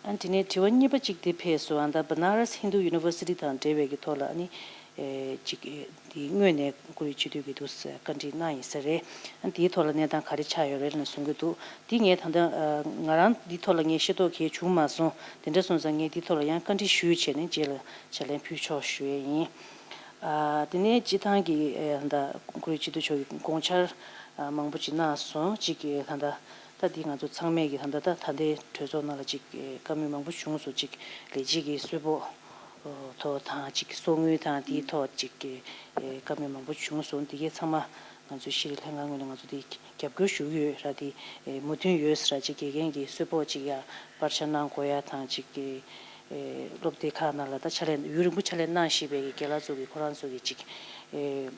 ཨ་དེ་ནས་དྲི་བ་གཉིས་པ་ཅིག་དེ་ཕེབས་སོང་། ཨ་ད་Banaras Hindu University དང་འབྲེལ་བའི་གི་ཐོག་ལ་ཨ་ནི། ཨེ་ཅིག་ཨེ་དེ་དངོས་གནས་བཀུར་འོས་སྤྱི་འཐུས་ཀྱི་འདུག་བཀའ་འདྲི་གནང་ཡིན་ས་རེད། ཨ་དེའི་ཐོག་ལ་གནས་སྟངས་ག་རེ་ཆགས་ཡོད་རེད་ལབ་གསུང་གི་འདུག་དེ་ངས་ད་ལྟ་ཨ་ང་རང་འདིའི་ཐོག་ལ་ངས་ཤེས་རྟོགས་གང་ཡང་བྱུང་མ་སོང་། དེ་འདྲ་སོང་ཙང་ངས་འདིའི་ཐོག་ལ་ཡང་བཀའ་འདྲི་ཞུས་བྱས་ནས་རྗེས་ལ་ཕྱག་ལན་ཕུལ་ཆོག་ཞུ་ཡས་ཡིན། ཨ། དེ་ནས་སྤྱི་བཏང་གི་ཨེ་ད་ལྟ་ཁོ་རའི་སྤྱི་འཐུས་མཆོག་གིས་དགོངས་འཆར་ཨ་མང་པོ་ཅིག་གནང་སོང་། གཅིག་གིས་ད་ལྟ་ད་འདི་ང་ཚོ་ཚང་མས་ཀྱི་ད་ལྟ་ད་ད་ལྟའི་གྲོས་ཚོགས་ནང་ལ་ཅིག་ཨེ་བཀའ་མོལ་མང་པོ་བྱུང་སོང་། ཅིག་ལས་བྱེད་ཀྱི་གསོལ་ཕོགས་ཐོག་དང་ཅིག་གསོག་དངུལ་དང་དེའི་ཐོག་ཅིག་ཨེ་བཀའ་མོལ་མང་པོ་བྱུང་སོང་། འདི་གའི་ཚང་མ་ང་ཚོའི་ཤེས་རིག་ལྷན་ཁང་ངོས་ནས་ང་ཚོ་འདི་རྒྱབ་སྐྱོར་ཞུ་གི་ཡོད་ར། དེ་ཨེ་མོས་མཐུན་ཡོད་ཟེར་ར། ཅིག་དགེ་རྒན་གྱི་གསོལ་ཕོགས་ཅིག་ཡ་སྤར་ཆ་གནང་དགོས་ཡ་དང་ཅིག་གི་ཨེ་སློབ་སྡེ་ཁག་ནང་ལ་ད་ཕྱག་ལས་ཡུན་རིང་པོ་ཕྱག་ལས་གནང་བཞིན་པའི་གི་རྒན་ལགས་ཚོ་གི་ཁོ་རང་ཚོ་གི་ཅིག་ཨེ་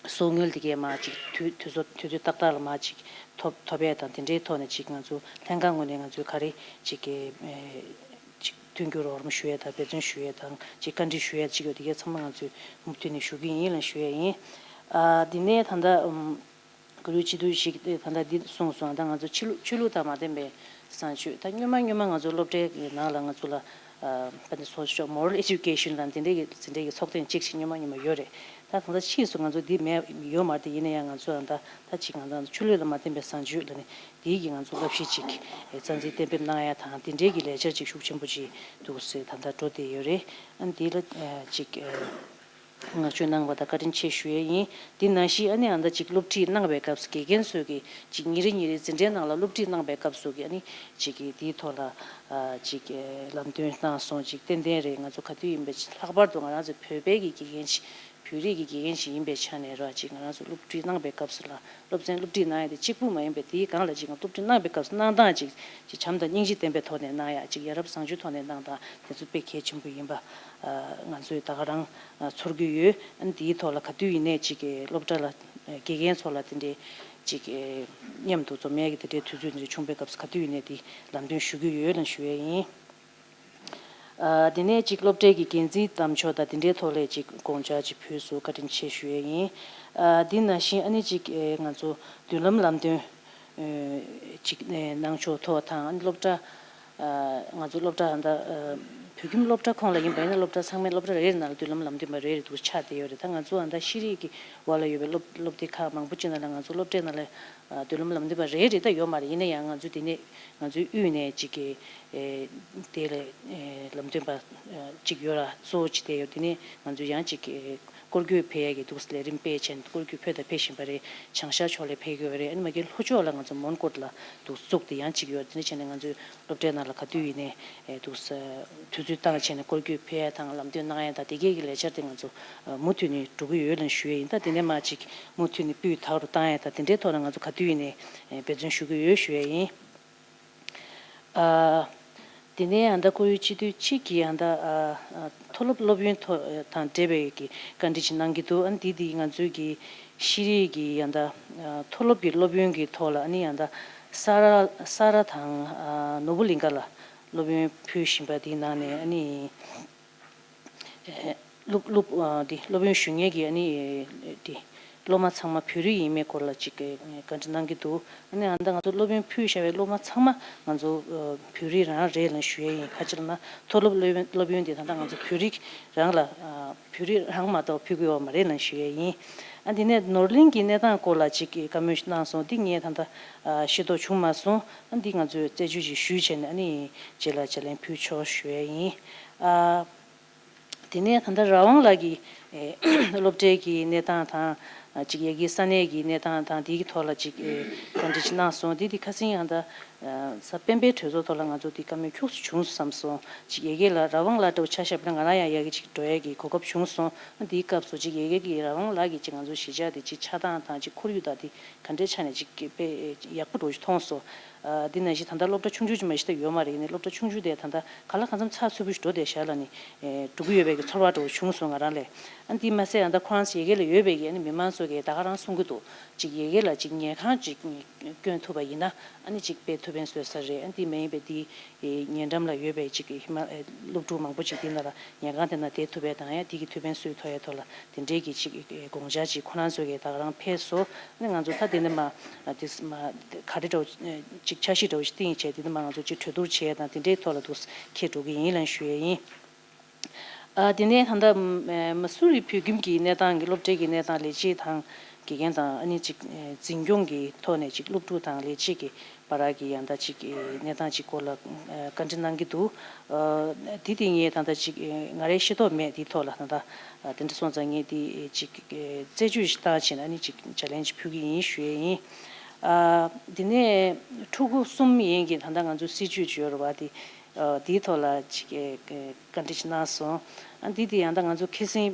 གསོག་དངུལ་དེ་གའི་མར་ཅིག་དུས་དུས་ཚོད་དུས་ཚོད་ཏག་ཏག་ལ་མར་ཅིག་ཐོབ་ཐོབ་ཡས་དང་དེ་འདྲའི་ཐོག་ནས་ཅིག་ང་ཚོ་ལྷན་ཁང་ངོས་ནས་ང་ཚོས་ག་རེ་ཅིག་གི་ཨེ་ཅིག་མཐུན་འགྱུར་རོགས་རམ་ཞུ་ཡས་དང་འབད་བརྩོན་ཞུ་ཡས་དང་ཅིག་བཀའ་འདྲི་ཞུ་ཡས་ཅིག་ཡོད། དེ་གའི་ཚང་མ་ང་ཚོས་མུ་མཐུད་ནས་ཞུ་གི་ཡིན་ལ་ཞུ་ཡས་ཡིན། ཨ་དེ་ནས་ད་ལྟ་ཨམ། གུ་རུའི་སྤྱི་འཐུས་ཤིག་ད་ལྟ་འདི་གསུངས་སོང་། ད་ང་ཚོ་ཆོས་ལུགས་ཆོས་ལུགས་དང་མ་མཐུན་པའི་བཟང་སྤྱོད། ད་སྔོན་མ་སྔོན་མ་ང་ཚོ་སློབ་གྲྭའི་ནང་ལ་ང་ཚོ་ལ་ཨ་ད་ནི་social moral education དང་དེ་འདྲའི་གི་དེ་འདྲའི་གི་ཚོགས་ཐེངས་གཅིག་ཞིག་སྔོན་མ་སྔོན་མ་ཡོད་རེད། ད་ད་ལྟ་ཕྱིས་སུ་ང་ཚོ་འདི་མེད་ཡོད་མ་རེད། དེ་ཡིན་ན་ཡང་ང་ཚོ་ད་ད་ཅིག་ང་ཚོ་ཆོས་ལུགས་ལ་མ་མཐུན་པའི་བཟང་སྤྱོད་ལ་ནི་དེའི་གི་ང་ཚོ་བསླབ་གཞི་ཅིག་རྩ་འཛིན་གཏན་འབེབས་གནང་ཡ་དང་དེ་འདྲའི་གི་ལས་འཆར་ཅིག་ཤུགས་ཆེན་པོ་ཅིག་འདུག་ཟེར་ད་ལྟ་འགྲོ་བསྡད་ཡོད་རེད། ཨ་ནི་དེ་ལ་ཨ་ཅིག་ཨ། བསྔགས་བརྗོད་གནང་བ་དང་བཀའ་དྲིན་ཆེ་ཞུ་ཡས་ཡིན། དེ་ནང་བཞིན་ཨ་ནི་ཨ་ད་ཅིག་སློབ་ཁྲིད་གནང་བའི་སྐབས་སུ་དགེ་རྒན་ཚོས་ཀྱི་ཅིག་ཉིན་རེ་ཉིན་རེ་འཛིན་གྲྭའི་ནང་ལ་སློབ་ཁྲིད་གནང་བའི་སྐབས་སུ་གི་ཨ་ནི་ཅིག་གི་དེའི་ཐོག་ལ་ཨ་ཅིག་ལམ་སྟོན་གནང་སོང་། ཅིག་ཏན་ཏན་རེད། ང་ཚོ་ག་དུས་ཡིན་པའི་ལྷག་པར་དུ་ང་རང་ཚོ་བོད་པའི་གི་དགེ་རྒན་ཞིག་བོད་རིགས་ཀྱི་དགེ་རྒན་ཞིག་ཡིན་པའི་ཆ་ནས་ར། ཅིག་ང་རང་ཚོ་སློབ་ཁྲིད་གནང་བའི་སྐབས་སུ་ལ་སློབ་ཚན་སློབ་ཁྲིད་གནང་ཡ་དེ་གཅིག་པུ་མ་ཡིན་པའི་དེའི་སྒང་ལ་ཅིག་སློབ་ཁྲིད་གནང་བའི་སྐབས་སུ་གནང་སྟངས་ཅིག་ཅིག་བྱམས་དང་སྙིང་རྗེ་ལྡན་པའི་ཐོག་ནས་གནང་ཡ། ཅིག་ཡ་རབས་བཟང་སྤྱོད་ཐོག་ནས་གནང་སྟངས་དེ་ཚོ་དཔེ་གལ་ཆེན་པོ་ཡིན་པ་ང་ཚོས་ད་ག་རང་ཚོར་གྱི་ཡོད། ཨ་ནི་དེའི་ཐོག་ལ་ག་དུས་ཡིན་ནའི་ཅིག་སློབ་གྲྭ་ལ་དགེ་རྒན་ཚོ་ལ་དེ་འདྲའི་ཅིག་མཉམ་དུ་འཛོམས་ཡ་གི་དེ་འདྲའི་དུས་ཚོད་དེ་འདྲ་བྱུང་བའི་སྐབས་སུ་ག་དུས་ཡིན་ནའི་དེ་ལམ་སྟོན་ཞུ་གི་ཡོད་ལ་ཞུ་ཡ་ཡིན། ཨ་དེ་ནས་ཅིག་སློབ་གྲྭའི་གི་འགན་འཛིན་དམ་ཕྱོགས་དང་དེ་འདྲའི་ཐོག་ལ་ཅིག་དགོངས་འཆར་ཅིག་ཕུལ་སོང་། བཀའ་དྲིན་ཆེ་ཞུ་ཡས་ཡིན། ཨ་དེ་ནང་བཞིན་ཨ་ནི་ཅིག་ཨེ་ང་ཚོ་མདུན་ལམ་ལམ་སྟོན་ཨེ་ཅིག་ཨེ་གནང་ཕྱོགས་ཐོག་དང་། ཨ་ནི་སློབ་གྲྭ་ཨ་ང་ཚོ་སློབ་གྲྭ་ཨ་ད་ཨ་བོད་ཁྱིམ་སློབ་གྲྭ་ཁོངས་ལ་ཡིན་པ་ཡིན་ན་སློབ་གྲྭ་ཚང་མའི་སློབ་གྲྭ་རེ་རེ་ནང་ལ་མདུན་ལམ་ལམ་སྟོན་པ་རེ་རེ་འདུག་ཆགས་བསྡད་ཡོད་རེད། ད་ང་ཚོ་ཨ་ད་ཤེས་རིག་གི་འོག་ལ་ཡོད་པའི་སློབ་སློབ་སྡེ་ཁག་མང་པོ་ཅིག་ནང་ལ་ང་ཚོ་སློབ་གྲྭའི་ནང་ལ་ཨ་མདུན་ལམ་ལམ་སྟོན་པ་རེ་རེ་ད་ཡོད་མ་རེད། ཡིན་ན་ཡང་ང་ཚོ་དེ་ནས་ང་ཚོའི་དབུས་ནས་ཅིག་གི་ཨེ་དེ་ལ་ཨེ་ལམ་སྟོན་པ་ཨེ་ཅིག་ཡོད་ར། གཙོ་བོ་ཅིག་དེ་ཡོད། དེ་ནས་ང་ཚོས་ཡང་ཅིག་ཨེ་སྐོར་སྐྱོད་ཕེབས་ཡ་གི་འདུག་ལས་རིམ་སྤེལ་བྱས་ནས་སྐོར་སྐྱོད་ཕེབས་དང་ཕེབས་བཞིན་པ་རེད། བྱང་ཤར་ཕྱོགས་ལ་ཕེབས་ཀྱི་ཡོད་རེད། ཨ་ནི་མ་གི་ལྷོ་ཕྱོགས་ལ་ང་ཚོ་མོན་གྷོ་ལ་འདུག་བཙུགས་དེ་ཡང་ཅིག་ཡོད། དེ་འདྲ་བྱས་ནས་ང་ཚོའི་སློབ་གྲྭའི་ནང་ལ་ག་དུས་ཡིན་ནའི་ཨེ་འདུག་དུས་ཚོད་བཏང་བྱས་ནས་སྐོར་སྐྱོད་ཕེབས་ཡ་དང་ལམ་སྟོན་གནང་ཡ་དང་དེ་གས་ཀྱི་ལས་འཆར་དེ་ང་ཚོ་མུ་མཐུད་ནས་འགྲོ་གི་ཡོད་ལ་ཞུ་ཡ་ཡིན། ད་དེ་ནས་མ་ཅིག་མུ་མཐུད་ནས་སྤུས་དག་རུ་བཏང་ཡ་དང་དེ་འདྲའི་ཐོག་ལ་ང་ཚོ་ག་དུས་ཡིན་ནའི་འབད་བརྩོན་ཞུ་གི་ཡོད་ཞུ་ཡ་ཡིན། ཨ། དེ་ནས་ཨ་ད་ཁོར་ཡུག་སྤྱི་འཐུས་གཅིག་གིས་ཨ་ད་ཨ་ཨ་མཐོ་སློབ་སློབ་ཡོན་ཐོ་དང་འབྲེལ་བའི་གི་བཀའ་འདྲི་ཅིག་གནང་གི་འདུག་ཨ་འདི་འདི་ང་ཚོའི་གི་ཤེས་རིག་གི་ཨ་ད་ཨ་མཐོ་སློབ་ཀྱི་སློབ་ཡོན་གྱི་ཐོག་ལ་ཨ་ནི་ཨ་ད་ས་ར་ས་ར་དང་ཨ་ནོར་བུ་གླིང་ཁ་ལ་སློབ་ཡོན་ཕུལ་བཞིན་པ་འདིའི་ནང་ནས་ཨ་ནི། སློབ་སློབ་ཨ་འདི་སློབ་ཡོན་ཞུ་མཁན་གྱི་ཨ་ནི་འདི་སློབ་མ་ཚང་མ་བོད་རིགས་ཡིན་མིན་སྐོར་ལ་ཅིག་བཀའ་འདྲི་གནང་གི་འདུག་ཨ་ནི་ཨ་ད་ང་ཚོ་སློབ་ཡོན་ཕུལ་བཞག་པའི་སློབ་མ་ཚང་མ་ང་ཚོ་བོད་རིགས་རང་རེད་ལ་ཞུ་ཡས་ཡིན། ག་ཅི་ལབ་ན་མཐོ་སློབ་སློབ་ཡོན་སློབ་ཡོན་འདི་ད་ལྟ་ང་ཚོ་བོད་རིགས་རང་ལ་བོད་རིགས་རང་མ་གཏོགས་ཕུལ་དགོས་པ་མ་རེད་ལ་ཞུ་ཡས་ཡིན། ཨ་འདི་ནས་ནོར་གླིང་གི་གནས་སྟངས་སྐོར་ལ་ཅིག་བཀའ་མོལ་གནང་སོང་། འདི་ངས་ད་ལྟ་ཤེས་རྟོགས་བྱུང་མ་སོང་། ཨ་འདི་ང་ཚོས་རྩད་གཅོད་ཅིག་ཞུས་བྱས་ནས་ཨ་ནི་རྗེས་ལ་ལྗགས་ལན་ཕུལ་ཆོག་ཞུ་ཡས་ཡིན། ཨ། དེ་ནས་ད་ལྟ་ར་ཝང་ལགས་ཀྱིས་ཨེ་སློབ་གྲྭའི་གི་གནས་སྟངས་དང་ཅིག་ཡ་གི་ས་གནས་ཀྱི་གནས་སྟངས་དང་དེའི་གི་ཐོག་ལ་ཅིག་ཨེ་བཀའ་འདྲི་ཅིག་གནང་སོང་། དེ་དེ་ཁ་སང་ཡང་ད་གཟའ་སྤེན་པའི་གྲོས་ཚོགས་ཐོག་ལ་ང་ཚོ་དེ་བཀའ་མོལ་ཁྱུག་ཙམ་བྱུང་བསམ་སོང་། ཅིག་ཡ་གི་ལ་ར་ཝང་ལགས་འདྲ་བོ་ཆ་བཞག་པ་ན་ང་རང་ཡང་ཡ་གི་ཅིག་འགྲོ་ཡ་གི་གོ་སྐབས་བྱུང་སོང་། དེའི་སྐབས་སུ་ཅིག་ཡ་གི་གི་ར་ཝང་ལགས་ཀྱིས་ཅིག་ང་ཚོ་གཞིས་ཆགས་དེ་ཅིག་ཆགས་སྟངས་དང་ཅིག་ཁོར་ཡུག་དང་དེ་ག་འདྲའི་ཆ་ནས་ཅིག་དཔེ་ཡག་པོ་འདྲ་བོ་ཅིག་མཐོང་སོང་། ཨ་འདི་ནང་བཞིན་ད་ལྟ་སློབ་གྲྭ་ཆུང་ཆུང་ཅིག་མ་གཞི་ད་ཡོད་མ་རེད། ཡིན་ནའི་སློབ་གྲྭ་ཆུང་ཆུང་དེ་ད་ལྟ་ག་ལ་གང་འཚམ་ཚགས་ཚུད་པོ་ཞིག་འགྲོ་བསྡད་བཞག་ལབ་ནས་ཨེ་འགྲོ་གི་ཡོད་པའི་གི་ཚོར་བ་འདྲ་བོ་བྱུང་སོང་ང་རང་ལ། ཨ་འདི་མ་ཟད་ཨ་ད་ཁོ་རང་ཚོ་ཡ་གི་ལ་ཡོད་པའི་གི་ཨ་ནི་མི་མང་ཚོ་གིས་ད་ག་རང་གསུང་གི་འདུག་ཅིག་ཡ་གི་ལ་ཅིག་ཉལ་ཁང་ཅིག་བསྐྱོན་ཐུབ་པ་ཡིན་ན་ཨ་ནི་ཅིག་དཔེ་ཐུགས་ཕན་གསོས་ས་རེད། ཨ་འདི་མ་ཡིན་པའི་འདི་ཨེ་ཉེ་འགྲམ་ལ་ཡོད་པའི་ཅིག་ཧི་མ་ཨེ་སློབ་ཕྲུག་མང་པོ་ཅིག་འདི་ན་ལ་ཉལ་ཁང་དེ་ན་བསྡད་ཐུབ་པའི་དང་ཡང་དེ་གི་ཐུགས་ཕན་གསོས་ཐུབ་ཡ་ཐོག་ལ་དེ་འདྲའི་གི་ཅིག་དགོངས་འཆར་ཅིག་ཁོ་རང་ཚོ་གིས་ད་ག་རང་ཕེབས་སོང་། ཨ་ནི་ང་ཚོ་ད་དེ་ནས་མ་དེ་མ་ག་རེ་འདྲ་བོ་ཅིག་འཆར་གཞི་འདྲ་བོ་ཞིག་བཏིང་བྱས་དེ་ནས་མ་ང་ཚོ་ཅིག་གྲོས་བསྡུར་བྱས་དང་དེ་འདྲའི་ཐོག་ལ་འདུག་འཁྱེར་འགྲོ་གི་ཡིན་ལབ་ཞུ་ཡས་ཡིན། ཨ་དེ་ནས་ད་ལྟ་མ་སུ་རི་བོད་ཁྱིམ་གྱི་གནས་སྟངས་ཀྱི་སློབ་གྲྭའི་གི་གནས་སྟངས་ལས་བྱེད་དང་ དགེ་རྒན་དང་ཨ་ནི་ཅིག་འཛིན་སྐྱོང་གི་ཐོག་ནས་ཅིག་སློབ་ཕྲུག་དང་ལས་བྱེད་ཀྱི་བར་གྱི་ཡང་ད་ཅིག་གནས་སྟངས་ཅིག་སྐོར་ལ་བཀའ་འདྲི་གནང་གི་འདུག། དེ་དེ་ངས་ད་ལྟ་ཅིག་ང་རའི་ཤེས་རྟོགས་མེད། དེའི་ཐོག་ལ་ད་ལྟ་དེ་འདྲ་སོང་ཙང་ངས་དེ་ཅིག་རྩད་གཅོད་ཞིག་བཏང་བྱས་ན་ཨ་ནི་ཅིག་ཅ་ལན་ཅིག་ཕུལ་གི་ཡིན་ཞུ་ཡས་ཡིན། དེ་ནས་ཕྲུ་གུ་གསུམ་ཡན་གྱི་ད་ལྟ་ང་ཚོ་སྲིད་ཇུས་ཅིག་ཡོད་རེད་བ། དེ་དེའི་ཐོག་ལ་ཅིག་བཀའ་འདྲི་ཞིག་གནང་སོང་། ཨ་འདི་དེ་ཡང་ད་ང་ཚོ་ཁ་སང་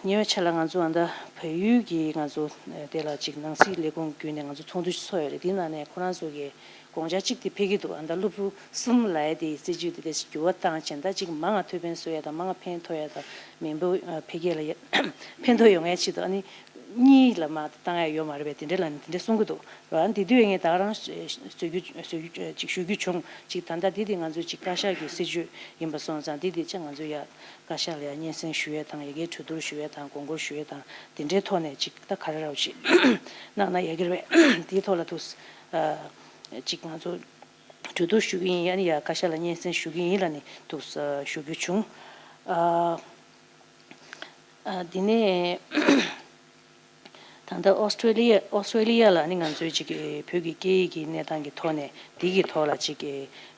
ཉེ་བའི་ཆར་ལ་ང་ཚོ་ཨ་ད་བལ་ཡུལ་གྱི་ང་ཚོ་དེ་ལ་ཅིག་ནང་སྲིད་ལས་ཁུངས་བརྒྱུད་ནས་ང་ཚོ་ཚོགས་འདུ་ཞིག་ཚོགས་ཡོད་རེད། དེའི་ནང་ནས་ཁོ་རང་ཚོ་གི་དགོངས་འཆར་གཅིག་དེ་ཕེབས་ཀྱི་འདུག། ཨ་ད་སློབ་ཕྲུག་གསུམ་ལ་ཡ་དེ་སྲིད་ཇུས་དེ་དེ་འགྱུར་བ་བཏང་བྱས་ད་ཅིག་མང་ང་ཐུགས་ཕན་གསོས་ཡ་དང་མང་ང་ཕན་ཐོགས་ཡ་དང་མི་འབོར་འཕེལ་རྒྱས་ལ་ཡ་ཕན་ཐོགས་ཡོང་ཡ་ཆེད་དུ་ཨ་ནི་གཉིས་ལ་མ་བཏང་ཡ་ཡོད་མ་རེད་པས། དེ་འདྲ་ལ་ནི་དེ་འདྲ་གསུང་གི་འདུག་ར། ཨ་ནི་དེ་དུས་ངས་ད་ག་རང་བཟོ་རྒྱུ་བཟོ་རྒྱུ་ཅིག་ཞུ་རྒྱུ་བྱུང་ཅིག། ད་ལྟ་དེ་དེ་ང་ཚོ་ཅིག་བཀའ་ཤག་གི་སྲིད་ཇུས་ཡིན་པ་སོང་ཙང་དེ་དེ་ཅིག་ང་ཚོ་ཡ་བཀའ་ཤག་ལ་ཡ་སྙན་སེང་ཞུ་ཡ་དང་ཡ་གིའི་གྲོས་བསྡུར་ཞུ་ཡ་དང་དགོངས་སྐོར་ཞུ་ཡ་དང་དེ་འདྲའི་ཐོག་ནས་ཅིག་ད་ག་རེ་ར་བ་ཞིག་གནང་ན་ཡ་གི་རེད་པས། དེའི་ཐོག་ལ་ཐུགས་ཅིག་ང་ཚོ་གྲོས་བསྡུར་ཞུ་གི་ཡིན། ཡ་ནི་ཡ་བཀའ་ཤག་ལ་སྙན་སེང་ཞུ་གི་ཡིན་ལ་ནི་ཐུགས་ཞུ་རྒྱུ་བྱུང་། ཨ་ཨ་དེ་ནས་ད་ལྟ་ཨོ་སི་ཀྲོ་ལི་ཡ་ཨོ་སི་ཀྲོ་ལི་ཡ་ལ་ནི་ང་ཚོའི་ཅིག་བོད་ཀྱི་སྐད་ཡིག་གི་གནས་སྟངས་ཀྱི་ཐོག་ནས་དེ་གི་ཐོག་ལ་ཅིག་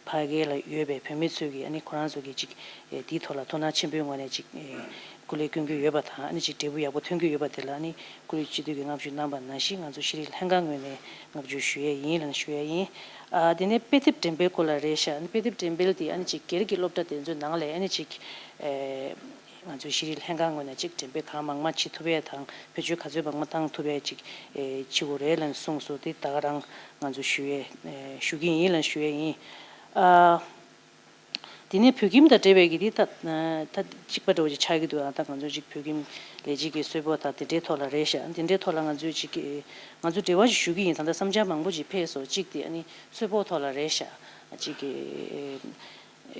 ཕ་གི་ལ་ཡོད་པའི་བོད་མི་ཚོས་ཀྱི་ཨ་ནི་ཁོ་རང་ཚོ་གི་ཅིག་དེའི་ཐོག་ལ་དོ་སྣང་ཆེན་པོའི་ངོས་ནས་ཅིག་སྐུ་ལས་སྐྱོན་གྱི་ཡོད་པ་དང་ཨ་ནི་ཅིག་འབྲས་བུ་ཡག་པོ་ཐོན་གྱི་ཡོད་པ་དེ་ལ་ཨ་ནི་སྐུ་ལས་སྤྱི་འཐུས་ཀྱི་བསྔགས་བརྗོད་གནང་པ་ནང་བཞིན་ང་ཚོ་ཤེས་རིག་ལྷན་ཁང་ངོས་ནས་བསྔགས་བརྗོད་ཞུ་ཡས་ཡིན་ལ་ཞུ་ཡས་ཡིན། ཨ་དེ་ནས་དཔེ་དེབ་འགྲེམས་སྤེལ་སྐོར་ལ་རེད་ཤག། ཨ་ནི་དཔེ་དེབ་འགྲེམས་སྤེལ་དེ་ཨ་ནི་ཅིག་སྒེར་གྱི་སློབ་གྲྭ་དེ་ཚོའི་ནང་ལ་ཨ་ནི་ཅིག་ཨེ། ང་ཚོའི་ཤེས་རིག་ལྷན་ཁང་ངོས་ནས་ཅིག་འགྲེམས་སྤེལ་གང་མང་མང་བྱེད་ཐུབ་ཡས་དང་བེད་སྤྱོད་ག་ཚོད་མང་མང་བཏང་ཐུབ་ཡས་ཅིག་ཨེ་བྱེད་དགོས་རེད་ལབ་ནས་གསུངས་སོང་། དེ་ད་ག་རང་ང་ཚོ་ཞུ་ཡས་ཨེ་ཞུ་གི་ཡིན་ལབ་ཞུ་ཡས་ཡིན། ཨ་དེ་ནས་བོད་ཁྱིམ་དང་འབྲེལ་བའི་གི་དེ་ད་ད་གཅིག་པ་འདྲ་བོ་ཅིག་ཆགས་ཀྱི་འདུག། ཨ་ད་ང་ཚོ་ཅིག་བོད་ཁྱིམ་ལས་བྱེད་ཀྱི་གསོལ་ཕོགས་དང་དེ་འདྲའི་ཐོག་ལ་རེད་ཤག། དེ་འདྲའི་ཐོག་ལ་ང་ཚོས་ཅིག་ཨེ་ང་ཚོ་འབྲེལ་བ་ཞིག་ཞུ་གི་ཡིན། ད་ལྟ་བསམ་འཆར་མང་པོ་ཅིག་ཕེབས་སོང་། གཅིག་དེ་ཨ་ནི་གསོལ་ཕོགས་ཐོག་ལ་རེད་ཤག། ཅིག་གི་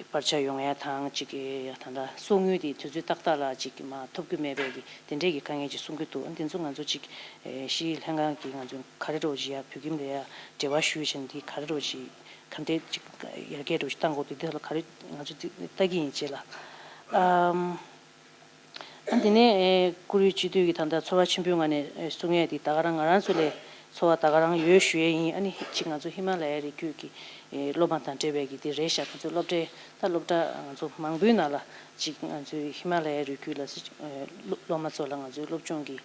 བར་ཆད་ཡོང་ཡ་དང་ཅིག་གི་ད་ལྟ་གསོག་དངུལ་དེ་དུས་ཚོད་ཏག་ཏག་ལ་ཅིག་གི་མ་ཐོབ་རྒྱུ་མེད་པའི་གི་དེ་འདྲས་ཀྱི་དཀའ་ངལ་ཅིག་གསུང་གི་འདུག། ཨ་དེ་ཚོ་ང་ཚོ་ཅིག་ཨེ་ཤེས་རིག་ལྷན་ཁང་གིས་ང་ཚོ་ག་རེ་འདྲ་བོ་ཅིག་ཡ་བོད་ཁྱིམ་ལ་ཡ་འབྲེལ་བ་ཞུས་བྱས་ནས་དེ་ག་རེ་འདྲ་བོ་ཅིག་ག་འདྲས་ཅིག་ཡར་རྒྱས་འདྲ་བོ་ཅིག་བཏང་དགོས་འདུག། དེ་ལ་ག་རེ་ང་ཚོ་ཅིག་ལྟ་གི་ཡིན་ཅེས་ལ། ཨམ། ཨ་དེ་ནས་ཨེ་བཀུར་འོས་སྤྱི་འཐུས་ཀྱི་ད་ལྟ་ཚོར་བ་ཆེན་པོའི་ངང་ནས་ཨེ་གསུང་ཡས་དེ་ད་ག་རང་ང་རང་ཚོ་ལས་ཚོར་བ་ད་ག་རང་ཡོད་ཞུ་ཡས་ཡིན། ཨ་ནི་གཅིག་ང་ཚོ་ཧི་མ་ལ་ཡའི་རི་རྒྱུད་ཀྱི་ཨེ་སློབ་མ་དང་འབྲེལ་བའི་གི་དེ་རེད་ཤག། ང་ཚོ་སློབ་གྲྭའི་ད་སློབ་གྲྭ་ང་ཚོ་མང་པོའི་ནང་ལ་གཅིག་ང་ཚོའི་ཧི་མ་ལ་ཡའི་རི་རྒྱུད་ལ་ཨེ་སློབ་སློབ་མ་ཚོ་ལ་ང་ཚོའི་སློབ་སྦྱོང་གི་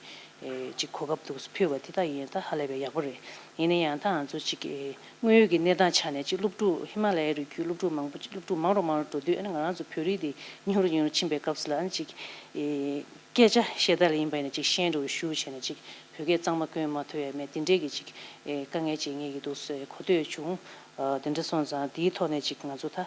ཨེ་གཅིག་གོ་སྐབས་འདུག་ཕུལ་བ་དེ་ད་ཡིན་ད་ཧ་ལས་པའི་ཡག་པོ་རེད། ཡིན་ན་ཡང་ད་ང་ཚོ་གཅིག་ཨེ་དངོས་ཡོད་ཀྱི་གནས་སྟངས་ཆ་ནས་ཅིག་སློབ་ཕྲུག་ཧི་མ་ལ་ཡའི་རི་རྒྱུད་སློབ་ཕྲུག་མང་པོ་ཅིག་སློབ་ཕྲུག་མང་རུ་མང་རུ་འགྲོ་དུས་ཨ་ནི་ང་རང་ཚོ་བོད་རིགས་དེ་ཉུང་རུ་ཉུང་རུ་ཕྱིན་པའི་སྐབས་སུ་ལ་ཨ་ནི་ཅིག་ཨེ་སྐད་ཆ་བཤད་སྟངས་ལ་ཡིན་པ་ཡིན་ན་ཅིག་ཤན་འདྲ་བོ་ཞུ་བྱས་ནས་ཅིག་བོད་སྐད་གཙང་མ་བཀོལ་མ་ཐུབ་ཡ་མེད་དེ་འདྲས་ཀྱི་ཅིག་ཨེ་དཀའ་ངལ་ཅིག་རྙེད་ཀྱི་འདུག་ཟེར་གོ་ཐོས་བྱུང་། ཨ་དེ་འདྲ་སོང་ཙང་དེའི་ཐོག་ནས་ཅིག་ང་ཚོ་ད་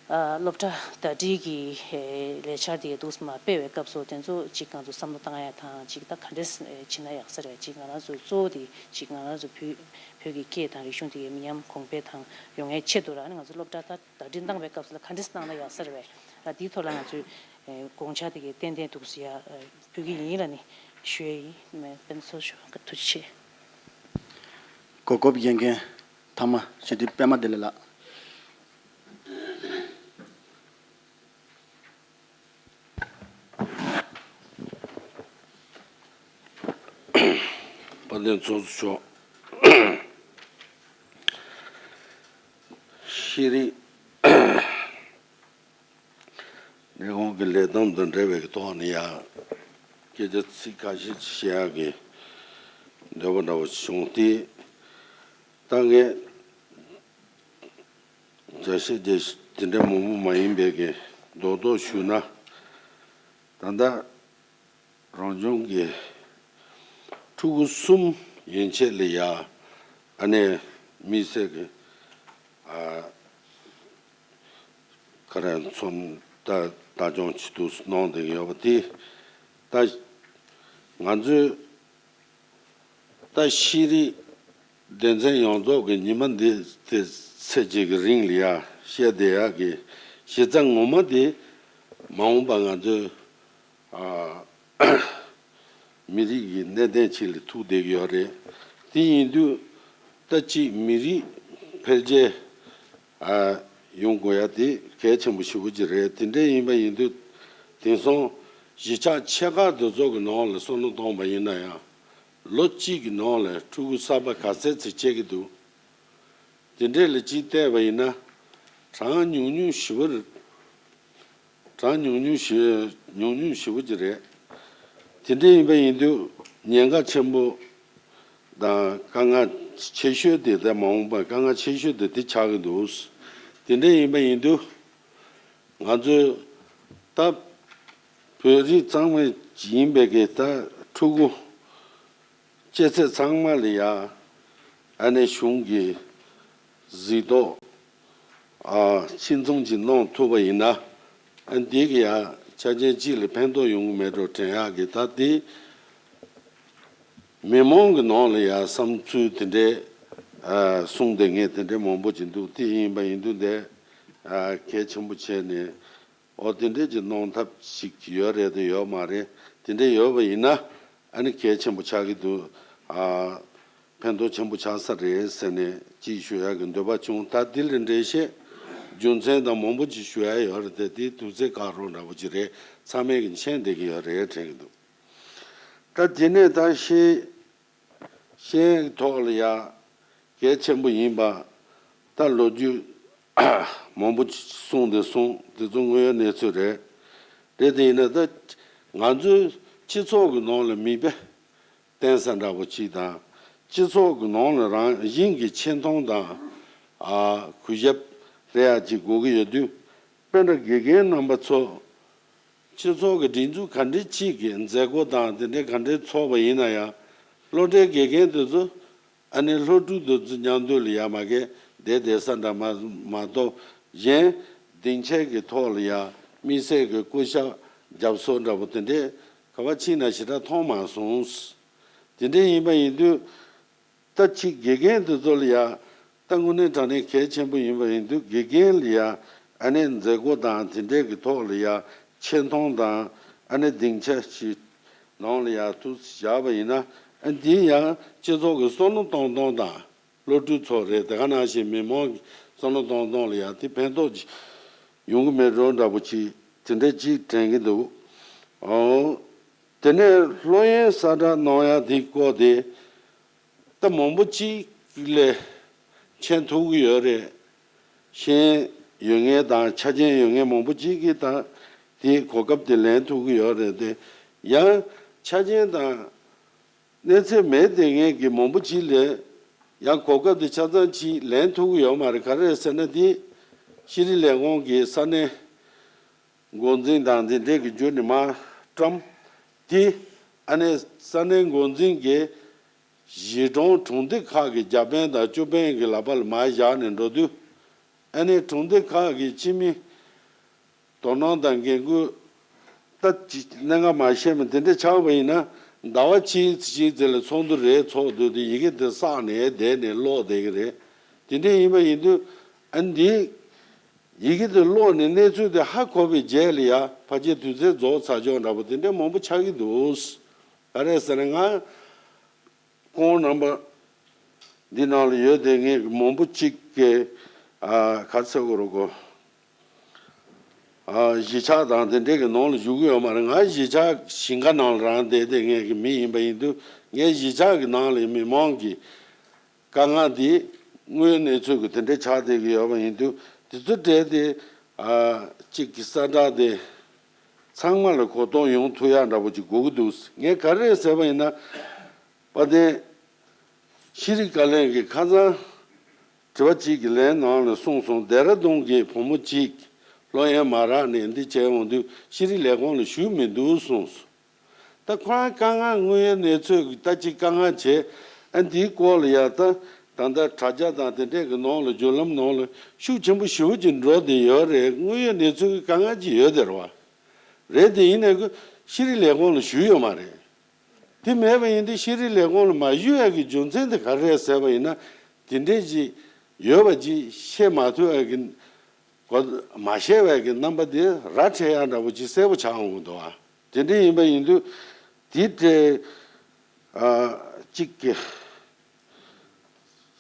ཨ་སློབ་གྲྭ་ཟླ་སྒྲིལ་གྱི་ཨེ་ལས་འཆར་དེ་འདུག་མ་སྤེལ་བའི་སྐབས་སུ་དེ་ཚོ་ཅིག་ང་ཚོ་བསམ་བློ་བཏང་ཡ་དང་ཅིག་ད་ག་འདྲས་ཨེ་བྱེད་ན་ཡག་ས་རེད། ཅིག་ང་རང་ཚོ་གཙོ་བོ་དེ་ཅིག་ང་རང་ཚོ་བོད་བོད་ཀྱི་སྐད་དང་རིག་གཞུང་དེ་གའི་མི་ཉམས་གོང་འཕེལ་དང་ཡོང་ཡའི་ཆེད་དུ་ར་ནི་ང་ཚོ་སློབ་གྲྭ་ད་ཟླ་སྒྲིལ་བཏང་བའི་སྐབས་སུ་ལ་ག་འདྲས་བཏང་ན་ཡག་ས་རེད་པས། ཨ་དེའི་ཐོག་ལ་ང་ཚོས་ཨེ་དགོངས་འཆར་དེ་གའི་ཏན་ཏན་འདུག་ཟེར་ཡ་ཨེ་ཕུལ་གྱི་ཡིན་ལ་ནི་ཞུ་ཡ་ཡིན། མེ་དཔེ་མཚོན་ཞུ་བ་ཐུགས་རྗེ་ཆེ། གོ་སྐབས་རྒྱལ་མཁན་ཐ་མ་སྤྱི་འཐུས་པད་མ་བདེ་ལེགས་ལགས། དཔལ་ལྡན་ཚོགས་གཙོ་མཆོག། ཤེས་རིག་ལས་ཁུངས་ཀྱི་ལས་བསྡོམས་དང་འབྲེལ་བའི་ཐོག་ནས་ཡང་སྐད་ཆ་ཚིག་ཁ་ཤས་ཤིག་བཤད་ཡག་གི་འདོད་པ་འདྲ་བོ་བྱུང་སྟེ། ད་ངས་འཇའ་ཤེས་དེ་དེ་འདྲའི་མང་པོ་མ་ཡིན་པའི་གི་རྡོག་རྡོག་ཞུས་ན། ད་ལྟ་རང་ལྗོངས་ཀྱི་ཕྲུ་གུ་གསུམ་ཡན་ཆད་ལ་ཡ་ཨ་ནེ་དམིགས་བསལ་གྱི་ཨ་ག་རེ་ཚོང་ལྟ་ལྟ་སྐྱོང་བྱེད་དུ་གནང་བསྡད་ཡོད་པ་དེ་ད་ང་ཚོས་ད་ཤེས་རིག་སྡེ་ཚན་ཡོངས་རྫོགས་ཀྱི་ཉི་མ་འདི་དེ་ཚེ་གཅིག་གི་རིང་ལ་ཡ་བཤད་བསྡད་ཡག་གི་གཞི་རྩ་ངོ་མ་དེ་མ་འོངས་པ་ང་ཚོའི་ཨ་མི་རིགས་ཀྱི་གནད་དོན་ཅིག་ལ་ཐུག་བསྡད་ཀྱི་ཡོད་རེད། དེ་ཡིན་དུས་ད་ཅིག་མི་རིགས་འཕེལ་རྒྱས་ཨ་ཡོང་དགོས་ཡ་དེ་གལ་ཆེན་པོ་ཞེ་པོ་ཅིག་རེད། དེ་འདྲ་ཡིན་པ་ཡིན་དུས་དེང་སང་ གཞིས་ཆགས་ཆེ་ཁག་དེ་ཚོ་གི་ནང་ལ་བསམ་བློ་བཏང་བ་ཡིན་ན་ཡང་། ལོ་གཅིག་གི་ནང་ལ་ཕྲུ་གུ་གསར་པ་ག་ཚད་ཙམ་སྐྱེ་གི་འདུག་དེ་འདྲས་ལ་གཅིག་བལྟས་པ་ཡིན་ན། གྲངས་ཉུང་ཉུང་ཞེ་པོ་རེད། གྲངས་ཉུང་ཉུང་ཞེ་ཉུང་ཉུང་ཞེ་པོ་ཅིག་རེད། དེ་འདྲས་ཡིན་པ་ཡིན་དུས་ཉེན་ཁ་ཆེན་པོ་དང་དཀའ་ངལ་ཆེ་ཤོས་དེ་ད་མ་འོངས་པར་དཀའ་ངལ་ཆེ་ཤོས་དེ་དེ་ཆགས་ཀྱི་འདུག་དེ་འདྲས་ཡིན་པ་ཡིན་དུས། ང་ཚོས་ད་བོད་རིགས་ཚང་མ་ཡིན་པའི་གི་ད་ཕྲུ་གུ་སྐྱེ་ཚད་ཚང་མ་ལ་ཡ་ཨ་ནེ་གཞུང་གི་གཟིགས་རྟོག་ཨ་ཕྱིར་ཚོང་ཅིག་གནང་ཐུབ་པ་ཡིན་ན། ཨ་འདི་གི་ཡ་ཆ་རྐྱེན་གཅིག་ལ་ཕན་ཐོགས་ཡོང་གི་མེད་འགྲོ་དྲན་ཡག་གི་ད་དེ། མི་མང་གི་ནང་ལ་ཡང་བསམ་ཚུལ་དེ་འདྲའི་ཨ་གསུངས་བསྡད་མཁན་དེ་འདྲའི་མང་པོ་ཅིག་འདུག་དེ་ཡིན་པ་ཡིན་དུས་འདི་ཨ་གལ་ཆེན་པོ་བྱས་ནས་ཨོ་དེ་འདྲའི་ཅིག་གནང་ཐབས་ཤིག་ཡོད་རེད་དེ་ཡོད་མ་རེད། དེ་འདྲའི་ཡོད་པ་ཡིན་ན་ཨ་ནི་གལ་ཆེན་པོ་ཆགས་ཀྱི་འདུག་ཨ་ཕན་ཐོགས་ཆེན་པོ་ཆགས་ས་རེད་ཟེར་ནས་ཅིག་ཞུ་ཡག་གི་འདོད་པ་བྱུང་། ད་འདི་ལས་འགྲེལ་བཤད་རྒྱུ་མཚན་དང་མང་པོ་ཅིག་ཞུ་ཡག་ཡོད་རེད་དེ་དེ་དུས་ཚོད་བཀག་རོགས་འདྲ་པོ་ཅིག་རེད། ཚང་མས་ཀྱི་མཁྱེན་བསྡད་ཀྱི་ཡོད་རེད་དྲན་གྱི་འདུག་ད་དེ་ནས་ད་ཤེས་ཤེས་ཐོག་ལ་ཡ་གལ་ཆེན་པོ་ཡིན་པ་ད་ལོ་རྒྱུས་མང་པོ་གསུངས་ཏེ་སོང་། དེ་ཚོ་དངོས་ཡོད་གནས་ཚུལ་རེད། རེད་དེ་ཡིན་ན་ད་ང་ཚོའི་སྤྱི་ཚོགས་ཀྱི་ནང་ལ་མིག་དཔེ་བསྟན་ས་འདྲ་པོ་ཅིག་དང་། སྤྱི་ཚོགས་ཀྱི་ནང་ལ་རང་བཞིན་གྱི་ཆེ་མཐོང་དང་ཨ་གུས་ཞབས་རེ་ཡ་ཅིག་དགོས་ཀྱི་ཡོད་དུས། དཔེར་ན་དགེ་རྒན་རྣམ་པ་ཚོ་སྤྱི་ཚོགས་ཀྱི་སྒྲིག་འཛུགས་ག་འདྲ་ཅིག་གི་མཛད་སྒོ་དང་དེ་འདྲའི་ག་འདྲའི་ཚོགས་པ་ཡིན་ན་ཡང་། སློབ་གྲྭའི་དགེ་རྒན་དེ་ཚོ་ཨ་ནི་སློབ་ཕྲུག་དེ་ཚོ་མཉམ་དུ་ལ་ཡ་མ་གི་བསྡད་བསྡད་ས་འདྲ་མ་མ་གཏོགས་གཞན་སྡིངས་ཆའི་གི་ཐོག་ལ་ཡ་དམིགས་བསལ་གྱི་སྐུ་ཞབས་རྒྱབ་སོར་འདྲ་པོ་དེ་འདྲའི་ག་པར་ཕྱིན་ན་ཞེ་དྲག་མཐོང་མ་སོང་། དེ་འདྲའི་ཡིན་པ་ཡིན་དུས། ད་ཅིག་དགེ་རྒན་དེ་ཚོ་ལ་ཡ་ད་དངོས་གནས་དྲང་གནས་གལ་ཆེན་པོ་ཡིན་པ་ཡིན་དུས། དགེ་རྒན་ལ་ཡ་ཨ་ནེ་མཛད་སྒོ་དང་དེ་འདྲའི་གི་ཐོག་ལ་ཡ་ཆེ་མཐོང་དང་ཨ་ནེ་སྡིངས་ཆ་ཞིག་ནང་ལ་ཡ་ཐུགས་བཞག་པ་ཡིན་ན། ཨ་འདི་ཡང་སྤྱི་ཚོགས་ཀྱི་བསམ་བློ་གཏོང་སྟངས་དང་། སློབ་ཕྲུག་ཚོ་རེད། དེ་ག་ནང་བཞིན་མི་མང་གི་བསམ་བློ་གཏོང་སྟངས་ལ་ཡང་དེ་ཕན་ཐོགས་ཅིག་ཡོང་གི་མེད་འགྲོ་འདྲ་པོ་ཅིག་དེ་འདྲ་ཅིག་དྲན་གྱི་འདུག་ཨོ། དེ་ནས་སློབ་ཡོན་གསལ་བསྒྲགས་གནང་ཡག་དེའི་སྐོར་དེ་ད་མང་པོ་ཅིག་ལས་མཁྱེན་ཐུབ་ཀྱི་ཡོད་རེད། ཤེས་ཡོན་ཡོད་མཁན་དང་ཆ་རྐྱེན་ཡོད་མཁན་མང་པོ་ཅིག་གིས་ད་དེའི་གོ་སྐབས་དེ་ལེན་ཐུབ་ཀྱི་ཡོད་རེད་དེ། ཡང་ཆ་རྐྱེན་དང་གནས་ཚད་མེད་བསྡད་མཁན་གྱི་མང་པོ་ཅིག་ལས་ཡང་གོ་སྐབས་དེ་ཆ་ཚང་ཅིག་ལེན་ཐུབ་ཀྱི་ཡོད་མ་རེད། ག་རེ་རེད་ཟེར་ན། དེ་ཤེས་རིག་ལས་ཁུངས་ཀྱི་ས་གནས་འགོ་འཛིན་དང་དེ་འདྲས་ཀྱི་བརྒྱུད་ནས་མར་བཀྲམ། དེ་ཨ་ནེ་ས་གནས་འགོ་འཛིན་གྱིས་གཞིས་གྲོང་གྲོང་སྡེ་ཁག་གི་བརྒྱ་དཔོན་དང་བཅུ་དཔོན་གྱི་ལག་པ་ལ་མར་བཞག་ནས་འགྲོ་དུས། ཨ་ནེ་གྲོང་སྡེ་ཁག་གི་སྤྱི་མི་དོ་སྣང་དང་འགན་ཁུར་ད་ཅི་གནད་འགག་མ་ཤེས་མི་དེ་འདྲ་ཆགས་པ་ཡིན་ན། ཟླ་བ་གཅིག་གཅིག་ཙམ་ལ་ཚོགས་འདུ་རེ་ཚོགས་དུས་དེ་ཡི་གེ་དེ་བསགས་ནས་བསྡད་ནས་ཀློག་བསྡད་ཀྱི་རེད། དེ་འདྲ་ཡིན་པ་ཡིན་དུས་ཨ་འདི་ཡི་གེ་དེ་ཀློག་ནས་གནས་ཚུལ་དེ་ཧ་གོ་བའི་རྗེས་ལ་ཡ་ཕལ་ཆེར་དུས་ཚོད་རྫོགས་ཚར་ཆོག་འདྲ་པོ་དེ་འདྲ་མང་པོ་ཆགས་ཀྱི་འདུག་ག་རེ་ཟེར་ན་ང་། ཁོང་རྣམ་པ་འདི་ནང་ལ་ཡོད་དེ་ངས་མང་པོ་གཅིག་གི་ཨ་ག་ཚོད་གོ་རོ་གོ་ཨ་གཞིས་ཆགས་དང་དེ་འདྲས་ཀྱི་ནང་ལ་བཞུགས་ཀྱི་ཡོད་མ་རེད། ང་གཞིས་ཆགས་ཞིང་ཁ་ནང་ལ་རང་བསྡད་དེ་ངས་ཀྱི་མི་ཡིན་པ་ཡིན་དུས། ངས་གཞིས་ཆགས་ཀྱི་ནང་ལ་མི་མང་གི་དཀའ་ངལ་འདི་དངོས་ཡོད་གནས་ཚུལ་གྱི་དེ་འདྲས་ཆགས་བསྡད་ཀྱི་ཡོད་པ་ཡིན་དུས། དེ་ཚོ་གྲས་དེ་ཨ་གཅིག་གི་གསལ་བསྒྲགས་དེ་ཚང་མ་ལ་གོ་རྟོགས་ཡོང་ཐུབ་ཡག་འདྲ་པོ་ཅིག་དགོས་ཀྱི་འདུག་ངས་ག་རེ་ཟེར་བ་ཡིན་ན། དཔལ་ལྡན་ཤེས་རིག་བཀའ་བློན་གྱིས་ཁ་སང་དྲི་བ་གཅིག་གི་ལན་ནང་ལ་གསུངས་སོང་། ལྡེ་ར་ལྡུན་གྱི་བུ་མོ་གཅིག་སློབ་ཡོན་མ་རག་ནས་འདི་བྱས་འོང་དུས་ཤེས་རིག་ལས་ཁུངས་ལ་ཞུགས་མི་འདུག་གསུངས་སོང་། ད་ཁོ་རང་དཀའ་ངལ་དངོས་ཡོད་གནས་ཚུལ་གྱི་ལྟ་ཅི་དཀའ་ངལ་བྱས། ཨ་འདིའི་སྐོར་ལ་ཡ་ད་ད་ལྟ་དྲ་རྒྱ་དང་དེ་འདྲས་ཀྱི་ནང་ལ་བརྒྱུད་ལམ་ནང་ལ་ཤུགས་ཆེན་པོ་ཞེ་པོ་ཅིག་འགྲོ་བསྡད་ཡོད་རེད། དངོས་ཡོད་གནས་ཚུལ་གྱི་དཀའ་ངལ་ཅིག་ཡོད་དེ་རེད་བ། རེད་དེ་ཡིན་ནའི་ཁོ་ཤེས་རིག་ལས་ཁུངས་ལ་ཞུས་ཡོད་མ་རེད། དེ་མེད་པ་ཡིན་དུས་ཤེས་རིག་ལས་ཁུངས་ལ་མ་ཞུ་ཡག་གི་རྒྱུ་མཚན་དེ་ག་རེ་རེད་ཟེར་བ་ཡིན་ན། དེ་འདྲས་ཅིག་ཡོད་པ་ཅིག་ཤེས་མ་ཐུབ་ཡག་གི་གོ་མ་ཤེས་པའི་གི་རྣམ་པ་དེ་ར་འཕྲོད་ཡག་འདྲ་པོ་ཅིག་གསལ་པོ་ཆགས་འོང་གི་འདུག་ཨ། དེ་འདྲས་ཡིན་པ་ཡིན་དུས་དེ་འདྲས་ཨ་གཅིག་གི་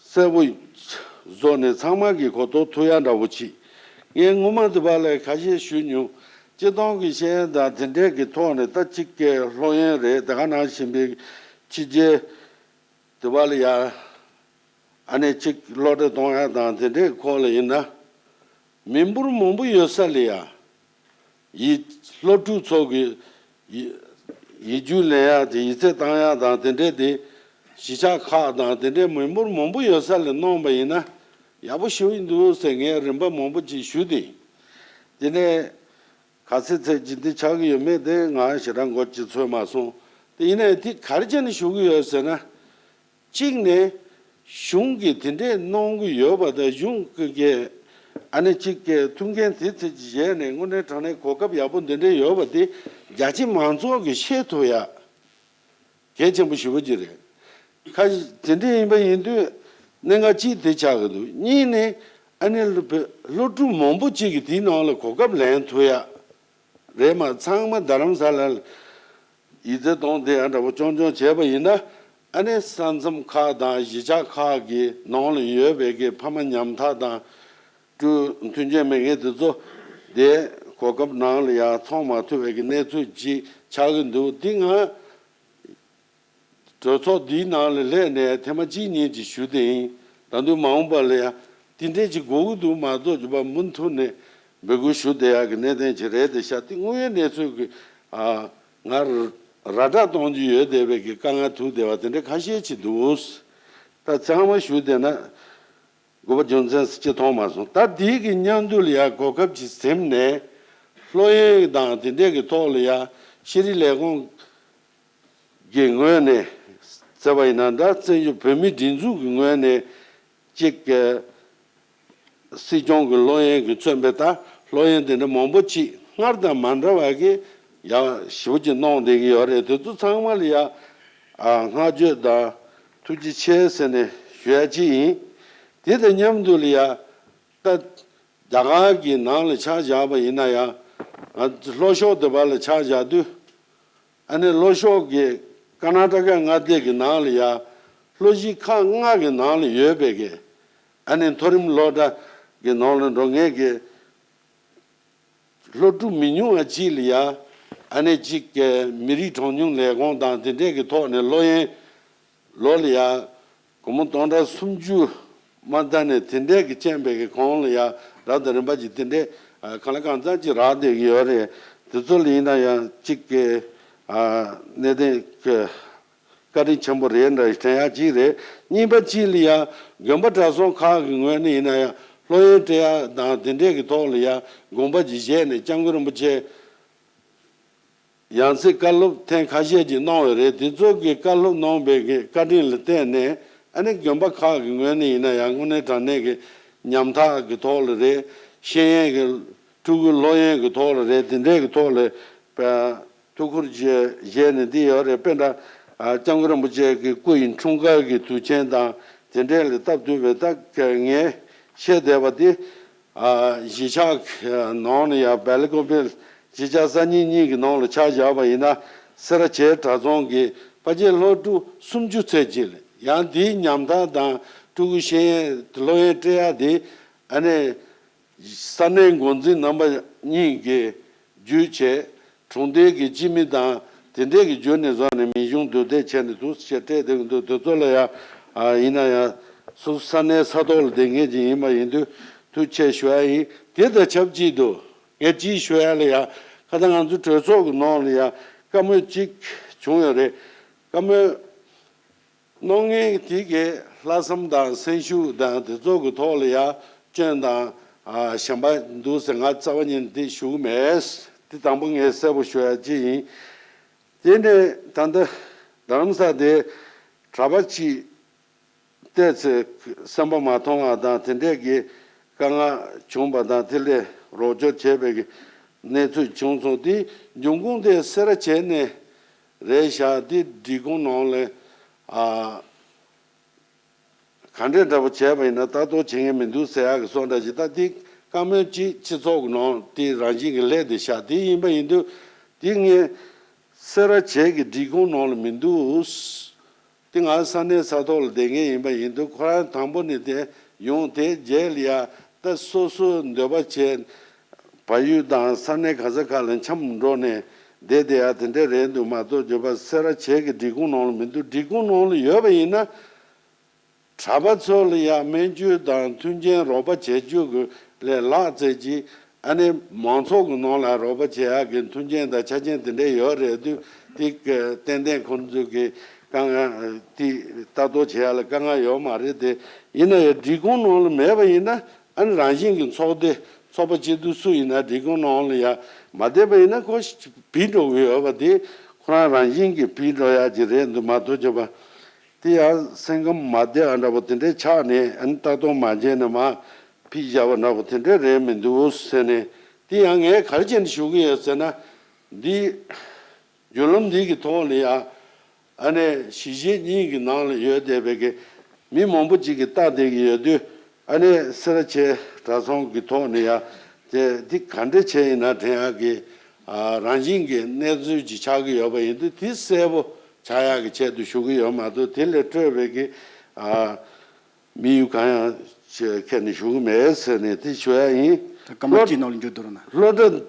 གསལ་པོ་བཟོ་ནས་ཚང་མ་གིས་གོ་རྟོགས་ཐུབ་ཡག་འདྲ་པོ་ཅིག་ངས་སྔོན་མ་དེ་བ་ལས་ཁ་ཤས་ཞུས་མྱོང་ སྤྱིར་བཏང་གི་ཤེས་ཡོན་དང་དེ་འདྲས་ཀྱི་ཐོག་ནས་ད་གཅིག་གི་སློབ་ཡོན་རེད། དེ་ག་ནང་བཞིན་པའི་ཕྱི་རྒྱལ་དུ་བ་ལ་ཡ་ཨ་ནི་གཅིག་སློབ་གྲྭ་གཏོང་ཡ་དང་དེ་འདྲས་ཁོག་ལ་ཡིན་ན། མི་འབོར་མང་པོ་ཡོད་ས་ལ་ཡ། ཡིག་སློབ་ཕྲུག་ཚོ་གི་ཡིག་ཡིག་རྒྱུགས་ལེན་ཡག་དེ་ཡིག་ཚད་བཏང་ཡག་དང་དེ་འདྲས་དེ་གཞིས་ཆགས་ཁག་དང་དེ་འདྲས་མི་འབོར་མང་པོ་ཡོད་ས་ལ་གནང་བ་ཡིན་ན་ཡག་པོ་ཞེ་པོ་འདུག་ཟེར་ངས་རིམ་པ་མང་པོ་ཅིག་ཞུས་ཏེ། དེ་ནས་ག་ཚད་ཚད་ཅིག་འདི་ཆགས་ཀྱི་ཡོད་མེད་དེ་ང་ཞེ་དྲག་མགོ་ཅིག་ཚོད་མ་སོང་། དེ་ཡིན་ནའི་དེ་ག་རེ་བྱས་ནས་ཞུ་གི་ཡོད་ཟེར་ན། གཅིག་ནས་གཞུང་གིས་དེ་འདྲས་གནང་གི་ཡོད་པ་དང་གཞུང་གི་ཨ་ནི་གཅིག་གི་ཐུགས་འགན་དེ་ཚོ་བཞེས་ནས་དངོས་གནས་དྲང་གནས་གོ་སྐབས་ཡག་པོ་འདི་འདྲས་ཡོད་པ་དེ་རྒྱ་ཆེ་མང་ཚོགས་ཀྱིས་ཤེས་ཐུབ་ཡ་གལ་ཆེན་པོ་ཞེ་པོ་ཅིག་རེད། ཁ་དེ་འདྲས་ཡིན་པ་ཡིན་དུས་གནད་འགག་གཅིག་དེ་ཆགས་ཀྱི་འདུག་གཉིས་ནས་ཨ་ནི་སློབ་ཕྲུག་མང་པོ་ཅིག་གིས་དེའི་ནང་ལ་གོ་སྐབས་ལེན་ཐུབ་ཡ། རེད་མ་ཚང་མ་རྡ་རམ་ས་ལ་ཡིག་ཚད་གཏོང་དེ་ཡང་འདྲ་པོ་རྐྱང་རྐྱང་བྱས་པ་ཡིན་ན། ཨ་ནི་ས་མཚམས་ཁག་དང་གཞིས་ཆགས་ཁག་གི་ནང་ལ་ཡོད་པའི་གི་ཕ་མ་ཉམ་ཐག་དང་སྤྲུལ་མཐུན་རྐྱེན་མེད་མཁན་དེ་ཚོ་དེ་གོ་སྐབས་ནང་ལ་ཡང་ཚང་མ་ཐུབ་པའི་གི་གནས་ཚུལ་ཅིག་ཆགས་ཀྱི་འདུག་དེ་ང་གྲོས་ཚོགས་འདིའི་ནང་ལ་སླེབས་ནས་ཐེངས་མ་གཅིག་གཉིས་ཅིག་ཞུ་བསྡད་ཡིན། ད་དུང་མ་འོངས་པ་ལ་ཡང་དེ་འདྲས་ཅིག་དགོས་ཀྱི་འདུག་མ་གཏོགས་ཀྱི་བ་མུ་མཐུད་ནས་འབོད་སྐུལ་ཞུ་བསྡད་ཡག་གི་གནད་དོན་ཅིག་རེད་དེ་ཤག་དེ་དངོས་ཡོད་གནས་ཚུལ་གྱི་ཨ་ང་ར་སྤྲོད་གཏོང་རྒྱུ་ཡོད་བསྡད་པའི་གི་དཀའ་ངལ་ཐུག་བསྡད་པ་དེ་འདྲ་ཁ་ཤས་ཅིག་འདུག་ད་ཚང་མ་ཞུ་བསྡད་ན་དགོས་པ་རྒྱུ་མཚན་སུ་ཅི་མཐོང་མ་སོང་། ད་དེའི་གི་མཉམ་དུ་ལ་ཡ་གོ་སྐབས་ཅིག་ཟིན་ནས་སློབ་ཡོན་དང་དེ་འདྲས་གི་ཐོག་ལ་ཡ་ཤེས་རིག་ལས་ཁུངས་ཀྱི་ངོས་ནས་བརྩིས་པ་ཡིན་ན་ད་བཙན་བྱོལ་བོད་མིའི་སྒྲིག་འཛུགས་ཀྱི་ངོས་ནས་གཅིག་གི་སྲིད་སྐྱོང་གི་སློབ་ཡོན་གྱི་མཚོན་པའི་ད་སློབ་ཡོན་དེ་འདྲ་མང་པོ་ཅིག་སྔར་དང་མ་འདྲ་བ་གི་ཡ་ཞེ་པོ་ཅིག་གནང་བསྡད་ཀྱི་ཡོད་རེད། དེ་ཚོ་ཚང་མ་ལ་ཡ་ཨ་བསྔགས་བརྗོད་དང་ཐུགས་རྗེ་ཆེ་ཟེར་ནས་ཞུ་ཡ་ཅིག་ཡིན། དེ་དང་མཉམ་དུ་ལ་ཡ་ད་རྒྱ་གར་གྱི་ནང་ལ་ཆ་བཞག་པ་ཡིན་ན་ཡང་ང་ཚོ་ལྷོ་ཕྱོགས་དེ་བར་ལ་ཆ་བཞག་དུས། ཨ་ནི་ལྷོ་ཕྱོགས་ཀྱི་ཀར་ནཱ་ཊ་ཀ་མངའ་སྡེ་གི་ནང་ལ་ཡ་ལྷོ་གཞིས་ཁག་ལྔ་གི་ནང་ལ་ཡོད་པའི་གི་ཨ་ནི་མཐོ་རིམ་སློབ་གྲྭ་གི་ནང་ལ་འགྲོ་མཁན་གྱི་སློབ་ཕྲུག་མི་ཉུང་བ་ཅིག་ལ་ཡ་ཨ་ནི་གཅིག་གི་མི་རིགས་གྲངས་ཉུང་ལས་ཁུངས་དང་དེ་འདྲས་ཀྱི་ཐོག་ནས་སློབ་ཡོན་ལོ་ལ་ཡ་སྒོར་མོ་སྟོང་ཕྲག་སུམ་ཅུ་མ་ཟིན་ནས་དེ་འདྲས་ཀྱི་རྐྱེན་པས་ཀྱི་གོང་ལ་ཡ་རབ་དང་རིམ་པ་ཅིག་དེ་འདྲས་ཨ་གང་ལ་གང་འཚམ་ཅིག་རག་བསྡད་ཀྱི་ཡོད་རེད། དེ་ཚོ་ལ་ཡིན་ན་ཡང་གཅིག་གི་ཨ་གནད་དོན་གྱི་བཀའ་དྲིན་ཆེན་པོ་རེད་འདྲ་དྲན་ཡག་ཅིག་རེད། གཉིས་པ་གཅིག་ལ་ཡ་དགོན་པ་གྲྭ་ཚང་ཁག་གི་ངོས་ནས་ཡིན་ན་ཡང་སློབ་ཡོན་སྤྲད་ཡག་དང་དེ་འདྲས་ཀྱི་ཐོག་ལ་ཡ་དགོངས་པ་ཅིག་བཞེས་ནས་སྐྱབས་མགོན་རིན་པོ་ཆེ་ཡང་སྲིད་བཀའ་སློབ་ཐེངས་ཁ་ཤས་ཀྱིས་གནང་བ་རེད། དེ་ཚོ་གི་བཀའ་སློབ་གནང་བའི་གི་བཀའ་དྲིན་ལ་བརྟེན་ནས་ཨ་ནི་དགོན་པ་ཁག་གི་ངོས་ནས་ཡིན་ན་ཡང་དངོས་གནས་དྲང་གནས་ཀྱི་ཉམ་ཐག་གི་ཐོག་ལ་རེད། ཤེས་ཡོན་གྱི་ཕྲུ་གུ་སློབ་ཡོན་གྱི་ཐོག་ལ་རེད། དེ་འདྲས་ཀྱི་ཐོག་ལ་ཐུགས་ཁུར་བཞེས་བཞེས་ནས་འདི་ཡོད་རེད། དཔེར་ན་ཨ་སྐྱབས་མགོན་རིན་པོ་ཆེ་གི་སྐུ་ཡི་འཁྲུངས་སྐར་གྱི་དུས་ཆེན་དང་དེ་འདྲས་ལ་སྟབས་བསྟུན་པའི་ད་ངས་བཤད་བསྡད་པ་འདི། ཨ་གཞིས་ཆགས་ནང་ནས་ཡང་སྦེལ་ཀོབ་གཞིས་ཆགས་གསར་རྙིང་གཉིས་ཀྱི་ནང་ལ་ཆ་བཞག་པ་ཡིན་ན་སེ་ར་བྱེས་གྲྭ་ཚང་གི་ཕལ་ཆེར་སློབ་ཕྲུག་སུམ་ཅུ་ཚད་ཅིག་ལ་ཡང་དེའི་ཉམ་ཐག་དང་ཕྲུ་གུ་ཤེས་ཡོན་སློབ་ཡོན་སྤྲད་ཡ་དེ་ཨ་ནི་ས་གནས་འགོ་འཛིན་རྣམ་པ་གཉིས་ཀྱིས་བརྒྱུད་བྱས། གྲོང་སྡེ་གི་སྤྱི་མི་དང་དེ་འདྲས་ཀྱི་བརྒྱུད་ནས་བཟུང་ནས་མིང་གཞུང་བསྡུ་སྡེ་བྱས་ནས་འདུག་ཟེར་སྤྲད་དེ་འདུག་དེ་ཚོ་ལ་ཡང་ཨ་ཡིན་ན་ཡང་སོ་སོ་ས་གནས་ས་ཐོག་ལ་བསྡད་མཁན་ཅིག་ཡིན་པ་ཡིན་དུས་ཐུགས་རྗེ་ཆེ་ཞུ་ཡ་ཡིན། དེ་དང་ཆབས་ཅིག་ཏུ་ངས་ཅིག་ཞུ་ཡ་ལ་ཡང་ཁ་ད་ང་ཚོ་གྲོས་ཚོགས་ཀྱི་ནང་ལ་ཡང་བཀའ་མོལ་ཅིག་བྱུང་ཡོད་རེད། བཀའ་མོལ་གནང་མཁན་དེ་གས་ལྷག་བསམ་དང་སེམས་ཤུགས་དང་དེ་ཚོ་གི་ཐོག་ལ་ཡང་སྐྱོན་དང་ཨ་ཞན་པ་འདུག་ཟེར་ང་རྩ་བ་ཉིད་ནས་དེ་ཞུ་གི་མེད། དེ་དང་པོ་ངས་གསལ་པོ་ཞུ་ཡ་ཅིག་ཡིན། དེ་ནས་ད་ལྟ་རྡ་རམ་ས་དེ་གྲྭ་པ་ཅིག་བལྟས་ཚེ་སེམས་པ་མ་ཐོང་བ་དང་དེ་འདྲས་ཀྱི་དཀའ་ངལ་བྱུང་བ་དང་དེ་ལས་རོགས་སྐྱོར་བྱས་པའི་གནས་ཚུལ་བྱུང་སོང་། དེ་འབྱུང་ཁུངས་དེ་སེ་ར་བྱེས་ནས་རེད་ཤག་དེ་སྒྲིག་ཁོངས་ནང་ལ་ཨ་ག་འདྲས་འདྲ་པོ་བྱས་པ་ཡིན་ན་ལྟ་རྟོག་བྱེད་མཁན་མི་འདུག་ཟེར་ཡག་གི་སོང་འདྲ་ཞིག་ད་དེ་བཀའ་མོལ་ཅིག་སྤྱི་ཚོགས་ཀྱི་ནང་དེ་རང་བཞིན་གྱི་སླེབས་བསྡད་ཤག་དེ་ཡིན་པ་ཡིན་དུས་དེ་ངས་སེ་ར་བྱེས་ཀྱི་སྒྲིག་ཁོངས་ནང་ལ་མི་འདུག་དེ་ང་ས་གནས་ས་ཐོག་ལ་བསྡད་མཁན་ཡིན་པ་ཡིན་དུས་ཁོ་རང་དང་པོ་ནས་དེ་ཡོང་དེ་རྗེས་ལ་ཡ་ད་སོ་སོའི་འདོད་པ་བྱས། བལ་ཡུལ་དང་ས་གནས་ག་ས་ག་ལ་འཁྱམས་འགྲོ་ནས་བསྡད་བསྡད་ཡ་དེ་འདྲ་རེད་འདུག་མ་གཏོགས། བརྗོད་པ་སེ་ར་བྱེས་ཀྱི་སྒྲིག་ཁོངས་ནང་ལ་མི་འདུག་སྒྲིག་ཁོངས་ནང་ལ་ཡོད་པ་ཡིན་ན། གྲྭ་པ་ཚོ་ལ་ཡང་སྨན་བཅོས་དང་མཐུན་རྐྱེན་རོགས་པ་བྱེད་རྒྱུ་གི་ལས་ལྷག་ཙམ་ཅིག་ཨ་ནི་མང་ཚོགས་ཀྱི་ནང་ལ་རོགས་པ་བྱེད་ཡག་གི་མཐུན་རྐྱེན་དང་ཆ་རྐྱེན་དེ་འདྲ་ཡོད་རེད་དུས། དེ་གི་ཏན་ཏན་ཁོང་ཚོས་ཀྱི་དཀའ་ངལ་དེ་ལྟ་རྟོག་བྱེད་ཡག་ལ་དཀའ་ངལ་ཡོད་མ་རེད་དེ། ཡིན་ན་ཡང་སྒྲིག་ཁོངས་ནང་ལ་མེད་པ་ཡིན་ན། ཨ་ནི་རང་བཞིན་གྱི་ཚོགས་སྡེ་ཚོགས་པ་སྐྱིད་སྡུག་སུ་ཡིན་ན་སྒྲིག་ཁོངས་ནང་ལ་ཡང་མ་བསྡད་པ་ཡིན་ན་ཁོ་བིད་འགྲོ་གི་ཡོད་པ་དེ་ཁོ་རང་རང་བཞིན་གྱིས་བིད་འགྲོ་ཡག་ཅིག་རེད་འདུག་མ་གཏོགས། བརྗོད་པ། དེ་ཡང་སེམས་ཁམས་མ་བདེ་བ་འདྲ་པོ་དེ་འདྲའི་ཆགས་ནས། ཨ་ནི་ལྟ་རྟོག་མ་བྱས་ནས་མར་ཕུད་བཞག་པ་འདྲ་པོ་དེ་འདྲ་རེད་མི་འདུག་ཟེར་ནས། དེ་ཡང་ངས་ག་རེ་བྱས་ནས་ཞུ་གི་ཡོད་ཟེར་ན། འདི་བརྒྱུད་ལམ་འདི་གི་ཐོག་ནས་ཡང་ཨ་ནི་གཞིས་བྱེས་གཉིས་ཀྱི་ནང་ལ་ཡོད་བསྡད་པའི་གི་མི་མང་པོ་ཅིག་གིས་ལྟ་བསྡད་ཀྱི་ཡོད་དུས། ཨ་ནི་སེ་ར་བྱེས་གྲྭ་ཚང་གི་ཐོག་ནས་ཡང་དེ་འདི་ག་འདྲ་བྱས་ཡིན་ན་དྲན་ཡག་གི་ཨ་རང་བཞིན་གྱི་གནས་ཚུལ་ཅིག་ཆགས་ཀྱི་ཡོད་པ་ཡིན་དུས། དེ་གསལ་པོ་ཆགས་ཡག་གི་ཆེད་དུ་ཞུ་གི་ཡོད་མ་གཏོགས། དེ་ལས་སྤྲོས་པའི་གི་ཨ་དམིགས་ཡུལ་གང་ཡང་ཁྱེར་ནས་ཞུ་གི་མེད་ཟེར་ནས་དེ་ཞུ་ཡ་ཡིན། ད་སྐར་མ་གཅིག་ནང་ལ་འཇུ་འདུག་ན། སློབ་གྲྭ་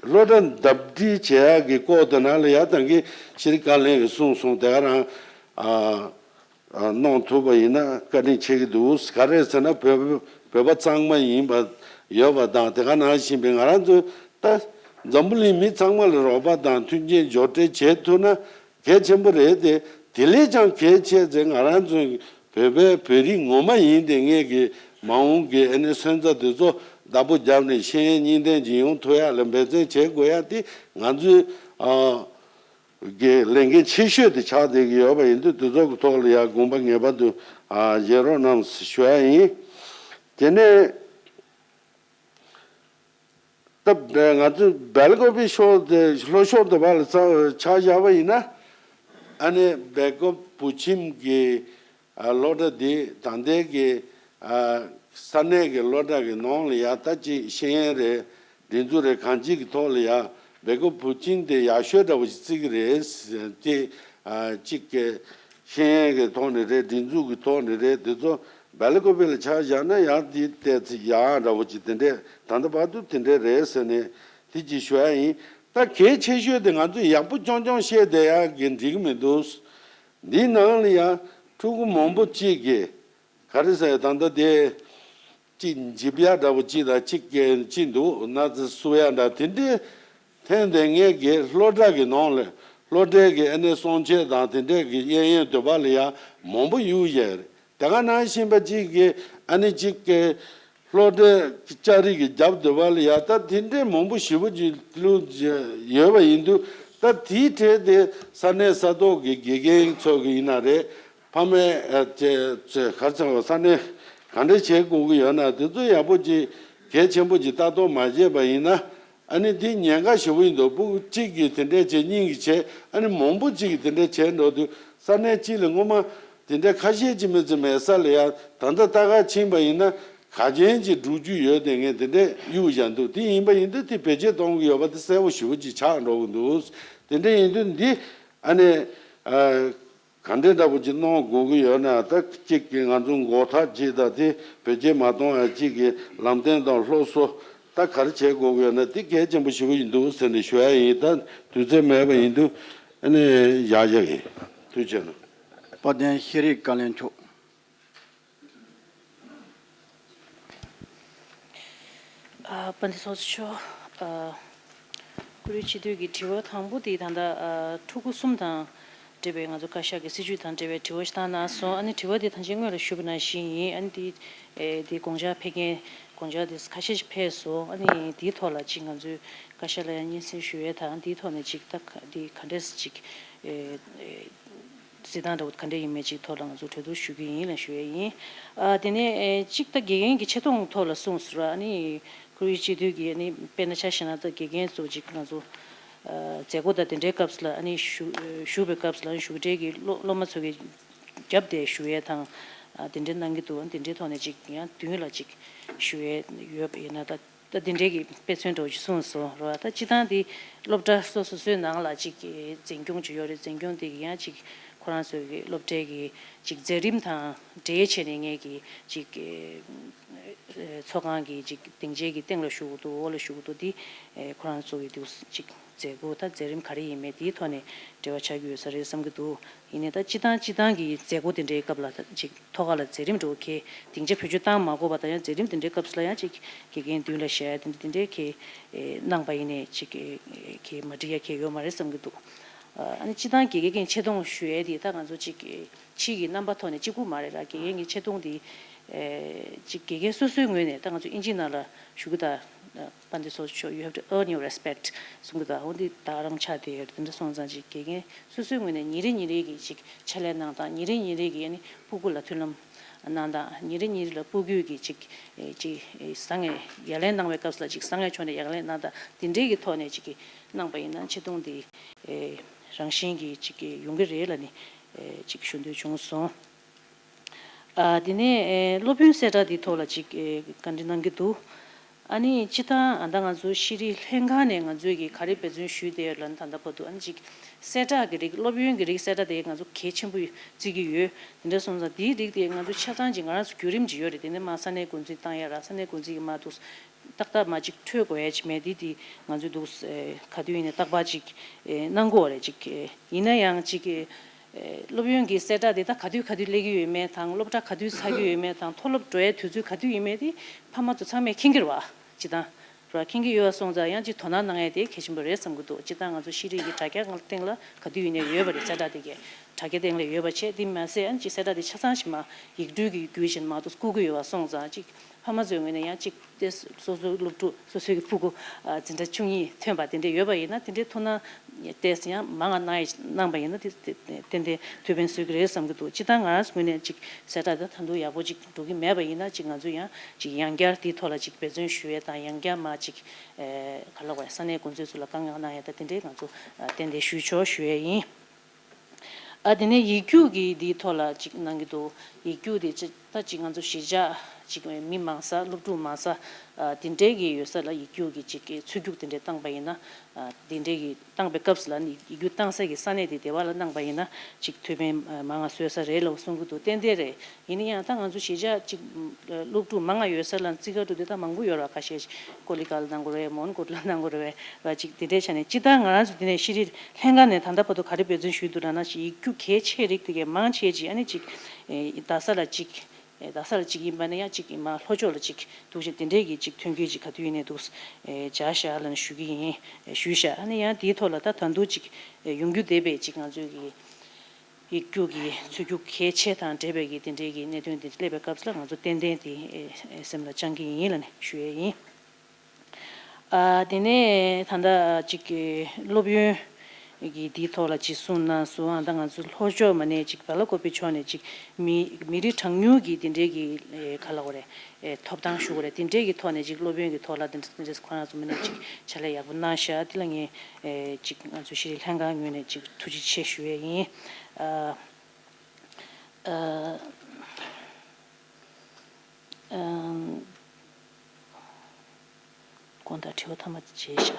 སློབ་གྲྭ་ལྡབ་འགྲིག་བྱེད་ཡག་གི་སྐོར་དེ་ནང་ལ་ཡ་ད་གིན་ཤེས་རིག་བཀའ་བློན་གྱིས་གསུངས་སོང་། དེ་ག་རང་ཨ་ཨ་གནང་ཐུབ་པ་ཡིན་ན་བཀའ་དྲིན་ཆེ་གི་འདུག་ག་རེ་ཟེར་ན། བོད་བོད་པ་གཙང་མ་ཡིན་པ་ཡོད་པ་དང་། དེ་ག་ནང་བཞིན་པའི་ང་རང་ཚོ་ད་འཛམ་བུ་གླིང་མི་ཚང་མ་ལ་རོགས་པ་དང་མཐུན་རྐྱེན་སྦྱོར་སྤྲད་བྱེད་ཐུབ་ན་གལ་ཆེན་པོ་རེད་དེ། དེ་ལས་ཀྱང་གལ་ཆེ་ཚེ་ང་རང་ཚོ་བོད་པའི་བོད་རིགས་ངོ་མ་ཡིན་དེ་ངེད་ཀྱི་མ་འོངས་ཀྱི་ཨ་ནི་སོན་རྩ་དེ་ཚོ་བདག་པོ་བརྒྱབ་ནས་ཤེས་ཡོན་གཉིས་ལྡན་ཅིག་ཡོང་ཐུབ་ཡག་ལ་འབད་བརྩོན་བྱེད་དགོས་ཡག་དེ་ང་ཚོའི་ཨ་གི་ལས་འགན་ཆེ་ཤོས་དེ་ཆགས་བསྡད་ཀྱི་ཡོད་པ་ཡིན་དུས། དེ་ཚོ་གི་ཐོག་ལ་ཡང་དགོངས་པ་ངེས་པར་དུ་ཨ་བཞེས་རོགས་གནང་ཞུ་ཡ་ཡིན། དེ་ནས་ད་ང་ཚོ་སྦེལ་ཀོབ་པི་ཤོར་དེ་ལྷོ་ཤོར་དུ་བ་ལ་ཆ་ཆ་བཞག་པ་ཡིན་ན། ཨ་ནི་སྦེལ་ཀོབ་བོད་ཁྱིམ་གྱི་ཨ་སློབ་གྲྭ་འདི་ད་ལྟའི་གི་ཨ་ས་གནས་ཀྱི་སློབ་གྲྭ་གི་ནང་ལ་ཡ་ད་ཅིག་ཤེས་ཡོན་རེད། སྒྲིག་འཛུགས་རེད། གང་ཅིའི་གི་ཐོག་ལ་ཡ་སྦེལ་ཀོབ་བོད་ཁྱིམ་དེ་ཡག་ཤོས་འདྲ་བོ་ཞིག་བརྩི་གི་རེད་ཟེར་ཏེ། ཨ་གཅིག་གི་ཤེས་ཡོན་གི་ཐོག་ནས་རེད། སྒྲིག་འཛུགས་ཀྱི་ཐོག་ནས་རེད། དེ་ཚོ་སྦེལ་ཀོབ་པི་ལ་ཆ་བཞག་ན་ཡང་དེ་ཏོག་ཙམ་ཡག་འདྲ་བོ་ཅིག་དེ་འདྲས། ད་ལྟ་བར་དུ་དེ་འདྲས་རེད་ཟེར་ནས་དེ་ཅིག་ཞུ་ཡ་ཡིན། ད་གལ་ཆེ་ཤོས་དེ་ང་ཚོས་ཡག་པོ་རྐྱང་རྐྱང་བཤད་བསྡད་ཡག་གི་འགྲིག་གི་མི་འདུག་འདིའི་ནང་ལ་ཡང་ཕྲུ་གུ་མང་པོ་གཅིག་གིས་ག་རེ་ཟེར། ད་ལྟ་དེ་གཅིག་འཇིབ་ཡག་འདྲ་བོ་གཅིག་དང་། གཅིག་གཅིག་འདུག་ན་ཚ་བསུ་ཡག་འདྲ་དེ་འདྲའི་ཐོན་དེ། ངེད་ཀྱི་སློབ་གྲྭ་གི་ནང་ལ་སློབ་གྲྭའི་གི་ཨ་ནི་གསུང་ཆོས་དང་དེ་འདྲའི་གི་གཡས་གཡོན་དུ་བ་ལ་ཡ་མང་པོ་གཡུག་བཞག་རེད། དེ་ག་ནང་བཞིན་པ་གཅིག་གི་ཨ་ནི་གཅིག་གི་སློབ་གྲྭའི་ལྕགས་རི་གི་རྒྱབ་དུ་བ་ལ་ཡ་ད་དེ་འདྲའི་མང་པོ་ཞེ་པོ་ཅིག་བླུགས་ཡོད་པ་ཡིན་དུས། ད་དེའི་གྲས་དེ་ས་གནས་ས་ཐོག་གི་དགེ་རྒན་ཚོ་གི་ཡིན་ན་རེད། ཕ་མའི་ཨ་ཅེ་ཅེ་གར་ཚང་ས་གནས་ག་འདྲ་བྱེད་དགོས་ཀྱི་ཡོད་ན། དེ་ཚོ་ཡག་པོ་ཅིག་གལ་ཆེན་པོ་ཅིག་ལྟ་རྟོག་མ་བྱས་པ་ཡིན་ན། ཨ་ནི་དེ་ཉེན་ཁ་ཞེ་པོ་ཡིན་འདུག་ཕྲུ་གུ་གཅིག་གིས་དེ་འདྲས་བྱས། གཉིས་ཀྱིས་བྱས། ཨ་ནི་མང་པོ་གཅིག་གིས་དེ་འདྲས་བྱས་འགྲོ་དུས། ས་གནས་གཅིག་ལ་སྔོན་མ་དེ་འདྲས་ཁ་ཤས་ཅིག་མི་ཚེ་མེད་ས་ལ་ཡ་ད་ལྟ་ལྟ་ག་ཕྱིན་པ་ཡིན་ན་ག་ཅན་ཅིག་འགྲོ་རྒྱུ་ཡོད་དེ། ངས་དེ་འདྲས་གཡུག་བཞག་འདུག་དེ་ཡིན་པ་ཡིན་དུས་དེ་བེད་སྤྱོད་གཏོང་གི་ཡོད་པ་དེ་གསལ་པོ་ཞེ་པོ་ཅིག་ཆགས་འགྲོ་གི་འདུག་དེ་འདྲས་ཡིན་དུས་འདི་ཨ་ནི་ཨ། ག་འདྲའི་འདྲ་པོ་ཅིག་གནང་དགོས་ཀྱི་ཡོད་ན། ད་གཅིག་གིས་ང་ཚོ་འགོག་ཐབས་ཅིག་དང་། དེ་བེད་སྤྱོད་མ་གཏོང་ཡ་གཅིག་གི་ལམ་སྟོན་དང་སློབ་གསོ་ད་ག་རེ་བྱེད་དགོས་ཀྱི་ཡོད་ན། དེ་གལ་ཆེན་པོ་ཞེ་པོ་ཡིན་འདུག་ཟེར་ནས་ཞུ་ཡ་ཡིན། ད་དུས་ཚོད་མེད་པ་ཡིན་དུས་ཨ་ནི་བཞག་བཞག་ཡིན། ཐུགས་རྗེ་གནང་། དཔལ་ལྡན་ཤེས་རིག་བཀའ་བློན་མཆོག་ཨ། དཔལ་ལྡན་ཚོགས་གཙོ་མཆོག་ཨ། བཀུར་འོས་སྤྱི་འཐུས་ཀྱི་དྲི་བ་དང་པོ་དེ་ད་ལྟ་ཨ་ཕྲུ་གུ་གསུམ་དང་འབྲེལ་བའི་ང་ཚོ་བཀའ་ཤག་གི་སྲིད་བྱུས་དང་འབྲེལ་བའི་དྲི་བ་ཞིག་བཏང་གནང་སོང་། ཨ་ནི་དྲི་བ་དེ་ད་ཅི་སྔོན་ལ་ཞུས་པ་ནང་བཞིན་ཡིན། ཨ་ནི་དེ་ཨེ་དེ་དགོངས་འཆར་ཕེབས་མཁན་དགོངས་འཆར་དེ་ཁ་ཤས་ཤིག་ཕེབས་སོང་། ཨ་ནི་དེའི་ཐོག་ལ་ཅིག་ང་ཚོས་བཀའ་ཤག་ལ་ཡང་སྙན་སེང་ཞུ་ཡས་དང་། དེའི་ཐོག་ནས་ཅིག་ད་ག་དེ་ག་འདྲས་ཅིག་ཨེ་ཨེ། གཟིགས་སྟངས་འདྲ་བོ་ག་འདྲ་ཡིན་མིན་ཅིག་ཐོག་ལ་ང་ཚོ་གྲོས་བསྡུར་ཞུ་གི་ཡིན་ལ་ཞུ་ཡས་ཡིན། ཨ་དེ་ནས་ཨེ་གཅིག་ད་དགེ་རྒན་གྱི་ཆེ་མཐོང་ཐོག་ལ་གསུངས་སོང་ར། ཨ་ནི་བཀུར་འོས་སྤྱི་འཐུས་ཀྱིས་ཨ་ནི་དཔེར་ན་ཆ་བཞག་ན་ད་དགེ་རྒན་ཚོ་ཅིག་ང་ཚོ་ཨ་མཛད་སྒོ་དང་དེ་འདྲའི་སྐབས་སུ་ལ་ཨ་ནི་ཞུ་ཞུ་བའི་སྐབས་སུ་ལ་ཨ་ནི་ཞུགས་གྲལ་གྱི་སློབ་སློབ་མ་ཚོ་གི་རྒྱབ་དེ་ཞུ་ཡས་དང་། ཨ་དེ་འདྲ་གནང་གི་འདུག་དེ་འདྲའི་ཐོག་ནས་ཅིག་ཡང་མདུན་ལ་ཅིག་ཞུ་ཡས་ཡོད་པ་ཡིན་ན། ད་ད་དེ་འདྲའི་གི་དཔེ་མཚོན་འདྲ་བོ་ཅིག་གསུངས་སོང་ར། ད་སྤྱི་བཏང་དེ་སློབ་གྲྭ་སོ་སོ་སོའི་ནང་ལ་ཅིག་གི་འཛིན་སྐྱོང་ཅིག་ཡོད་རེད། འཛིན་སྐྱོང་དེ་གི་ཡང་ཅིག་ཁོ་རང་ཚོའི་གི་སློབ་གྲྭའི་གི་ཅིག་མཛད་རིམ་དང་འབྲེལ་བྱས་ནས་ངས་གི་ཅིག་གི་ ཚོགས་ཁང་གི་ཅིག་སྡིངས་ཆའི་གི་སྟེང་ལ་བཞུགས་ཀྱི་འདུག་འོག་ལ་བཞུགས་ཀྱི་འདུག་འདི་ཁོ་རང་ཚོ་གི་འདུག་ཅིག་མཛད་སྒོ་ད་མཛད་རིམ་ག་རེ་ཡིན་མིན་དེའི་ཐོག་ནས་འབྲེལ་བ་ཆགས་ཀྱི་ཡོད་ས་རེད་བསམ་གྱི་འདུག་ཡིན་ནའི་ད་སྤྱི་བཏང་སྤྱི་བཏང་གི་མཛད་སྒོ་དེ་འདྲའི་སྐབས་ལ་ད་ཅིག་ཐོག་ཁ་ལ་མཛད་རིམ་འགྲོ་གི་སྡིངས་ཆ་བེད་སྤྱོད་བཏང་མ་དགོས་པ་དང་ཡང་མཛད་རིམ་དེ་འདྲའི་སྐབས་སུ་ལ་ཡང་ཅིག་དགེ་རྒན་མདུན་ལ་ཞལ་དེ་འདྲ་དེ་འདྲའི་གི་གནང་པ་ཡིན་ནའི་ཅིག་གི་མ་འགྲིག་ཡ་གི་ཡོད་མ་རེད་བསམ་གྱི་འདུག་ཨ་ནི་སྤྱི་བཏང་དགེ་རྒན་གྱི་ཆེ་མཐོང་ཞུ་ཡས་དེ་ད་ང་ཚོ་ཅིག་གི་ཕྱི་གི་རྣམ་པ་ཐོག་ནས་གཅིག་པུ་མ་རེད་ལ། དགེ་རྒན་གྱི་ཆེ་མཐོང་དེ་ཨེ་ཅིག་དགེ་རྒན་སོ་སོའི་ངོས་ནས་ད་ང་ཚོ་ཨིན་ཇི་ནང་ལ་ཞུ་གི་ད་དཔལ་ལྡན་ཚོགས་གཙོ་མཆོག you have to earn your respect གསུང་གི་ད། འོ་འདི་ད་རང་ཆགས་དེ་ཡོད་དེ་འདྲ་སོང་ཙང་ཅིག་དགེ་རྒན་སོ་སོའི་ངོས་ནས་ཉིན་རེ་ཉིན་རེ་གི་ཅིག་ཕྱག་ལས་གནང་སྟངས། ཉིན་རེ་ཉིན་རེ་གི་ཨ་ནི་སྤུ་གུ་ལ་མཐུན་ལམ་གནང་སྟངས། ཉིན་རེ་ཉིན་རེ་ལ་སྤུ་གུ་གི་ཅིག་ཨེ་ཅིག་ཨེ་བཟང་ངན་ཡ་ལན་གནང་བའི་སྐབས་སུ་ལ་ཅིག་བཟང་ངན་ཕྱོགས་ནས་ཡ་ལན་གནང་སྟངས། དེ་འདྲའི་གི་ཐོག་ནས་ཅིག་གི་གནང་པ་ཡིན་ན་ཆེ་མཐོང་དེ་ཨེ་རང་བཞིན་གྱིས་ཅིག་གི་ཡོང་གི་རེད་ལབ་ནས་ཨེ་ཅིག་ཞུ་འདོད་བྱུང་སོང་། ཨ་དེ་ནས་ཨེ་སློབ་ཡོན་གསལ་བསྒྲགས་དེའི་ཐོག་ལ་ཅིག་ཨེ་བཀའ་འདྲི་གནང་གི་འདུག་ཨ་ནི་སྤྱི་བཏང་ཨ་ད་ང་ཚོ་ཤེས་རིག་ལྷན་ཁང་ནས་ང་ཚོས་ཀྱི་ག་རེ་འབད་བརྩོན་ཞུས་བསྡད་ཡོད་ལབ་ན། ད་ལྟ་བར་དུ་ཨ་ནི་ཅིག་གསལ་བསྒྲགས་ཀྱི་རིགས། སློབ་ཡོན་གྱི་རིགས་གསལ་བསྒྲགས་དེ་ང་ཚོ་གལ་ཆེན་པོ་བརྩི་གི་ཡོད། དེ་འདྲ་སོང་ཙང་དེའི་རིགས་དེ་ང་ཚོ་ཆ་ཚང་ཅིག་ང་རང་ཚོ་བརྒྱུད་རིམ་ཅིག་ཡོད་རེད། དེ་ནས་མ་ས་གནས་འགོ་འཛིན་བཏང་ཡ་ར། ས་གནས་འགོ་འཛིན་གྱི་མ་འདུག་ཏག་ཏག་མ་ཅིག་འཕྲོད་དགོས་ཡ་ཅིག་མེད། དེ་དེ་ང་ཚོས་འདུག་ག་དུས་ཡིན་ནའི་རྟག་པར་ཅིག་གནང་དགོས་རེད། ཅིག་ཡིན་ན་ཡང་ཅིག་སློབ་ཡོན་གྱི་གསལ་བསྒྲགས་དེ་ད་ག་དུས་ག་དུས་སླེབས་ཀྱི་ཡོད་མེད་དང་། སློབ་གྲྭ་ག་དུས་ཚར་གྱི་ཡོད་མེད་དང་། མཐོ་སློབ་འགྲོ་ཡའི་དུས་ཚོད་ག་དུས་ཡིན་མེད་དེ་ཕ་མ་ཚོ་ཚང་མས་མཁྱེན་གྱི་རེད་བ། སྤྱི་བཏང་ར་མཁྱེན་གྱི་ཡོད་པ་སོང་ཙང་ཡང་ཅིག་དོ་སྣང་གནང་ཡ་དེ་གལ་ཆེན་པོ་རེད་བསམ་གྱི་འདུག་སྤྱི་བཏང་ང་ཚོ་ཤེས་རིག་གི་དྲ་རྒྱ་སྟེང་ལ་ག་དུས་ཡིན་ནའི་ཡོད་པ་རེད། གསལ་བསྒྲགས་དེ་གའི་དྲ་རྒྱ་སྟེང་ལ་ཡོད་པ་བྱས། དེ་མ་ཟད་ཨ་ནི་ཅིག་གསལ་བསྒྲགས་དེ་ཆ་ཚང་ཞིག་མ་ཡིག་འབྲུ་གི་བརྒྱུད་བཞིན་མ་གཏོགས་བསྐུར་གྱི་ཡོད་པ་སོང་ཙང་ཅིག་ཕ་མ་ཚོའི་ངོས་ནས་ཡང་ཅིག་དེ་སོ་སོའི་སློབ་ཕྲུག་སོ་སོའི་གི་ཕྲུ་གུ་འཛིན་གྲྭ་བཅུ་གཉིས་ཐོན་པ་དེ་འདྲ་ཡོད་པ་ཡིན་ན། དེ་འདྲའི་ཐུགས་སྣང་ཏོག་ཙམ་ཡང་མང་ང་གནང་ཡ་གནང་པ་ཡིན་ན་དེ་ཏན་ཏན་ཐུགས་ཕན་གསོས་ཀྱི་རེད་བསམ་གྱི་འདུག་སྤྱི་བཏང་ང་རང་ཚོའི་ངོས་ནས་ཅིག་གསལ་བསྒྲགས་དེ་ད་དུང་ཡག་པོ་ཅིག་འགྲོ་གི་མེད་པ་ཡིན་ན། ཅིག་ང་ཚོ་ཡང་ཅིག་ཡང་བསྐྱར་དེའི་ཐོག་ལ་ཅིག་འབད་བརྩོན་ཞུ་ཡས་དང་། ཡང་བསྐྱར་མ་ཅིག་ཨེ་ག་ལབ་དགོས་རེད། ས་གནས་འགོ་འཛིན་ཚོ་ལ་བཀའ་མངགས་གནང་ཡས་དང་དེ་འདྲའི་ང་ཚོ་ཨ་ཏན་ཏན་ཞུས་ཆོག་ཞུ་ཡས་ཡིན། ཨ་དེ་ནས་ཡིག་རྒྱུགས་ཀྱི་འདིའི་ཐོག་ལ་ཅིག་གནང་གི་འདུག་ཡིག་རྒྱུགས་དེ་ཅིག་ད་ཅིག་ང་ཚོ་གཞིས་ཆགས་ཅིག་མི་མང་ས་སློབ་ཕྲུག་མང་ས་ཨ་དེ་འདྲའི་གི་ཡོད་ས་ལ་ཡིག་རྒྱུགས་ཀྱི་ཅིག་གི་ཚུད་རྒྱུགས་དེ་འདྲའི་བཏང་པ་ཡིན་ན། ཨ་དེ་འདྲའི་གི་བཏང་པའི་སྐབས་སུ་ལ་ནི་ཡིག་རྒྱུགས་བཏང་ས་གི་ས་གནས་དེ་སྡེ་བ་ལ་གནང་པ་ཡིན་ན་ཅིག་ཐུགས་ཕན་མང་ང་གསོས་ས་རེད་ལབ་གསུང་གི་འདུག་ཏན་ཏན་རེད། ཡིན་ན་ཡང་ད་ང་ཚོ་གཞིས་ཆགས་གཅིག་སློབ་ཕྲུག་མང་ང་ཡོད་ས་ལ་རྩིས་ཁ་འགྲོ་དུས་ད་མང་པོ་ཡོད་ར། ཁ་ཤས་ཀོ་ལི་གྷལ་གནང་དགོས་རེད། མོན་གྷོ་ལ་གནང་དགོས་རེད་བ། ཅིག་དེ་འདྲའི་ཆ་ནས་སྤྱི་བཏང་ང་རང་ཚོ་དེ་ནས་ཤེས་རིག་ལྷན་ཁང་ནས་ད་ལྟ་བར་དུ་ག་རེ་འབད་བརྩོན་ཞུས་འདུག་ལབ་ན། ཡིག་རྒྱུགས་གལ་ཆེ་རིགས་དེ་གའི་མང་ཆེ་ཅིག་ཨ་ནི་ཅིག་རྡ་ས་ལ་ཅིག་རྡ་ས་ལ་ཅིག་ཡིན་པ་ནས་ཡང་ཅིག་མ་ལྷོ་ཕྱོགས་ལ་ཅིག་འདུག་ཅིག་དེ་འདྲའི་གི་ཅིག་ཐོན་སྐྱེད་ཅིག་ག་དུས་ཡིན་ནས་འདུག་བྱ་བཞག་ལབ་ནས་ཞུ་གི་ཡིན། ཞུས་བཞག་ཨ་ནི་ཡང་དེའི་ཐོག་ལ་ད་ད་དུང་ཅིག་ཡོང་རྒྱུ་བསྡད་པའི་ཅིག་ང་ཚོའི་གི་ཡིག་རྒྱུགས་ཀྱི་ཚུད་རྒྱུགས་གལ་ཆེ་དང་འབྲེལ་བའི་གི་དེ་འདྲའི་གི་གནད་དོན་དེ་སླེབས་པའི་སྐབས་སུ་ལ་ང་ཚོ་ཏན་ཏན་དེ་ཨེ་ཨེ་སེམས་ལ་བཅང་གི་ཡིན་ལབ་ནས་ཞུ་ཡས་ཡིན། ཨ་དེ་ནས་ད་ལྟ་ཅིག་གི་སློབ་ཡོན་གྱི་འདིའི་ཐོག་ལ་ཅིག་གསུངས་གནང་སོང་། ཨ་ད་ང་ཚོ་ལྷོ་ཕྱོགས་མ་ནས་ཅིག་བེ་ལ་ཀོ་པི་ཕྱོགས་ནས་ཅིག་མི་མི་རིགས་གྲངས་ཉུང་གི་དེ་འདྲའི་གི་ཨེ་ག་ལབ་དགོས་རེད། ཨེ་ཐོབ་ཐང་ཞུ་དགོས་རེད། དེ་འདྲའི་གི་ཐོག་ནས་ཅིག་སློབ་ཡོན་གྱི་ཐོག་ལ་དེ་འདྲ་དེ་འདྲ་ཁོ་རང་ཚོ་མ་ནས་ཅིག་ཕྱག་ལས་ཡག་པོ་གནང་ཤག་དེ་ལ་ངས་ཨེ་ཅིག་ང་ཚོ་ཤེས་རིག་ལྷན་ཁང་ངོས་ནས་ཅིག་ཐུགས་རྗེ་ཆེ་ཞུ་ཡས་ཡིན། ཨ། ཨ། ཨམ། དགོངས་དག་དྲི་བ་ཐ་མ་བྱས་ཤག་